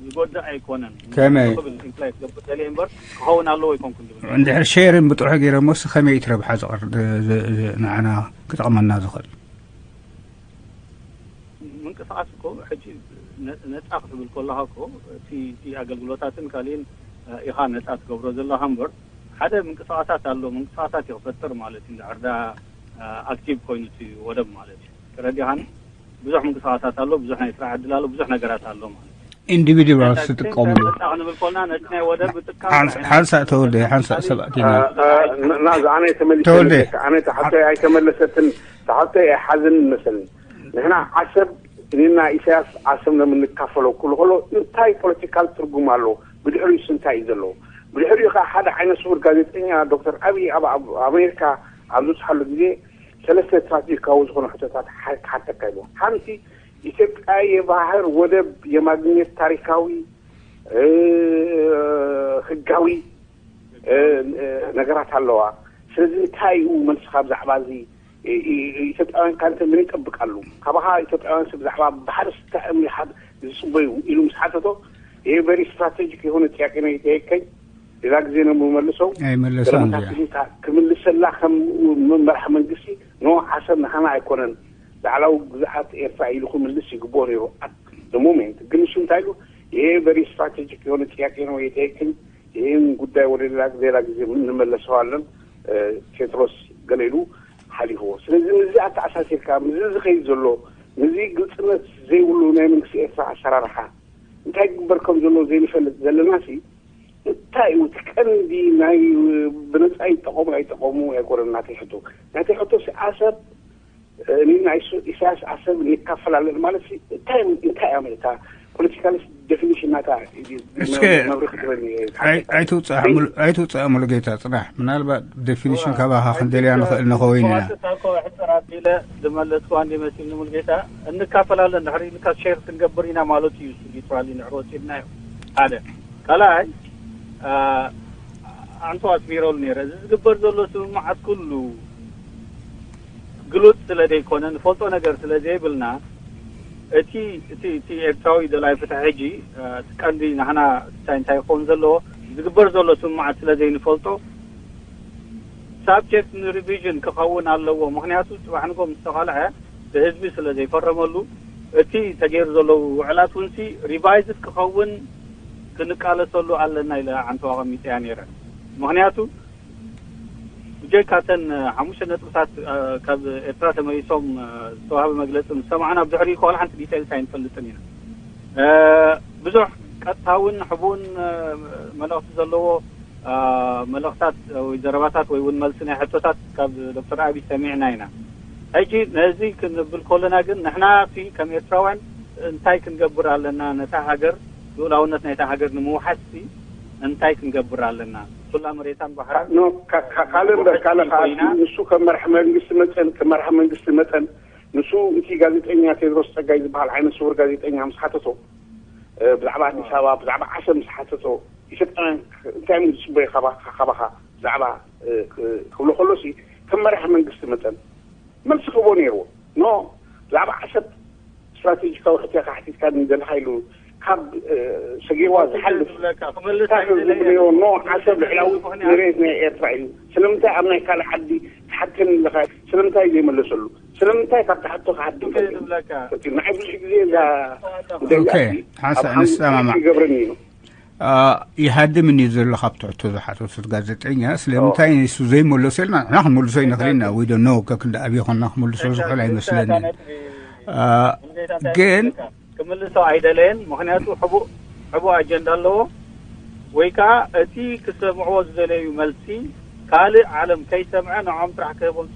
ዝጎድእ ኣይኮነን ከመይ ክብል ኢምፕላይ ክገብር ደልየ እምበር ክኸውን ኣለዎ ኣይኮንኩን ዝብል እንድሕር ሼርን ብጥዑሕ ገይሮሞስ ከመይ እቲ ረብሓ ዝቐር ንዓና ክጠቕመና ዝኽእል ምንቅስቃስ እኮ ሕጂ ነፃ ክትብል ከለካ እኮ እቲ ኣገልግሎታትን ካሊእን ኢኻ ነፃ ትገብሮ ዘለካ እምበር ሓደ ምንቅስቃሳት ኣሎ ምንቅስቃሳት እዩ ክፈጥር ማለት እዩ እንድሕር ኣክቲቭ ኮይኑ እቲ ወደብ ማለት እዩ ተረዲኻኒ ብዙሕ ምንቅስቃሳት ኣሎ ብዙሕ ናይ ስራሕ ዕድል ኣሎ ብዙሕ ነገራት ኣሎ ማለት እዩ ኢንዲቪድዋልስ ዝጥቀምሉ ክንብል ኮና ነቲ ናይ ወደብ ዝጥቀም ሓንሳእ ተወልደ ሓንሳእ ሰባት ኢና ናዚ ኣነ ተመሊሰ ተወልደ ኣነ ተሓቶ ኣይተመለሰትን ተሓቶ ኣይሓዝን መሰለኝ ንሕና ዓሰብ እኔና ኢሳያስ ዓሰብ ለምንካፈለው ክሉ ከሎ እንታይ ፖለቲካል ትርጉም ኣሎ ብድሕሪኡስ እንታይ እዩ ዘለዎ ብድሕሪኡ ከዓ ሓደ ዓይነ ስውር ጋዜጠኛ ዶክተር ኣብይ ኣብ ኣሜሪካ ኣብ ዝበፅሓሉ ግዜ ሰለስተ ስትራቴጂካዊ ዝኾኑ ሕቶታት ክሓተካ ኢሉ ሓንቲ ኢትዮጵያ የባህር ወደብ የማግኘት ታሪካዊ ህጋዊ ነገራት ኣለዋ ስለዚ እንታይ እዩ መልስካ ብዛዕባ እዚ ኢትዮጵያውያን ካንተ ምን ይጠብቃሉ ካባኻ ኢትዮጵያውያን ብዛዕባ ባሕሪ ስታይ እዮም ዝፅበዩ ኢሉ ምስ ሓተቶ ይሄ ቨሪ ስትራቴጂክ የሆነ ጥያቄ ነው የጠየቀኝ ሌላ ጊዜ ነው የምመልሰው አይመለሰውም እዚያ ክምልሰላ ከም መራሒ መንግስቲ ኖ ዓሰብ ንሓና ኣይኮነን ላዕላዊ ግዝኣት ኤርትራ ኢሉ ክምልስ ይግብኦ ነይሩ at the moment ግን እሱ እንታይ ኢሉ ይሄ very strategic የሆነ ጥያቄ ነው የጠየቀኝ ይህን ጉዳይ ወደ ሌላ ጊዜ እንመለሰዋለን ቴድሮስ ገለ ኢሉ ሓሊፍዎ ስለዚ ምዚ ኣተኣሳሲርካ ምዚ ዝኸይድ ዘሎ ምዚ ግልፅነት ዘይብሉ ናይ መንግስቲ ኤርትራ ኣሰራርሓ እንታይ ክግበር ከም ዘሎ ዘይንፈልጥ ዘለና ሲ እንታይ እዩ እቲ ቀንዲ ናይ ብነፃ ይጠቐሙ ኣይጠቐሙ ኣይኮነን ናተይ ሕቶ ናተይ ሕቶ ሲ ዓሰብ ናይ ኢሳያስ ዓሰብ ይካፈላለን ማለት ሲ እንታይ እንታይ እያ ማለት ፖለቲካል ዴፊኒሽን ናታ እስከ መብርህ ክትበኒ ኣይትውፅኣ ሙሉጌታ ፅናሕ ምናልባት ዴፊኒሽን ካባኻ ክንደልያ ንኽእል ንኸውን ኢና ሕፅር ኣቢለ ዝመለስኩ ኣንዲ መሲልኒ ሙሉጌታ እንካፈላለን ድሕሪ ኢልካ ሼር ክንገብር ኢና ማለት እዩ ሊትራሊ ንዕሮ ወፂድናዮ ሓደ ካልኣይ ኣንቶ ኣስሚረሉ ነይረ እዚ ዝግበር ዘሎ ስምምዓት ኩሉ ግሉጽ ስለ ዘይኮነ ንፈልጦ ነገር ስለ ዘይብልና እቲ እቲ እቲ ኤርትራዊ ደላይ ፍትሒ ሕጂ እቲ ቀንዲ ንሕና እንታይ እንታይ ክኸውን ዘለዎ ዝግበር ዘሎ ስምምዓት ስለ ዘይንፈልጦ ሳብጀክት ንሪቪዥን ክኸውን ኣለዎ ምክንያቱ ፅባሕ ንጎ ምስ ተኻልዐ ብህዝቢ ስለ ዘይፈረመሉ እቲ ተገይሩ ዘለዉ ውዕላት እውን ሲ ሪቫይዝድ ክኸውን ክንቃለሰሉ ኣለና ኢለ ዓንቶ ኣቐሚጠያ ነይረ ምክንያቱ ብጀካ እተን ሓሙሽተ ነጥብታት ካብ ኤርትራ ተመሊሶም ዝተዋህበ መግለፂ ምስ ሰማዕና፣ ብድሕሪኡ ከ ዋላ ሓንቲ ዲቴይልስ ኣይንፈልጥን ኢና። ብዙሕ ቀጥታውን ሕቡን መልእኽቲ ዘለዎ መልእኽታት ወይ ዘረባታት ወይ እውን መልሲ ናይ ሕቶታት ካብ ዶክተር ኣብይ ሰሚዕና ኢና። ሕጂ ነዚ ክንብል ከለና ግን ንሕና ሲ ከም ኤርትራውያን እንታይ ክንገብር ኣለና? ነታ ሃገር፣ ልኡላውነት ናይታ ሃገር ንምውሓስ ሲ እንታይ ክንገብር ኣለና? ኩላ መሬታን ባሕራን ካልእ እምበር ካልእ ከዓ ንሱ ከም መራሕ መንግስቲ መጠን ከም መራሕ መንግስቲ መጠን ንሱ እቲ ጋዜጠኛ ቴድሮስ ጸጋይ ዝበሃል ዓይነት ስውር ጋዜጠኛ ምስ ሓተቶ ብዛዕባ ኣዲስ ኣበባ ብዛዕባ ዓሰብ ምስ ሓተቶ ኢትዮጵያውያን እንታይ እዮም ዝፅበዩ ካባኻ ብዛዕባ ክብሎ ከሎሲ ከም መራሕ መንግስቲ መጠን መልሲ ክህቦ ነይርዎ። ኖ ብዛዕባ ዓሰብ ስትራቴጂካዊ ሕትያ ካሕቲትካ ንደልካ ኢሉ ካብ ሰጊርዋ ዝሓልፍ ኖ ዓሰብ ልዕላዊ መሬት ናይ ኤርትራ እዩ። ስለምንታይ ኣብ ናይ ካልእ ዓዲ ትሓተኒ ኣለካ? ስለምንታይ ዘይመለሰሉ? ስለምንታይ ካብ ትሓቶ ክሓቲ ንዓይ ብዙሕ ግዜ እዛ ሓንሳ ንሰማማዕ ይገብረኒ እዩ። ይሃድም እኒ ዘሎ ካብ ትሕቶ ዝሓተቱት ጋዜጠኛ ስለምንታይ ንሱ ዘይመለሶ ኢልና ንሕና ክንመልሶ ይንኽእል ኢና። ወይ ዶ ኖ ከክንዲ ኣብይ ኾንና ክመልሶ ዝኽእል ኣይመስለንን። ግን ክምልሶ ኣይደለየን። ምክንያቱ ሕቡእ ሕቡእ ኣጀንዳ ኣለዎ። ወይ ከዓ እቲ ክሰምዕዎ ዝደለዩ መልሲ ካልእ ዓለም ከይሰምዐ ንዖም ጥራሕ ክህቦም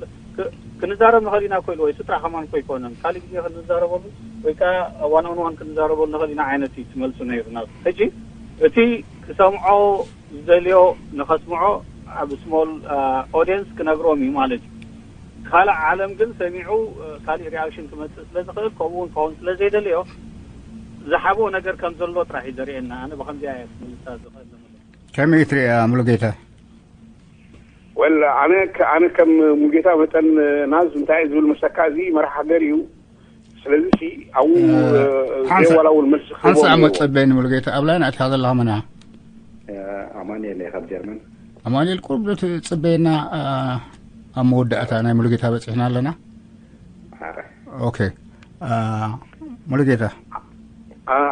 ክንዛረብ ንኽእል ኢና ኮይሉ ወይ ስጥራ ከማን ኮ ይኮነን ካልእ ግዜ ክንዛረበሉ ወይ ከዓ ዋን ኦን ዋን ክንዛረበሉ ንኽእል ኢና ዓይነት እዩ ትመልሱ ነይሩ ናብ ሕጂ እቲ ክሰምዖ ዝደልዮ ንኸስምዖ ኣብ ስሞል ኦዲየንስ ክነግሮም እዩ ማለት እዩ። ካልእ ዓለም ግን ሰሚዑ ካልእ ሪኣክሽን ክመፅእ ስለ ዝኽእል ከምኡ እውን ክኸውን ስለ ዘይደልዮ ዝሓብኦ ነገር ከም ዘሎ ጥራሕ እዩ ዘርእየና። ኣነ ብከምዚኣ እየ ክምልሳ ዝኽእል። ከመይ ትሪኣ ሙሉጌታ? ወል ኣነ ኣነ ከም ሙሉጌታ መጠን ናዝ እንታይ ዝብል መሰካ እዚ መራሕ ሃገር እዩ። ስለዚ ኣብኡ ዘይዋላውል መልሲ ሓንሳ ዓመት ጸበየኒ ሙሉጌታ ኣብ ላይን ኣቲኻ ዘለኻ መን እያ? ኣማኑኤል እየ ካብ ጀርመን። ኣማኑኤል ቁሩብ ዶ ትጽበየና? ኣብ መወዳእታ ናይ ሙሉጌታ በጺሕና ኣለና። ኦኬ ሙሉጌታ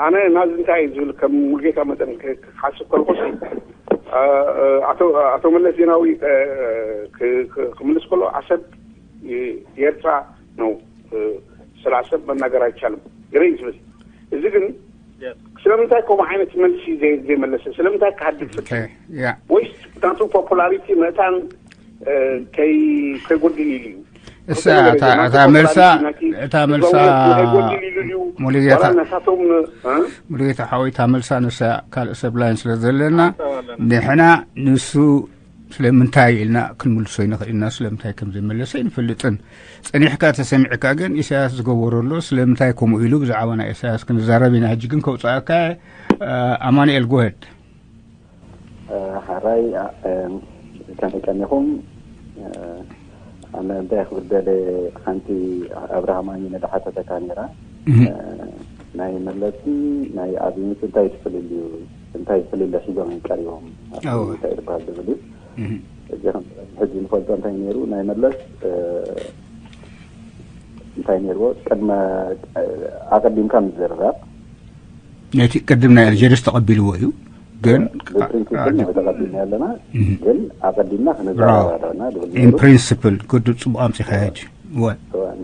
ኣነ ናዚ እንታይ እዩ ዝብል ከም ሙሉጌታ መጠን ክሓስብ ከልኩሲ ኣቶ መለስ ዜናዊ ክምልስ ከሎ ዓሰብ የኤርትራ ነው ስለ ዓሰብ መናገር ኣይቻልም ገለ እዩ ዝብል። እዚ ግን ስለምንታይ ከምኡ ዓይነት መልሲ ዘይመለሰ? ስለምንታይ ክሃድግ ፈቲኑ? ወይስ ናቱ ፖፑላሪቲ ምእታን ከይጎድል ኢሉ እዩ? እሳ እታ መልሳ እታ መልሳ ሙሉጌታ ሓወይ እታ መልሳ ንሳ ካልእ ሰብ ላይን ስለ ዘለና ንሕና ንሱ ስለምንታይ ኢልና ክንምልሶ ይንኽእል ኢና ስለምንታይ ከም ዘይመለሰ ኣይንፈልጥን። ጸኒሕካ ተሰሚዕካ ግን ኢሳያስ ዝገበሮ ኣሎ ስለምንታይ ከምኡ ኢሉ ብዛዕባ ናይ ኢሳያስ ክንዛረብ ኢና። ሕጂ ግን ከውጽኣካ ኣማኑኤል ጎሄድ ሓራይ ከመይ ቀኒኹም? ኣነ እንታይ ክብል ደለ ሓንቲ ኣብርሃም ኣሚነ ዝሓተተካ ነይራ ናይ መለስን ናይ ኣብይንስ እንታይ ትፍልልዩ እንታይ ፍልለ ሒዞም እዮም ቀሪቦም እንታይ ዝበሃል ዝብል እዩ። እዚ ከም ሕጂ ንፈልጦ እንታይ ነይሩ ናይ መለስ እንታይ ነይርዎ ቅድመ ኣቐዲምካ ምዝርራብ ነቲ ቅድም ናይ ኣልጀርስ ተቐቢልዎ እዩ ግን ብፕሪንሲፕል ንዕተቐቢልና ኣለና ግን ኣቐዲምና ክንዘራረብ ኣለና ዝብል ነይሩ። ፕሪንስፕል ግዱ ጽቡቕ ኣምጺኻ ሕጂ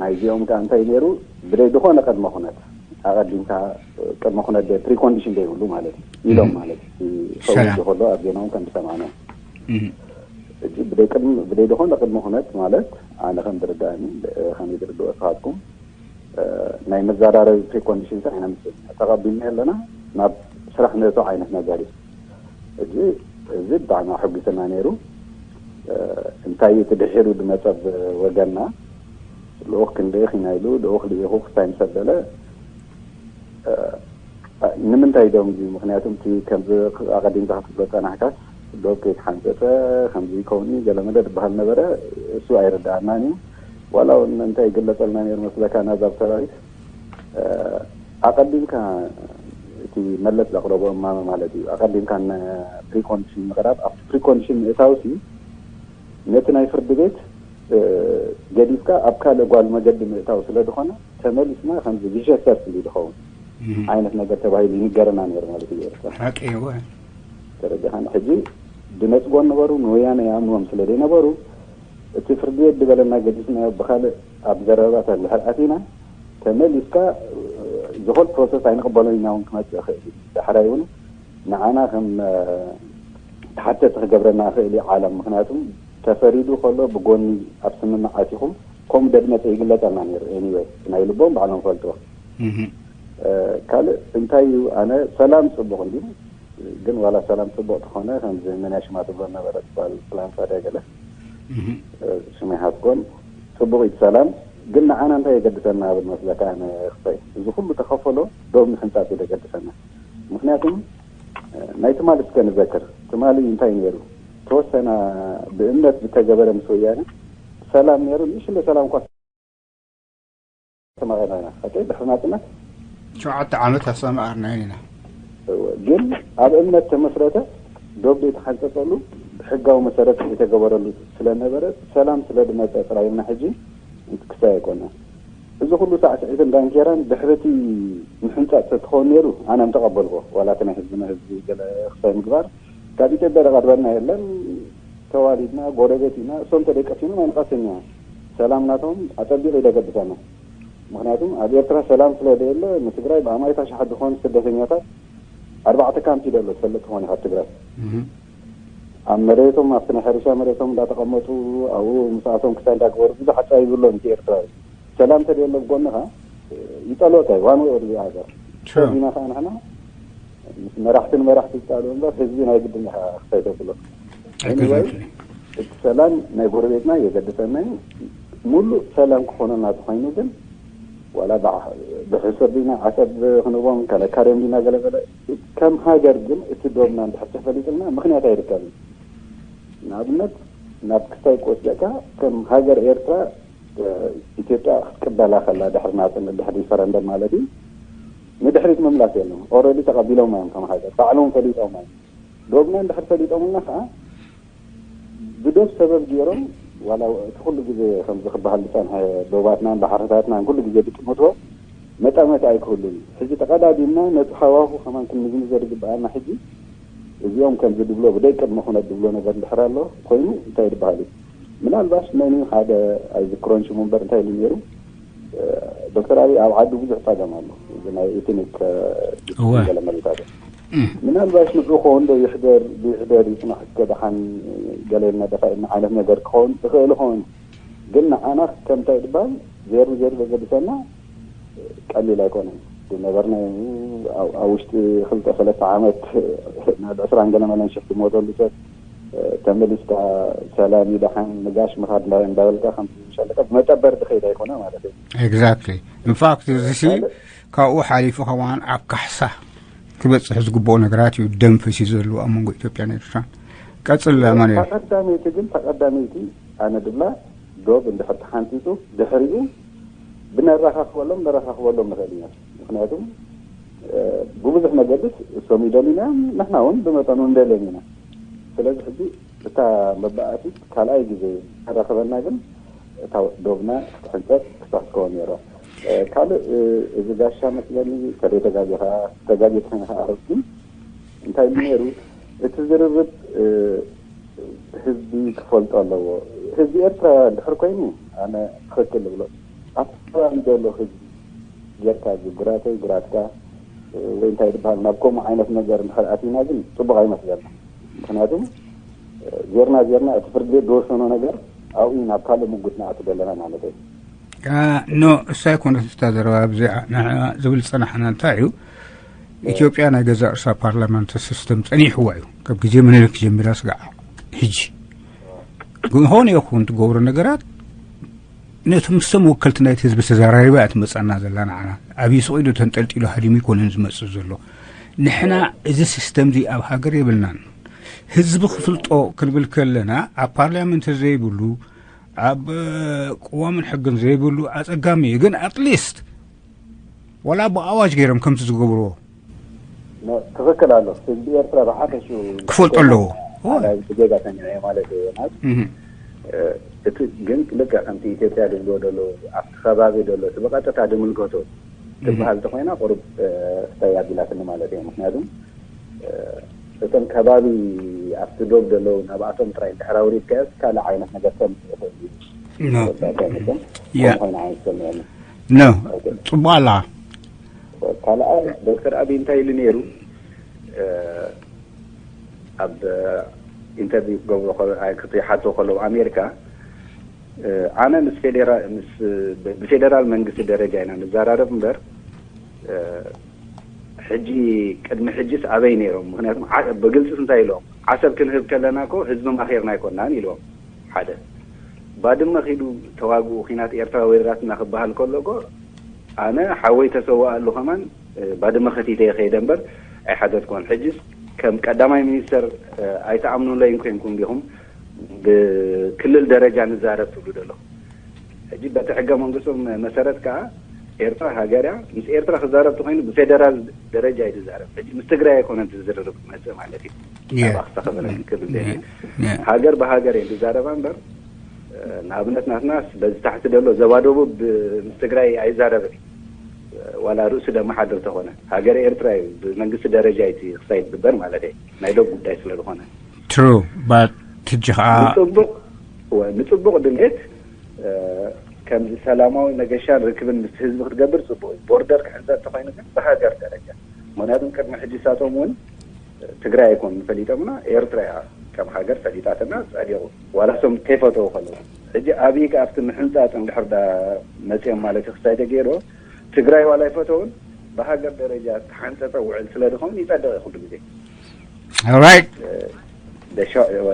ናይዚኦም ከዓ እንታይ ነይሩ ብደይ ዝኾነ ቅድመ ኩነት ኣቐዲምካ ቅድመ ኩነት ደ ፕሪኮንዲሽን ዘይብሉ ማለት እዩ ኢሎም ማለት እዩ ሰው ከሎ ኣብ ዜናውን ከም ዝሰማዕና ሕጂ ብደይ ቅድሚ ብደይ ዝኾነ ቅድመ ኩነት ማለት ኣነ ከም ዝርዳእኒ ከመይ ዝርድኦ ስኻትኩም ናይ መዘራረቢ ፕሪኮንዲሽንስ ኣይነምፅእ ተቐቢልና ኣለና ናብ ስራሕ ነእቶ ዓይነት ነገር እዩ። እዚ እዚ ብጣዕሚ ኣሐጒሰና ነይሩ። እንታይ እዩ እቲ ድሒሩ ዝመፀ ብወገንና ልኡኽ ክንልእኽ ኢና ኢሉ ልኡኽ ልኢኹ ክሳይ ምስ ኣበለ ንምንታይ ዶም እዚ ምክንያቱ እቲ ከምዚ ኣቐዲምካ ክትብሎ ፀናሕካስ ዶብ ከይተሓንፀፀ ከምዚ ከምኡ ገለመለ ዝበሃል ነበረ እሱ ኣይርድኣናን እዩ ዋላ እውን እንታይ ይግለፀልና ነይሩ መስለካ ናዛ ብተራዊት ኣቐዲምካ እቲ መለስ ዘቕረቦ እማመ ማለት እዩ ኣቐዲምካ ፕሪኮንዲሽን ምቕራብ ኣብቲ ፕሪኮንዲሽን ምእታው ሲ ነቲ ናይ ፍርዲ ቤት ገዲፍካ ኣብ ካልእ ጓል መገዲ ምእታው ስለ ዝኾነ ተመሊስና ከምዚ ቪሸስ ሰርክል እዩ ዝኸውን ዓይነት ነገር ተባሂሉ ይንገረና ነይሩ ማለት እዩ ኤርትራ ሓቂ እወ ተረዲኻኒ ሕጂ ድነፅጎ ነበሩ ንወያነ ይኣምንዎም ስለ ዘይነበሩ እቲ ፍርዲ ቤት ዝበለና ገዲፍናዮ ብኻልእ ኣብ ዘረባታት እንድሕር ኣቲና፣ ተመሊስካ ዝኹል ፕሮሰስ ኣይንቕበሎን ኢና እውን ክመፅእ ይኽእል እዩ። ዳሕራይ እውን ንዓና ከም ተሓተቲ ክገብረና ይኽእል እዩ ዓለም። ምክንያቱም ተፈሪዱ ከሎ ብጎኒ ኣብ ስምምዕ ኣቲኹም ከምኡ ደድመፀ ይግለፀልና ነይሩ። ኤኒወይ ናይ ልቦም ባዕሎም ፈልጥዎ። ካልእ እንታይ እዩ? ኣነ ሰላም ፅቡቕ እንዲ ግን ዋላ ሰላም ፅቡቕ ተኾነ ከምዚ መን ያሽማ ትብሎ ነበረት ል ፍላንሳ ደ ገለ ሽመይ ሃስኮን ፅቡቕ እዩ ሰላም። ግን ንዓና እንታይ የገድሰና ብል መስለካ? ኣነ ክሳይ እዚ ኩሉ ተኸፈሎ ዶብ ምሕንፃፅ እዩ ዘገድሰና። ምክንያቱም ናይ ትማሊ እስከ ንዘክር። ትማሊ እንታይ ነይሩ? ተወሰና ብእምነት ዝተገበረ ምስ ወያነ ሰላም ነይሩ። ንእሽለ ሰላም እኳ ተማቒና ኢና። ኦኬ፣ ድሕሪ ናጽነት ሸውዓተ ዓመት ኣስተማቐርናየን ኢና። እወ፣ ግን ኣብ እምነት ተመስረተ ዶብ ዘይተሓንጸጸሉ ብሕጋዊ መሰረት ዘይተገበረሉ ስለነበረ ሰላም ስለ ዝመጸ ጥራይ ኢና ሕጂ ክሳይ ኣይኮነ። እዚ ኩሉ ሳዕስዒትን ዳንኬራን ድሕርቲ ምሕንጻጽ ተትኸውን ነይሩ ኣነ ምተቐበልኩዎ። ዋላ እቲ ናይ ህዝብና ህዝቢ ገለ ክሳይ ምግባር ካብ ኢትዮጵያ ደቐድበና የለን። ተዋሊድና ጎረቤት ኢና። እሶም ተደቀሲኖም ኣይንቐስን ኢና። ሰላም ናቶም ኣጸቢቑ ይደገድሰና። ምክንያቱም ኣብ ኤርትራ ሰላም ስለ ዘየለ ንትግራይ ብኣማኢት ኣሽሓት ዝኾኑ ስደተኛታት ኣርባዕተ ካምፕ እዩ ዘሎ። ትፈልጥ ትኾን ኢኻ ኣብ ትግራይ ኣብ መሬቶም ኣብቲ ናይ ሕርሻ መሬቶም እንዳተቐመጡ ኣብኡ ምስኣቶም ክሳይ እንዳገበሩ ብዙሕ ኣጻይብሎ እቲ ኤርትራዊ ሰላም ተደየሎ ብጎንኻ ይጠልወካ እዩ ዋን ወይ ኦር ሃገር። ሰዚና ከዓ ንሕና ምስ መራሕቲ ንመራሕቲ ዝጣልኡ እምበር ህዝቢ ናይ ግድን ኢኻ ክሳይ ተብሎ። Anyway፣ እቲ ሰላም ናይ ጎረቤትና የገድሰና እዩ። ሙሉእ ሰላም ክኾነና ተኾይኑ ግን ዋላ ብዓ- ብሕሱር ዲና ዓሰብ ክንቦም ከለካርዮም ዲና ገለገለ ከም ሃገር ግን እቲ ዶብና እንድሕር ተፈሊጥልና ምክንያት ኣይርከብን። ንኣብነት ናብ ክስታይ ክወስደካ ከም ሃገር ኤርትራ ኢትዮጵያ ክትቅበላ ከላ ድሕሪ ናፅነት ድሕሪ ሪፈረንደም ማለት እዩ ንድሕሪት ምምላስ የለን። ኦረዲ ተቐቢሎም እዮም ከም ሃገር ባዕሎም ፈሊጦም እዮም። ዶብና እንድሕር ፈሊጦምልና ከዓ ብዶብ ሰበብ ገይሮም ዋላ እቲ ኩሉ ግዜ ከምዚ ክበሃል ዝፀንሐ ዶባትናን ባሕርታትናን ኩሉ ግዜ ብጥምትዎ መጠመት ኣይክህሉን እዩ። ሕጂ ተቐዳዲምና ነቲ ሃዋሁ ከማን ክንምዝምዞ ዝግበኣና ሕጂ እዚኦም ከምዚ ድብሎ ብደይ ቅድመ ኩነት ድብሎ ነገር እንድሕር ኣሎ ኮይኑ እንታይ ድበሃል እዩ? ምናልባሽ መን እዩ ሓደ ኣይዝክሮን ሽሙ እምበር እንታይ ኢሉ ነይሩ? ዶክተር ኣብይ ኣብ ዓዱ ብዙሕ ፀገም ኣሎ። እዚ ናይ ኤትኒክ እወ። ገለ መሬታት እዩ። ምናልባሽ ንዑ ከውን ዶ ይሕደር ይሕደር ይፅናሕ እስከ ደሓን ገለ ኢልና ደፋ ኢልና ዓይነት ነገር ክኸውን ይኽእል ይኸውን። ግን ንዓና ከምታይ ድበሃል ዜሩ ዜሩ ዘገድሰና ቀሊል ኣይኮነን። ዝነበርና ኣብ ውሽጢ ክልተ ሰለስተ ዓመት ናብ ዕስራን ገለ መለን ሽሕ ዝሞተሉ ሰብ ተመሊስካ ሰላም ይደሓን ንጋሽ ምኻድ እንዳበልካ ከም ሻለካ ብመጠበር ድኸይድ ኣይኮነ ማለት እዩ። Exactly። In fact እዚ ሲ ካብኡ ሓሊፉ ከማን ኣብ ካሕሳ ክበፅሕ ዝግብኦ ነገራት እዩ። ደም ፈሲሱ ዘሎ ኣብ መንጎ ኢትዮጵያን ኤርትራን። ቀፅል ኣማኑኤል። ተቐዳመይቲ ግን ተቐዳመይቲ ኣነ ድብላ ዶብ እንድሕር ተሓንፂፁ ድሕሪኡ ብነረኻኽበሎም ነረኻኽበሎም ንኽእል ኢና። ምክንያቱም ብብዙሕ መገድስ እሶም ይደልዩና እዮም፣ ንሕና እውን ብመጠኑ ንደልዮም ኢና። ስለዚ ሕጂ እታ መባኣሲት ካልኣይ ግዜ ተረኽበና ግን እታ ዶብና ክትሕንፀፅ ክትሕከወ ነይሮ። ካልእ እዚ ጋሻ መስለኒ ተደይ ተጋጊኻ ተጋጊ ተኮይንካ ኣረብ ግን እንታይ ኢሉ ነይሩ እቲ ዝርርብ ህዝቢ ክፈልጦ ኣለዎ። ህዝቢ ኤርትራ ድሕር ኮይኑ ኣነ ትኽክል እብሎ ኣብቲ ከባቢ ዘሎ ህዝቢ ጌርካ እዚ ጉራተይ ጉራትካ ወይ እንታይ ዝበሃል ናብ ከምኡ ዓይነት ነገር እንድሕር ኣቲና ግን ፅቡቕ ኣይመስለና። ምክንያቱም ዜርና ዜርና እቲ ፍርድ ቤት ዝወሰኖ ነገር ኣብኡ ናብ ካልእ ምጉት ንኣቱ ዘለና ማለት እዩ። ኖ እሳ ይኮነት እታ ዘረባ ብዚኣ ንሕና ዝብል ዝፀናሕና እንታይ እዩ? ኢትዮጵያ ናይ ገዛ ርእሳ ፓርላመንት ሲስተም ፀኒሕዋ እዩ ካብ ግዜ ምኒልክ ጀሚራ ስጋዕ ሕጂ ዝኾነ ይኹን ትገብሮ ነገራት ነቲ ምስቶም ወከልቲ ናይቲ ህዝቢ ተዘራሪባ እያ ትመፀና ዘላ ንዓና ኣብይ ስቕ ኢሉ ተንጠልጢሉ ሃዲሙ ይኮነን ዝመፅእ ዘሎ ንሕና እዚ ሲስተም እዚ ኣብ ሃገር የብልናን ህዝቢ ክፍልጦ ክንብል ከለና ኣብ ፓርላመንት ዘይብሉ ኣብ ቅዋምን ሕግን ዘይብሉ ኣፀጋሚ እዩ ግን ኣትሊስት ዋላ ብኣዋጅ ገይሮም ከምቲ ዝገብርዎ ትኽክል ኣሎ ህዝቢ ኤርትራ ብሓፈሹ ክፈልጦ ኣለዎ ብዜጋ ሰሚዐ ማለት እዩ ዮናስ እቲ ግን ልክዕ ከምቲ ኢትዮጵያ ድብልዎ ደሎ ኣብቲ ከባቢ ደሎ እቲ ብቐጥታ ድምልከቶ ትበሃል ተኮይና ቁሩብ እንታይ ኣቢላትኒ ማለት እዩ ምክንያቱም እቶም ከባቢ ኣብቲ ዶብ ዘለዉ ናብኣቶም ጥራይ ድሕር ኣውሪድካዮስ ካልእ ዓይነት ነገር ከምፅእ ይኽእል እዩ። ኖ ወዳእታ መቸም ያ ከምኡ ኮይኑ ዓይነት ሰሚዐኒ። ኖ ጽቡቅ ኣላ ካልኣይ ዶክተር ኣብይ እንታይ ኢሉ ነይሩ? ኣብ ኢንተርቪው ክገብሩ ክሓትዎ ከለዉ ኣሜሪካ፣ ኣነ ምስ ፌዴራል ምስ ብፌዴራል መንግስቲ ደረጃ ኢና ንዘራረብ እምበር፣ ሕጂ ቅድሚ ሕጂስ ኣበይ ነይሮም? ምክንያቱም ብግልፂ እንታይ ኢሎም? ዓሰብ ክንህብ ከለና እኮ ህዝቢ ማኪርና ኣይኮናን ኢልዎም። ሓደ ባድመ ኪዱ ተዋግኡ፣ ኪናት ኤርትራ ወሪራትና ክበሃል ከሎ እኮ ኣነ ሓወይ ተሰዋኣሉ ከማን ባድመ ከቲተ ከይደ እምበር ኣይሓተትኩዎን። ሕጅስ ከም ቀዳማይ ሚኒስተር ኣይተኣምኑለይን ኮንኩም ዲኹም ብክልል ደረጃ ንዛረብ ትብሉ ዘለኹም? ሕጂ በቲ ሕገ መንግስቶም መሰረት ከዓ ኤርትራ ሃገር እያ። ምስ ኤርትራ ክዛረብ ተኮይኑ ብፌደራል ደረጃ እዩ ዝዛረብ። ሕጂ ምስ ትግራይ ኣይኮነን ዝዝርርብ ክመፅእ ማለት እዩ። Yeah. ኣባክሳ ክብለክ ክብል ደልየ። Yeah. ሃገር ብሃገር እየ ዝዛረባ እምበር ንኣብነት ናትናስ በዚ ታሕቲ ዘሎ ዘባ ደቡብ ምስ ትግራይ ኣይዛረብን እዩ። ዋላ ርእሱ ደመሓድር ተኾነ ሃገር ኤርትራ እዩ ብመንግስቲ ደረጃ እዩ ክሳይ ዝግበር ማለት እዩ። ናይ ዶብ ጉዳይ ስለ ዝኾነ True, but ሕጂ ከዓ ንፅቡቕ ወ- ንፅቡቕ ድሌት ከምዚ ሰላማዊ መገሻን ርክብን ምስ ህዝቢ ክትገብር ፅቡቅ እዩ። ቦርደር ክሕንፀ እንተኮይኑ ግን ብሃገር ደረጃ፣ ምክንያቱም ቅድሚ ሕጂ ሳቶም እውን ትግራይ ኣይኮኑን ፈሊጦምና፣ ኤርትራ እያ ከም ሃገር ፈሊጣትና ጸዲቑ። ዋላ እሶም ከይፈተው ከለዉ ሕጂ ኣብይ ከ ኣብቲ ምሕንፃፅ እንድሕር ዳ መፅኦም ማለት እዩ ክሳይ ተገይሮ ትግራይ ዋላ ኣይፈተውን ብሃገር ደረጃ ተሓንፀፀ ውዕል ስለ ዝኾን ይጸድቕ እዩ ኩሉ ግዜ። Alright.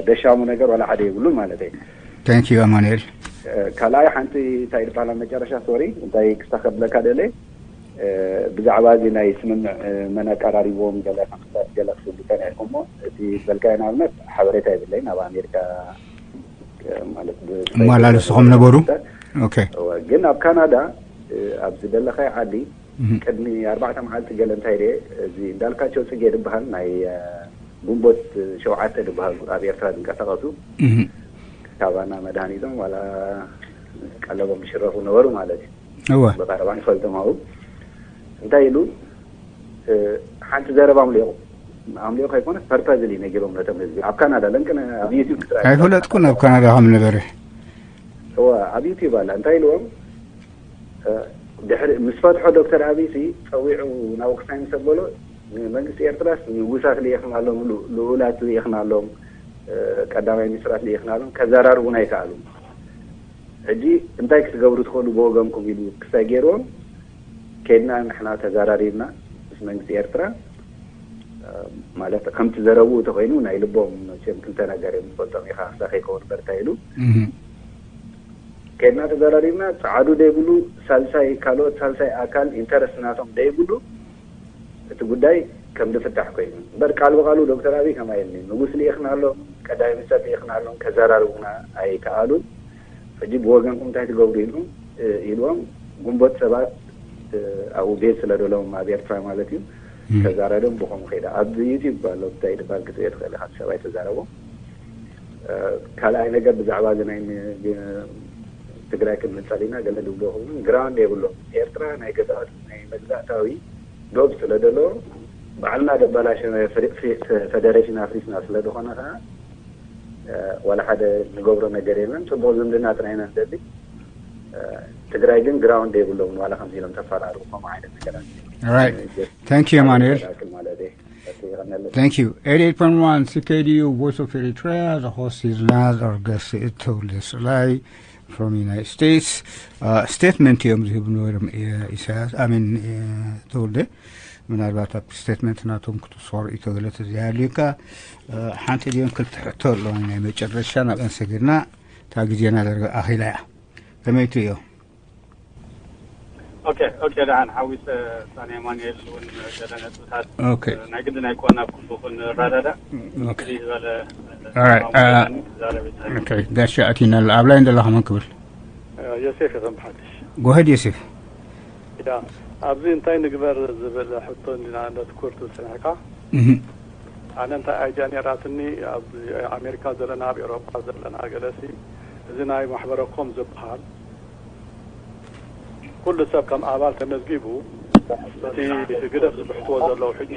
ደሻሙ ነገር ዋላ ሓደ የብሉን ማለት እዩ። Thank you ኣማኑኤል። ካልኣይ ሓንቲ እንታይ ዝበሃል መጨረሻ ሶሪ እንታይ ክስታ ከብለካ ደለ ብዛዕባ እዚ ናይ ስምምዕ መን ኣቀራሪብዎም ገለ ከምስታት ገለ ክትብሉ ጸኒሕኩሞ እቲ ዝበልካዮ ንኣብነት ሓበሬታ የብለይን ኣብ ኣሜሪካ ማለት እማላልስኹም ነበሩ? Okay. ግን ኣብ ካናዳ ኣብ ዝደለኻዮ ዓዲ ቅድሚ ኣርባዕተ መዓልቲ ገለ እንታይ ደ እዚ እንዳልካቸው ፅጌ ዝበሃል ናይ ግንቦት ሸውዓተ ዝበሃል ኣብ ኤርትራ ዝንቀሳቀሱ ካባና መድሃኒቶም ዋላ ቀለቦም ዝሽረፉ ነበሩ ማለት እዩ። እወ ብቀረባ ንፈልጦም ኣብኡ እንታይ ኢሉ ሓንቲ ዘረባ ኣምሊቑ ኣምሊቑ ከይኮነ ፐርፐዝሊ ነጊሮም ነቶም ህዝቢ ኣብ ካናዳ ለንቅነ ኣብ ዩቲብ ክትረኣ ኣይፈለጥኩን ኣብ ካናዳ ከም ነበረ። እወ ኣብ ዩቲብ ኣላ እንታይ ኢልዎም ድሕሪ ምስ ፈትሖ ዶክተር ኣብይ ሲ ፀዊዑ ናብ ወቅሳይ ምስ ኣበሎ ንመንግስቲ ኤርትራስ ንጉሳት ልኢኽናሎም ልኡላት ልኢኽናሎም ቀዳማይ ሚኒስትራት ልኢኽናሎም ከዘራርቡና ኣይከኣሉን። ሕጂ እንታይ ክትገብሩ ትኽእሉ ብወገንኩም ኢሉ ክሳይ ገይርዎም ከድና ንሕና ተዘራሪብና ምስ መንግስቲ ኤርትራ ማለት ከምቲ ዘረብኡ ተኮይኑ ናይ ልቦም መቸም ክልተ ነገር እዮም ዝፈልጦም ኢኻ ክሳ ከይከውን በርታ ኢሉ ከድና ተዘራሪብና ፃዓዱ ደይብሉ ሳልሳይ ካልኦት ሳልሳይ ኣካል ኢንተረስት ናቶም ደይብሉ እቲ ጉዳይ ከም ዝፍታሕ ኮይኑ እምበር ቃል ብቃሉ ዶክተር ኣብይ ከማይ ኢልኒ ንጉስ ልኢኽና ኣሎም ቀዳይ ሚኒስተር ልኢኽና ኣሎም ከዘራርቡና ኣይከኣሉን። ሕጂ ብወገንኩም እንታይ ትገብሩ ኢልኩም ኢልዎም ግንቦት ሰባት ኣብኡ ቤት ስለ ደለዎም ኣብ ኤርትራ ማለት እዩ ተዛረዶም ብኸምኡ ከይዳ ኣብ ዩቲብ ኣሎ እንታይ ድባል ክትሪኦ ትኽእል ኢኻ ሰብኣይ ተዛረቦም ካልኣይ ነገር ብዛዕባ እዚ ናይ ትግራይ ክንመፀል ኢና ገለ ዝብልዎ ግራውንድ የብሎም ኤርትራ ናይ ገዛእት ናይ መግዛእታዊ ዶብ ስለ ዘሎ ባዕልና ደበላሸ ፈደሬሽን ኣፍሪስና ስለ ዝኾነ ከዓ ዋላ ሓደ ንገብሮ ነገር የለን ፅቡቅ ዝምድና ጥራይ ኢና ንደሊ ትግራይ ግን ግራውንድ የብሎም ዋላ ከምዚ ኢሎም ተፈራሩ ከምኡ ዓይነት ነገራት Right. Thank you ኣማኑኤል። ማለት እዩ Thank you. eighty-eight point one C K D U Voice of Eritrea, the host is Lazar Gassi Tolesrai from the United States. Statement እዮም ዝህቡ ነበሮም ኢሳያስ ኣሚን ተወልደ ምናልባት ኣብ ስቴትመንት ናቶም ክትወስኾ ርእይቶ ገለ ተዘይሃልዩካ ሓንቲ ድዮም ክልተ ሕቶ ኣለዋ ናይ መጨረሻ ናብአን ሰጊርና እታ ግዜና ደርጋ ኣኺላ እያ ከመይ ትርእዮ ኦኬ ኦኬ ደሓን ሓዊሰ ሳኒ ኣማኑኤል እውን ገለ ነጥብታት ኦኬ ናይ ግድን ኣይኮን ኣብ ኩሉ ክንረዳዳእ ኦኬ ፍልይ ዝበለ Alright, uh, ክዛረብ ይትኽእል okay ጋሻ ኣቲና ኣሎ ኣብ ላይን ዘለኻ መን ክብል ዮሴፍ እየ ከም ብሓድሽ ጎሄድ ዮሴፍ ያ ኣብዚ እንታይ ንግበር ዝብል ሕቶ እንዲና ነትኩር ትብል ሰሚዕካ ኣነ እንታይ ኣይድያ ነይራትኒ ኣብ ኣሜሪካ ዘለና ኣብ ኤውሮጳ ዘለና ገለሲ እዚ ናይ ማሕበረ ኮም ዝበሃል ኩሉ ሰብ ከም ኣባል ተመዝጊቡ እቲ ህግደፍ ዝብሕትዎ ዘለዉ ሕጂ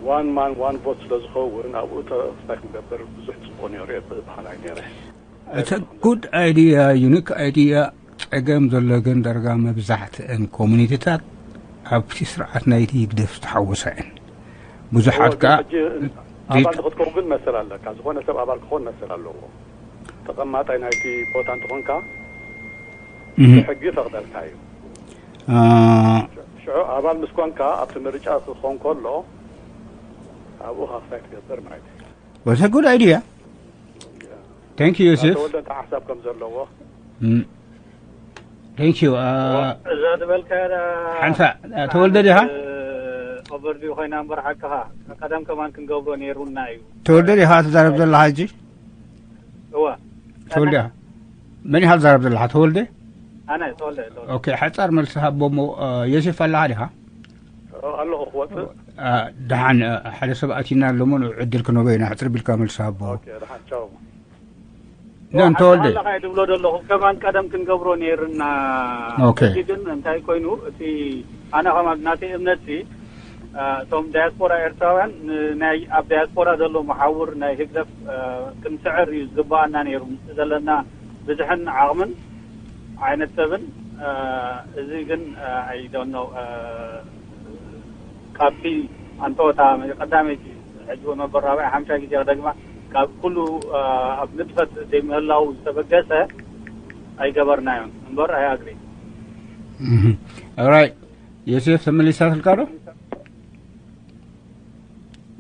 ዋን ማን ዋን ቮት ስለ ዝኸውን ኣብኡ ተስፋይ ክንገብር ብዙሕ ጽቡቕ ነይሩ እየ ብበሃል ኣይ ነይረ። It's a good idea, unique idea። ጸገም ዘሎ ግን ዳርጋ መብዛሕትአን ኮሚኒቲታት ኣብቲ ስርዓት ናይቲ ህግደፍ ዝተሓወሳ እየን። ብዙሓት ከኣ ኣባል ክትከውን ግን መሰል ኣለካ። ዝኾነ ሰብ ኣባል ክኾን መሰል ኣለዎ። ተቐማጣይ ናይቲ ቦታ እንተኾንካ ብሕጊ ይፈቕደልካ እዩ። ሽዑ ኣባል ምስ ኮንካ ኣብቲ ምርጫ ክኾን ከሎ ኣብኡ ካክሳይ ትገብር ማለት እዩ። Was a good idea. Thank you, ዮሴፍ። ተወልደ እንታይ ሓሳብ ከም ዘለዎ Thank you. እዛ ዝበልካያ ሓንሳ ተወልደ ዲኻ? ኦቨርቪው ኮይና እምበር ሓቅኻ ቀደም ከማን ክንገብሮ ነይሩና እዩ። ተወልደ ዲኻ ትዛረብ ዘለኻ ሕጂ? እወ ተወልደ ኢኻ? መን ኢኻ ትዛረብ ዘለኻ? ተወልደ? ኣነ ተወልደ ተወልደ። ኦኬ፣ ሓጻር መልሲ ሃቦ እሞ ዮሴፍ ኣለኻ ዲኻ? ኣለኹ ክወፅእ። ደሓን ሓደ ሰብ ኣቲና ኣሎ እሞ ንዑ ዕድል ክንህቦ ኢና። ሕፅር ቢልካ መልሲ ሃቦ። ኦኬ፣ ደሓን ቻው። ኖ እንተወልደ ኣለኻ እየ ዝብሎ ዘለኹ ከማን ቀደም ክንገብሮ ነይርና። ኦኬ። ሕጂ ግን እንታይ ኮይኑ እቲ ኣነ ከማን ናተይ እምነት ሲ እቶም ዳያስፖራ ኤርትራውያን ናይ ኣብ ዳያስፖራ ዘሎ መሓውር ናይ ህግደፍ ክንስዕር እዩ ዝግባኣና ነይሩ ምስ ዘለና ብዝሕን ዓቕምን ዓይነት ሰብን እዚ ግን ኣይዶኖ ካብቲ ኣንተወታ ቀዳመይቲ ሕጂ መበል ራብዓይ ሓምሻይ ግዜ ክደግማ ካብ ኩሉ ኣብ ንጥፈት ዘይምህላው ዝተበገሰ ኣይገበርናዮን እምበር ኣይ ኣግሪ ኦራይ ዮሴፍ ተመሊሳትልካ ዶ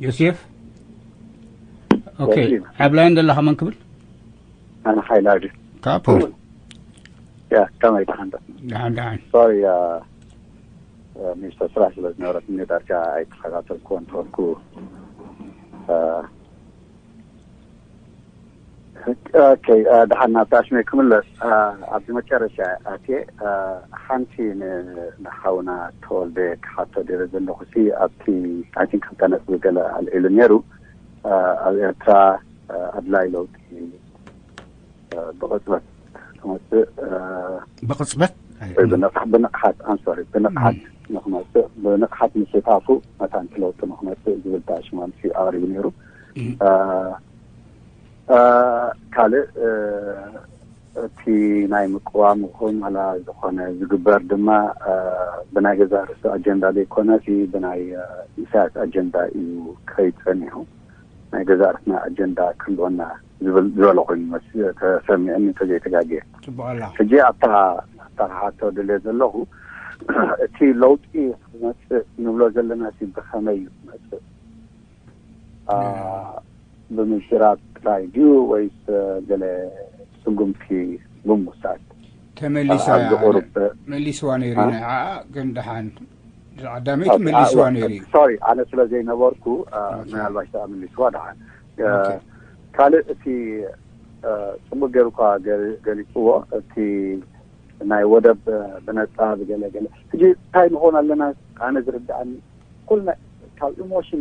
ዮሴፍ ኦኬ ኣብ ላይን ዘለኻ መን ክብል ኣነ ሓይላ ድዩ ካብ ፖል ያ ከመይ ደሓን ዶ ደሓን ደሓን ሶሪ ሚስተር ስራሕ ስለ ዝነበረት ዳርጋ ኣይተኸታተልኩዎን ተወልኩ ኦኬ ደሓን ናብቲ ኣሽመይ ክምለስ ኣብዚ መጨረሻ ኣትየ ሓንቲ ንሓውና ተወልደ ክሓቶ ደለ ዘለኹ ሲ ኣብቲ ኣይቲንክ ክልተ ነጥቢ ገለ ኣልዒሉ ነይሩ ኣብ ኤርትራ ኣድላይ ለውጢ ብቕፅበት ክመፅእ ብቕፅበት ብንቕሓት ኣንሶሪ ብንቕሓት ንክመፅእ ብንቕሓት ምስታፉ መታን ለውጢ ንክመፅእ ዝብል ተኣሽማምሲ ኣቕሪቡ ነይሩ ካልእ እቲ ናይ ምቅዋም ይኹን ዋላ ዝኾነ ዝግበር ድማ ብናይ ገዛ ርእሱ ኣጀንዳ ዘይኮነ ብናይ ኢሳያስ ኣጀንዳ እዩ ክኸይድ ጸኒሑ ናይ ገዛ ርእስና ኣጀንዳ ክህልወና ዝበለ ኮይኑ ተሰሚዑኒ እንተዘይተጋግየ ጽቡቕ ኣላ ሕጂ ኣብታ ኣብታ ክሓቶ ድልየ ዘለኹ እቲ ለውጢ ክመፅእ ንብሎ ዘለና ብኸመይ እዩ ክመፅእ ብምሽራት ጥራይ ድዩ ወይስ ገለ ስጉምቲ ብምውሳድ ተመሊሳ ኣብዚ ቁሩብ መሊስዋ ነይሩ እዩ ንዓ ግን ደሓን ቀዳመይቲ መሊስዋ ነይሩ እዩ ሶሪ ኣነ ስለ ዘይነበርኩ ምናልባሽ ተኣ መሊስዋ ደሓን ካልእ እቲ ፅቡቅ ገይሩ እኳ ገሊፅዎ እቲ ናይ ወደብ ብነፃ ዝገለገለ ሕጂ እንታይ ንኾን ኣለና ኣነ ዝርድኣኒ ኩልና ካብ ኢሞሽን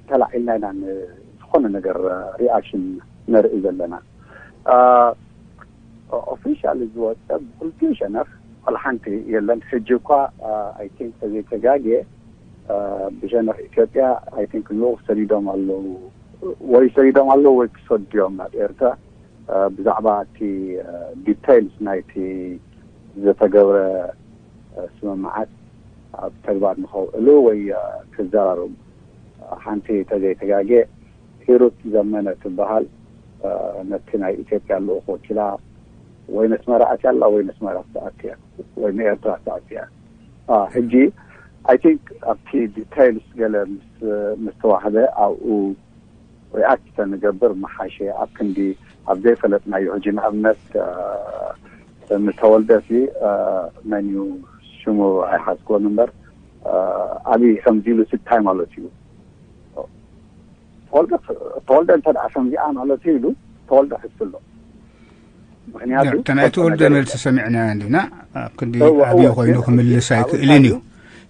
ተላዒልና ኢና ዝኾነ ነገር ሪኣክሽን ነርኢ ዘለና ኦፊሻል ዝወፀ ብክልቲኡ ሸነኽ ዋላ ሓንቲ የለን ሕጂ እኳ ኣይ ቲንክ ተዘይተጋግየ ብሸነኽ ኢትዮጵያ ኣይ ቲንክ ልኡኽ ሰዲዶም ኣለዉ ወይ ሰዲዶም ኣለዉ ወይ ክሰዱ እዮም ናብ ኤርትራ ብዛዕባ እቲ ዲቴይልስ ናይቲ ዝተገብረ ስምምዓት ኣብ ተግባር ንኸውዕሉ ወይ ክዘራረቡ ሓንቲ ተዘይተጋጌ ሂሩት ዘመነ ትበሃል ነቲ ናይ ኢትዮጵያ ልኡኽ ወኪላ ወይ ነስመራ ኣትያ ኣላ ወይ ነስመራ ትኣትያ ወይ ንኤርትራ ትኣትያ ሕጂ ኣይ ቲንክ ኣብቲ ዲቴይልስ ገለ ምስ ተዋህበ ኣብኡ ሪኣክት ተንገብር ምሓሸ ኣብ ክንዲ ኣብ ዘይፈለጥናዮ ሕጂ ንኣብነት ምተወልደ ሲ መን እዩ ሽሙ ኣይሓዝክዎን እምበር ኣብይ ከምዚ ኢሉ ስታይ ማለት እዩ ተወልደ እንተ ከምዚኣ ማለት እዩ ኢሉ ተወልደ ሕስሎ ምክንያቱ ናይ ተወልደ መልሲ ሰሚዕና እንዲና ኣብ ክንዲ ኣብዮ ኮይኑ ክምልስ ኣይክእልን እዩ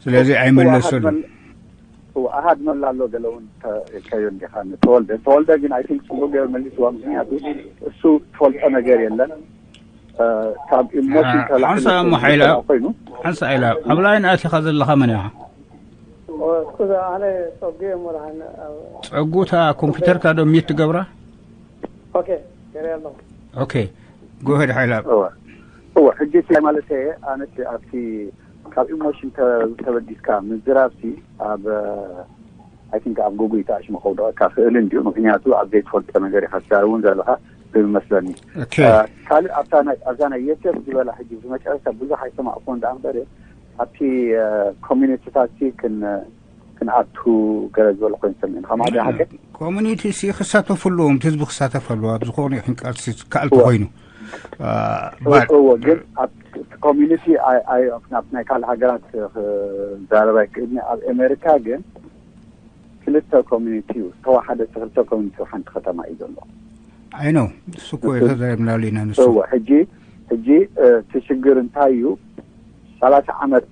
ስለዚ ኣይመለሰሉ ኣሃድ መላ ኣሎ ገለ እውን ከዮ እንዲኻ ተወልደ ተወልደ ግን ኣይ ቲንክ ፅቡቅ ገይሩ መሊስዋ ምክንያቱ እሱ ትፈልጦ ነገር የለን ካብ ኢሞሽን ሓንሳ እሞ ሓይላ ኮይኑ ሓንሳ ኢላ ኣብ ላይን ኣቲኻ ዘለኻ መን ኢኻ እስኩዛ ኣነ ጸጉ እየ መርሃን። ጸጉ፣ እታ ኮምፒውተርካ ዶ ሚት ትገብራ? ኦኬ፣ ገይረ ኣለኹ። ኦኬ፣ ጎሄድ ሓይላ። እወ፣ እወ፣ ሕጂ እቲ ማለት እየ፣ ኣነ እቲ ኣብቲ ካብ ኢሞሽን ተ-፣ ተበዲስካ ምዝራብሲ ኣብ፣ ኣይ ቲንክ ኣብ ጉጉይ ተኣሽሙ ከውድቐካ ክእል እንድዩ፣ ምክንያቱ ኣብ ዘይትፈልጦ ነገር ኢኻ ትዛረብ እውን ዘለኻ ዝመስለኒ። ኦኬ። እ፣ ካልእ ኣብታ ናይ፣ ኣብዛ ናይ የሴፍ ዝበላ ሕጂ ብመጨረሽታ ብዙሕ ኣይሰማዕኩዎን ደኣ እምበር፣ ኣብቲ፣ እ፣ ኮሚኒቲታት ክን-፣ ክንኣቱ ገለ ዝበሉ ኮይኑ ሰሚዕኒ። ከማኡ ድዩ ሓቂ? ኮሚኒቲ ሲ ክሳተፉ ኣለዎም፣ እቲ ህዝቢ ክሳተፍ ኣለዎ፣ ኣብ ዝኾነ ይኹን ቃልሲ ዝከኣል እወ። ተኾይኑ። እ፣ እወ፣ ባ-፣ እወ፣ ግን ኣብ ኮሚኒቲ ኣይ-፣ ኣይ-፣ ናብ ናይ ካልእ ሃገራት ክዛረብ ኣይክእልኒ። ኣብ ኣሜሪካ ግን ክልተ ኮሚኒቲ እዩ፣ ዝተዋሓደ ክልተ ኮሚኒቲ ሓንቲ ከተማ እዩ ዘሎ። ኣይ ኖ፣ እሱ እኮ እሱ ተዛሪብናሉ ኢና ንሱ። እወ፣ ሕጂ፣ ሕጂ፣ እ፣ እቲ ሽግር እንታይ እዩ? ሰላሳ ዓመት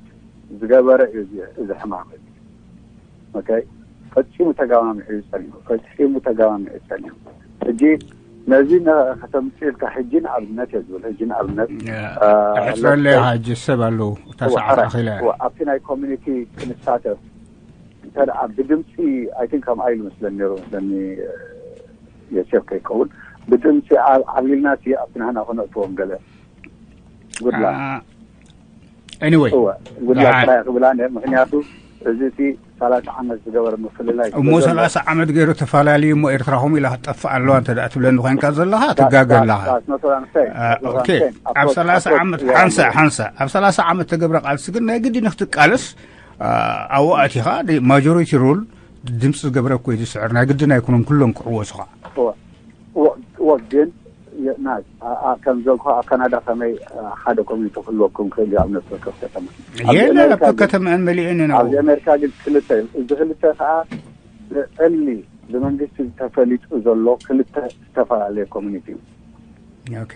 ዝገበረ እዩ እዚ፣ እዚ ሕማም እዚ። ኦኬ? ፈጺሙ ተጋማሚዑ እዩ ጸኒሑ፣ ፈጺሙ ተጋማሚዑ እዩ ጸኒሑ። ሕጂ ነዚ ነ-፣ ከተምጽእ ኢልካ፣ ሕጂ ንኣብነት እየ ዝብል፣ ሕጂ ንኣብነት፣ ያ፣ እ፣ ኣሕጽረለይ ለምሳሌ፣ ሕጂ ሰብ ኣለዉ፣ እታ እወ፣ ሰዓት ሓራይ፣ ኣኺላ እያ። እወ፣ ኣብቲ ናይ ኮሚኒቲ ክንሳተፍ እንተ ደኣ ብድምጺ፣ ኣይ ቲንክ ከምኣ ኢሉ መስለኒ ነይሩ፣ መስለኒ፣ እ፣ የሴፍ ከይከውን፣ ብድምጺ ኣብ-፣ ዓብሊልና እቲ ኣብቲ ናህና ክነእትዎም ገለ ጉድላ። ኣ፣ ኤኒወይ፣ እወ፣ ጉድላ ደሓን። ጥራይ ክብላ እየ፣ ምክንያቱ እዚ እቲ ሰላሳ ዓመት ዝገበረ ምፍልላይ ስለ እሞ ዘሎ፣ ሰላሳ ዓመት ገይሩ ተፈላለዩ እሞ ኤርትራ ከምኡ ኢላ ክትጠፍእ ኣለዋ እንተ ደኣ ትብለኒ ኮይንካ ዘለኻ፣ ዳ-፣ ትጋገ ዳ-፣ ኣለኻ። ዳስ not what I'm saying. ኣ፣ That's not what ኦኬ። I'm saying. ኣብ ኣፕሮች፣ ሰላሳ ኣፕሮች ዓመት፣ እያ ሓንሳእ፣ ኣለዋ። ሓንሳእ፣ ኣብ ሰላሳ ዓመት ተገብረ ቃልሲ ግን ናይ ግድን ክትቃለስ፣ ኣ፣ ኣብኡ ኣቲኻ፣ ዲ-፣ ማጆሪቲ ሩል ድምፂ ዝገብረ እኮ እዩ ዝስዕር። ናይ ግድን ኣይኮነን ኩሎም ክዕወሱኻ። እወ፣ እወ፣ እወ፣ ግን የ-፣ ናይ፣ ኣ-፣ ኣ-፣ ከም ዘልኩ ኣብ ካናዳ ከመይ፣ ኣ፣ ሓደ ኮሚኒቲ ክህልወኩም ክእል እዩ ኣብ ነፍሲ ወከፍ ከተማ? ኣብዚ የለን፣ ኣሜሪካ ኣብ ግን፣ ከተማአን መሊአን እየን ኣብዚ ኣብኡ። ኣሜሪካ ግን ክልተ እዩ። እዚ ክልተ ከኣ ብዕሊ ብመንግስቲ ተፈሊጡ ዘሎ ክልተ ዝተፈላለየ ኮሚኒቲ እዩ። ኦኬ።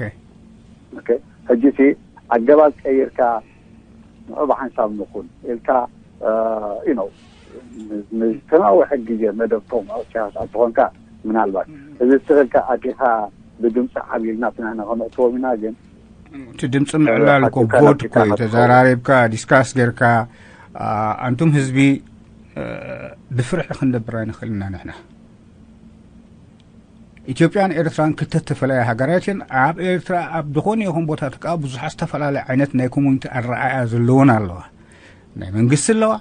ኦኬ። ሕጂ እቲ ኣገባብ ቀይርካ ንዑ ብሓንሳብ ንኹን ኢልካ፣ እ፣ you know፣ ን-፣ ንዝተናውሐ ግዜ መደብ ቶም ኣውፅያ ኣትኾንካ ምናልባት እዚ ትኽእልካ ኣቲኻ ብድምፂ ዓብልና ፍናና ከነእትዎም ኢና። ግን እቲ ድምፂ ምዕላል እኮ ሓቲትካ ቮት እኮ እዩ። ተዛራሪብካ፣ ዲስካስ ጌርካ፣ ኣ፣ ኣንቱም ህዝቢ፣ እ፣ ብፍርሒ ክንነብር ኣይንኽእልና ንሕና። ኢትዮጵያን ኤርትራን ክልተ ዝተፈላለያ ሃገራት እየን። ኣብ ኤርትራ ኣብ ዝኾነ ይኹን ቦታ ትቃ ብዙሓት ዝተፈላለየ ዓይነት ናይ ኮሙኒቲ ኣረኣእያ ዘለወን ኣለዋ። ናይ መንግስቲ ኣለዋ፣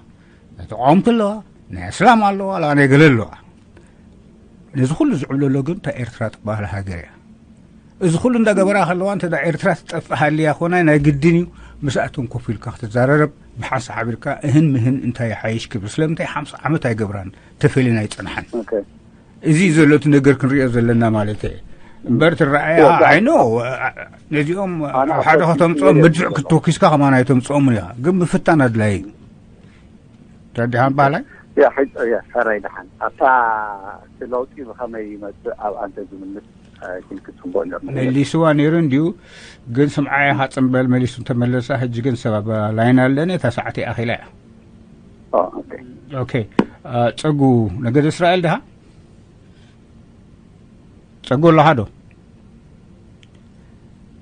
ናይ ተቃወምቲ ኣለዋ፣ ናይ እስላም ኣለዋ፣ ላ ናይ ገለ ኣለዋ። ነዚ ኩሉ ዝዕብለሎ ግን እታ ኤርትራ ትበሃል ሃገር እያ። እዚ ኩሉ እንዳገበራ ከለዋ እንተ ደኣ ኤርትራ ትጠፍእ ሃልያ ኮነ ናይ ግድን እዩ ምስኣቶም ኮፍ ኢልካ ክትዘራረብ፣ ብሓንሳእ ሓቢርካ እህን ምህን እንታይ ይሓይሽ ክብል። ስለምንታይ ሓምሳ ዓመት ኣይገብራን፣ ተፈልየን ኣይጸንሓን። ኦኬ። እዚ እዩ ዘሎ እቲ ነገር ክንሪኦ ዘለና ማለት እየ። እምበር ትረኣያ፣ ወጋእ-፣ ኣይ ኖ፣ ነዚኦም ኣነ ኣብ ሓደ ኣፍሮስ ከተምጽኦም፣ ስዊድን ምድፍዕ ዘሎ። ክትተኪስካ ከማን ኣይተምጽኦምን ኢኻ። ግን ምፍታን ኣድላዪ እዩ። ተረዲኻን ባህላይ? ያ፣ ሕጂ፣ ያ፣ ሕራይ ደሓን። ኣብታ እቲ ለውጢ ብኸመይ ይመጽእ ኣብኣ እንተ ዝምልስ፣ ኣይ ቲንክ ጽቡቕ ነይሩ። መሊስዋ ነይሩ እንድዩ፣ ግን ስምዓ ኢኻ ጽምበል መሊሱ እንተመለሳ፣ ሕጂ ግን ሰብ ኣብ ላይን ኣለኒ፣ እታ ሰዓት ይኣኺላ እያ። ኦ፣ ኦኬ። ኦኬ። አ፣ ጸጉ፣ ነገድ እስራኤል ድኻ? ጸጉ ኣለኻ ዶ?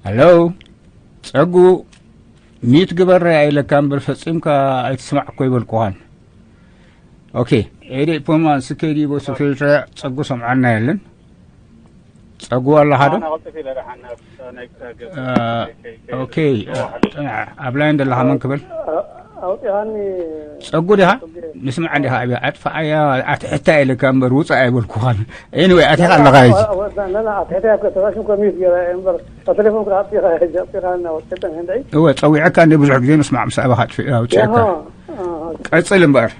ሃሎ? ጸጉ፣ ሚት ግበረያ ኢለካ እምበር ፈጺምካ ኣይትስማዕ እኮ ይበልኩኻን። ኦኬ፣ ኤዲ ፖማ ስኬዲ ቦ ሶፌልትራ ጸጉ ሰምዓና የለን። ጸጉ ኣለኻ ዶ? ኣነ ቀልጥፍ ኢለ ደሓን ናብ ናይ ገጽ አ፣ ከይ-፣ ከይ-፣ ከይ-፣ ኦኬ፣ ከይ-፣ አ፣ ኣብ ላይን ዘለኻ መን ክብል? አ-፣ ኣውጺኻኒ። ጸጉ ዲኻ? ጸጉ። ንስምዓ እንዲኻ ኣብያ ኣጥፍኣያ፣ ኣትሕታ ኢለካ እምበር ውጻእ ኣይበልኩኻን። ኤኒወይ፣ ኣቲኻ ኣለኻ ሕጂ። ዋ-፣ ዋ-፣ ዋ-፣ ና-፣ ና-፣ ኣትሕታ እኮ ተባሽም ኮሚት ገይራ እየ እምበር፣ ኣብ ቴሌፎን ክኣ ኣጥፊኻ ሕጂ፣ ኣጥፊኻ እና ወጥተን ክንደይ? እወ፣ ጸዊዐካ እንደ ብዙሕ ግዜ ምስማዕ ምስ ኣባኻ ኣጥፊ-፣ ኣውጺአካ። ያሆ፣ ኣሃ። ቀጽል እምበር።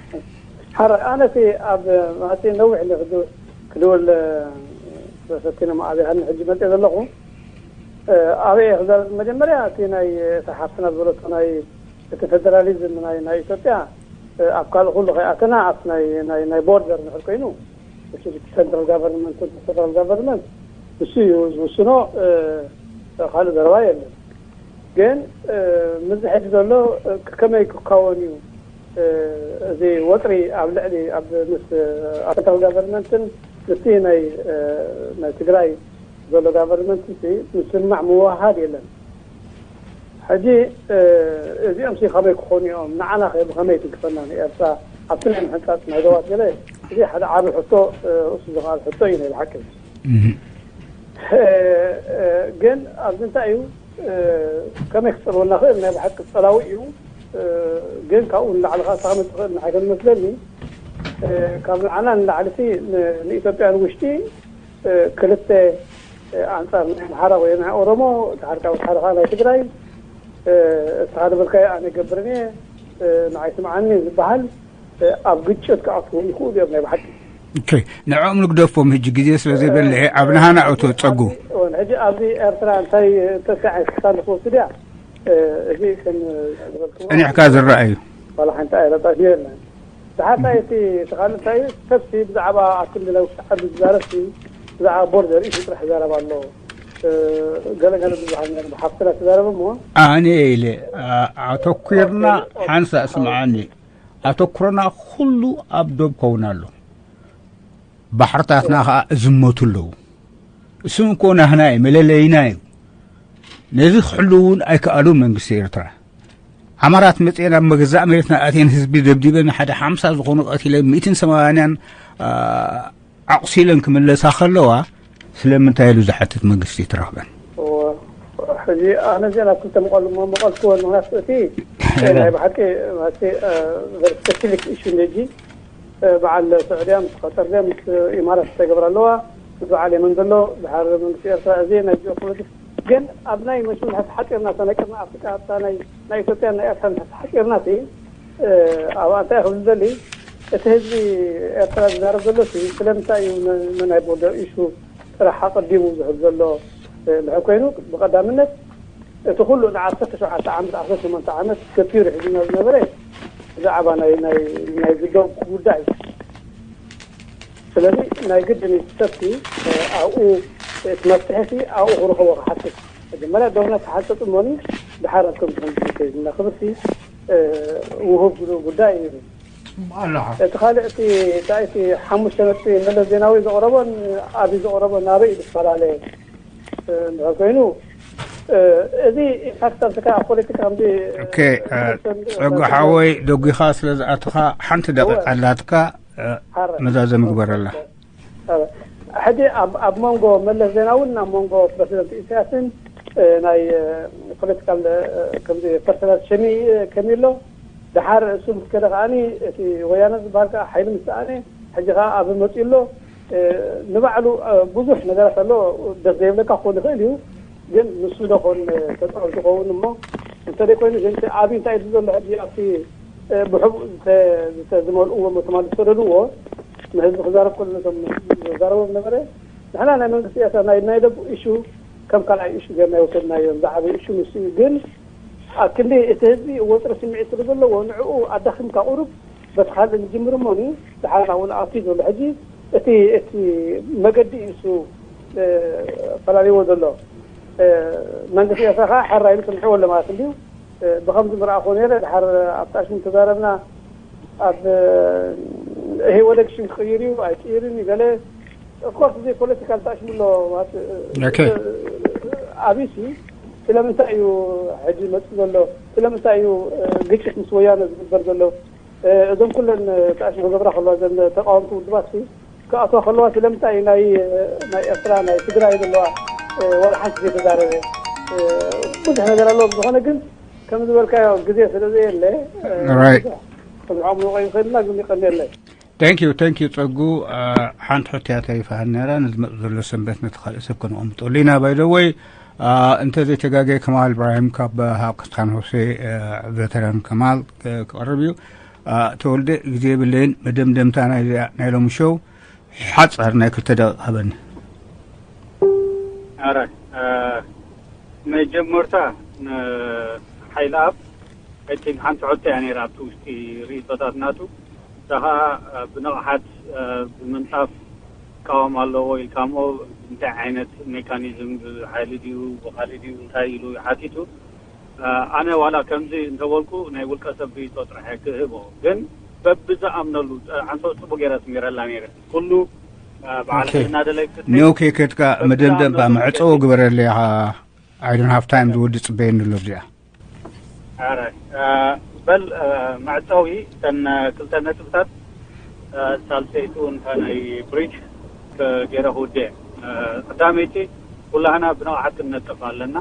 ሓረ፣ ኣነ እቲ ኣብ፣ ማለት ነዊሕ ኢለ ክድ-፣ ክድውል፣ እ፣ ፈቲነ መዓዝ ኢኻ ሕጂ መጺአ ዘለኹ። እ፣ ኣበይ እየ ክዛረብ? መጀመርያ እቲ ናይ፣ እቲ ሓፍትና ዝበለቶ ናይ እቲ ፌደራሊዝም ናይ፣ ናይ ኢትዮጵያ፣ እ፣ ኣብ ካልእ ኩሉ ከይኣተና ኣብቲ ናይ፣ ናይ፣ ናይ ቦርደር እንድሕር ኮይኑ፣ እቲ ሴንትራል ጋቨርንመንት፣ ፌደራል ጋቨርንመንት ንሱ እዩ ዝውስኖ፣ እ፣ ካልእ ዘረባ የለን። ግን፣ እ፣ ምስዚ ሕጂ ዘሎ፣ እ፣ ከመይ ክካወን እዩ? እ፣ እዚ ወጥሪ ኣብ ልዕሊ፣ ኣብ ምስ፣ እ፣ ኣብ ፌደራል ጋቨርንመንትን ምስቲ ናይ፣ እ፣ ናይ ትግራይ ዘሎ ጋቨርንመንት ሲ ምስማዕ ምውሃድ የለን። ሕጂ፣ እ፣ እዚኦም ሲ ከመይ ክኾኑ እዮም? ንዓና ከ ብኸመይ ትንክፈና? ንኤርትራ ኣብቲ ናይ ምሕንጻጽ ናይ ዶባት ገለ፣ እዚ ሓደ ዓቢ ሕቶ፣ እሱ ዝኸኣል ሕቶ እዩ ናይ ብሓቂ። ግን ኣብዚ እንታይ እዩ፣ ከመይ ክጸልወና ክእል ናይ ብሓቂ ጸላዊ እዩ። ግን ካብኡ ንላዕሊ ከዓ ከመይ ትኽእል ንዓይ ከም ዝመስለኒ፣ ካብ ንዓና ንላዕሊ እቲ ንኢትዮጵያ ንውሽጢ ክልተ ኣንጻር ናይ ኣምሓራ ወይ ናይ ኦሮሞ፣ ድሓር ካብ ሓደ ከዓ ናይ ትግራይ፣ እስኻ ዝበልካዮ ኣነ ገብርን እየ፣ ንዓይ ስምዓኒ ዝበሃል ኣብ ግጭት ክኣትዉ ይኽእሉ እዮም ናይ ብሓቂ። ንዕኦም ንግደፎም፣ ሕጂ ግዜ ስለ ዘይበልሕ ኣብ ንሃና እቶ ጸጉ። ሕጂ ኣብዚ ኤርትራ እንታይ ተስዓይ ክሳን ክወስድ እያ። እዚ ከም ዝበልክዎ ጸኒሕካ ዝረኣ እዩ። ዋላ ሓንቲ ኣይረዳእኩ የለን። ብሓሳይ እቲ ተኻሊ እንታይ እዩ? ሰብሲ ብዛዕባ ኣብ ክንዲ ናይ ውሽጢ ዓዲ ዝዛረብሲ ብዛዕባ ቦርደር ኢሹ ጥራሕ ይዛረብ ኣሎ። ገለገለ ዝበሃል ነሩ ብሓፍትና ተዛረበ እሞ ኣነ ኢለ ኣተኩርና ሓንሳ ስምዓኒ፣ ኣተኩሮና ኩሉ ኣብ ዶብ ከውን ኣሎ። ባሕርታትና ከዓ እዝመቱ ኣለዉ። እሱም እኮ ናህና እዩ፣ መለለይና እዩ። ነዚ ክሕሉ እውን ኣይከኣሉ መንግስቲ ኤርትራ። ዓማራት መፅኤን ኣብ መገዛእ መሬትና ኣትየን ህዝቢ ደብዲበን ሓደ ሓምሳ ዝኾኑ ቀቲለን ሚእትን ሰማንያን ኣቑሲለን ክምለሳ ከለዋ ስለምንታይ ኢሉ ዝሓትት መንግስቲ ይትረኽበን። ሕጂ ኣነ እዚኣ ናብ ክልተ መቐሉ መቐልክዎ ምክንያቱ እቲ ናይ ብሓቂ ማለት ስፔሲፊክ ኢሹ ነጂ በዓል ስዑድያ ምስ ቀጠር ምስ ኢማራት ተገብረ ኣለዋ። ምስ በዓል የመን ዘሎ ድሓር መንግስቲ ኤርትራ እዚ ናይ ጂኦፖለቲክስ ግን ኣብ ናይ መሽመልሐት ሓፂርና ሰነቅርና ኣፍሪቃ ኣብታ ናይ ናይ ኢትዮጵያ ናይ ኤርትራ ሓፂርና ሲ ኣብኣ እንታይ ክብል ዝደሊ እቲ ህዝቢ ኤርትራ ዝዛረብ ዘሎ ሲ ስለምንታይ እዩ ን- ናይ ቦርደር ኢሹ ጥራሕ ኣቀዲሙ ዝሕብ ዘሎ እንድሕር ኮይኑ ብቀዳምነት እቲ ኩሉ ንዓሰርተ ሸውዓተ ዓመት ዓሰርተ ሸሞንተ ዓመት ከፊሩ ሒዙና ዝነበረ ብዛዕባ ናይ ናይ ናይ ዝደብ ጉዳይ ስለዚ ናይ ግድን እዩ ሰብቲ ኣብኡ እቲ መፍትሒ ሲ ኣብኡ ክረኽቦ ክሓትት መጀመርያ ዶብና ተሓፀጡ እሞኒ ድሓር ኣብ ከምዚ ከምዚ ተይዝና ክብል ሲ ውሁብ ዝሉ ጉዳይ እዩ እቲ ካልእ እቲ እንታይ እቲ ሓሙሽተ ነጥቢ መለስ ዜናዊ ዘቕረቦን ኣብይ ዘቕረቦን ናበይ እዩ ዝፈላለየ እንድሕር ኮይኑ እዚ ኢምፓክት ኣብቲ ከዓ ፖለቲካ ከምዚ ኦኬ ጸጉ ሓወይ ደጒኻ ስለ ዝኣትኻ ሓንቲ ደቂቃ ኣላትካ መዛዘሚ ግበረላ። ሕጂ ኣብ መንጎ መለስ ዜናውን ኣብ መንጎ ፕረሲደንት ኢሳያስን ናይ ፖለቲካል ከምዚ ፐርሰናል ሸሚ ከሚ ኣሎ። ድሓር እሱ ምስ ከደ ከዓኒ እቲ ወያነ ዝበሃል ከዓ ሓይሊ ምስ ሰኣነ ሕጂ ከዓ ኣብ መፅኡ ኣሎ። ንባዕሉ ብዙሕ ነገራት ኣሎ ደስ ዘይብለካ ክኾን ይኽእል እዩ። ግን ንሱ ዶ ኾን ተፃወት ዝኸውን እሞ እንተደይ ኮይኑ ግን ኣብ እንታይ ኢሉ ዘሎ ሕጂ ኣብቲ ብሕቡእ ዝመልእዎ ሞ ትማሊ ዝሰደድዎ ንህዝቢ ክዛረብ ከሎ ነቶም ዝዛረቦም ነበረ። ንሕና ናይ መንግስቲ ኤርትራ ናይ ናይ ደቡብ ኢሹ ከም ካልኣይ ኢሹ ገርና ይወሰድናዮ። ዝዓበየ ኢሹ ንሱ እዩ። ግን ኣብ ክንዲ እቲ ህዝቢ ወጥሪ ስምዒት ስለ ዘለዎ ንዕኡ ኣዳኺምካ ቁሩብ በቲ ካልእ ንጅምር እሞኒ ድሓር ናብኡ ንኣቱ ዘሎ ሕጂ እቲ እቲ መገዲ እዩ እሱ ፈላልይዎ ዘሎ መንግስቲ ኤርትራ ከዓ ሕራይ ኢሉ ክምሕዎ ኣሎ ማለት እንድዩ። ብኸምዚ ምርኣኹ ነይረ ድሓር ኣብቲ ኣሽሙ ተዛረብና ኣብ ኢህወደግ ሽም ክቕይር እዩ ኣይቅይርን እዩ ገለ ኦፍኮርስ እዚ ፖለቲካል ተኣሽሙ ኣሎ ኣብሲ ስለምንታይ እዩ ሕጂ መፅእ ዘሎ ስለምንታይ እዩ ግጭት ምስ ወያነ ዝግበር ዘሎ እዞም ኩለን ተኣሽሙ ክገብራ ከለዋ ዘን ተቃወምቲ ውድባት ክኣትዋ ከለዋ ስለምንታይ ናይ ናይ ኤርትራ ናይ ትግራይ ዘለዋ ዋላ ሓንቲ ዘይተዛረበ ብዙሕ ነገር ኣለዎ ብዝኾነ ግን ከም ዝበልካዮ ግዜ ስለ ዘየለ ብዙሕ ክንዖም ንቆይ ይኽእልና ግን ይቀንየለይ Thank you, thank you ጸጉ። ሓንቲ ሕቶ እያ ተሪፋ ነራ ንዝመጽእ ዘሎ ሰንበት ነቲ ካልእ ሰብ ከነቐምጠሉ ኢና። By the way እንተ ዘይተጋገየ ከማል እብራሂም ካብ ሃብከት ካን ሆሴ ቨተራን ከማል ክቐርብ እዩ። ተወልደ ግዜ የብለይን መደምደምታ ናይ ሎሚ ሾው ሓጻር ናይ ክልተ ደቂቕ ሃበኒ። ኣረ መጀመርታ ንሓይልኣብ እቲ ሓንቲ ሕቶ እያ ነይራ ኣብቲ ውሽጢ ርእይቶታት ናቱ እዛ ከዓ ብንቕሓት ብምንጣፍ ይቃወም ኣለዎ ኢልካሞ እንታይ ዓይነት ሜካኒዝም ብሓይሊ ድዩ ብኻሊ ድዩ እንታይ ኢሉ ሓቲቱ ኣነ ዋላ ከምዚ እንተበልኩ ናይ ውልቀ ሰብ ርእይቶ ጥራሕ እየ ክህቦ ግን በብዝኣምነሉ ኣንተ ፅቡቅ ገይረ ስሚረላ ነይረ ኩሉ በዓል እናደለይ ኒው ኬከትካ መደምደምባ መዕፀዊ ግበረለይ ኢኻ I don't have time ዝወዲ ፅበየኒ ኣሎ እዚኣ ኣረ በል መዕፀዊ እተን ክልተ ነጥብታት ሳልሰይቲ እውን እታ ናይ ብሪጅ ገይረ ክውደ። ቀዳመይቲ ኩላህና ብንቕሓት ክንነጥፍ ኣለና፣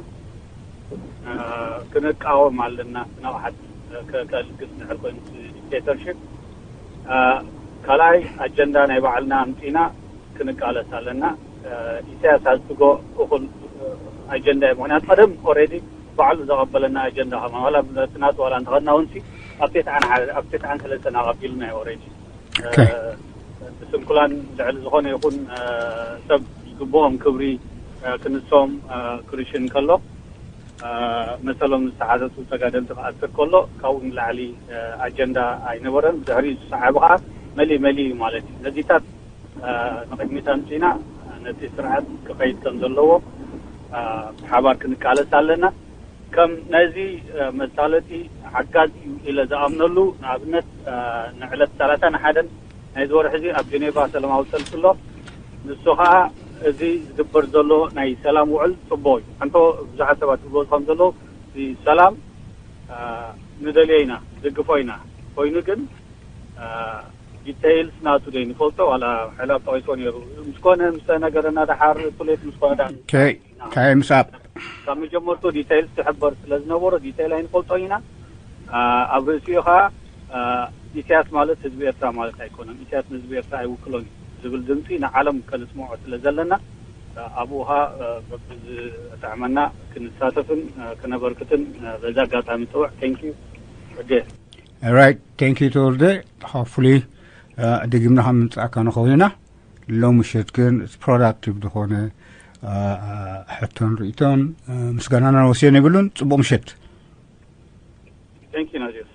ክንቃወም ኣለና። ብንቕሓት ከልግስ ንሕል ኮይኑ ዲክቴተርሽፕ ካልኣይ ኣጀንዳ ናይ ባዕልና ኣምፂና ክንቃለስ ኣለና። ኢሳያስ ኣዝትጎ እኹል ኣጀንዳ እዩ። ምክንያቱ ቀደም ኦሬዲ ባዕሉ ዘቐበለና ኣጀንዳ ከማ ዋላ ነቲ ናቱ ዋላ እንተኸድና እውን ኣብቴት ዓን ሰለስተን ኣቐቢልና እዩ ኦሬዲ። ብስንኩላን ልዕሊ ዝኾነ ይኹን ሰብ ዝግብኦም ክብሪ ክንሶም ክርሽን ከሎ መሰሎም ዝተሓተቱ ተጋደልቲ ክኣስር ከሎ ካብኡ ንላዕሊ ኣጀንዳ ኣይነበረን። ብድሕሪኡ ዝሰዓበ ከዓ መሊእ መሊእ እዩ ማለት እዩ። ነዚታት ንቅድሚት ኣምፂና ነቲ ስርዓት ክኸይድ ከም ዘለዎ ብሓባር ክንቃለስ ኣለና። ከም ነዚ መሳለጢ ሓጋዝ እዩ ኢለ ዝኣምነሉ ንኣብነት ንዕለት ሰላሳን ሓደን ናይዚ ወርሒ እዚ ኣብ ጀኔቫ ሰላማዊ ሰልፊ ኣሎ። ንሱ ከዓ እዚ ዝግበር ዘሎ ናይ ሰላም ውዕል ፅቡቅ እዩ። እንቶ ብዙሓት ሰባት ዝብሎ ከም ዘለዉ ሰላም ንደልዮ ኢና፣ ንድግፎ ኢና። ኮይኑ ግን ዲቴይልስ ናቱ ደይ ንፈልጦ ዋላ ሕላብ ጠቂሶ ነይሩ። ምስኮነ ምስ ነገረና ደሓር ቱሌት ምስኮነ ዳ እንታይ ምስኣብ ካብ መጀመርቱ ዲቴይልስ ትሕበር ስለ ዝነበሮ ዲቴይል ኣይንፈልጦ ኢና። ኣብ ርእሲኡ ከዓ ኢሳያስ ማለት ህዝቢ ኤርትራ ማለት ኣይኮነን። ኢሳያስ ንህዝቢ ኤርትራ ኣይውክሎን እዩ ዝብል ድምፂ ንዓለም ከነስምዖ ስለ ዘለና ኣብኡ ከዓ ብዝጥዕመና ክንሳተፍን ክነበርክትን በዚ ኣጋጣሚ ፅውዕ። Thank you። Right, thank you ተወልደ። Hopefully ድግምና ከም ምምፃእካ ንኸውን ኢና። ሎም ምሸት ግን ፕሮዳክቲቭ ዝኾነ ሕቶን ርእቶን ምስጋናና ወስዮን የብሉን። ፅቡቅ ምሸት። Thank you ናዚር።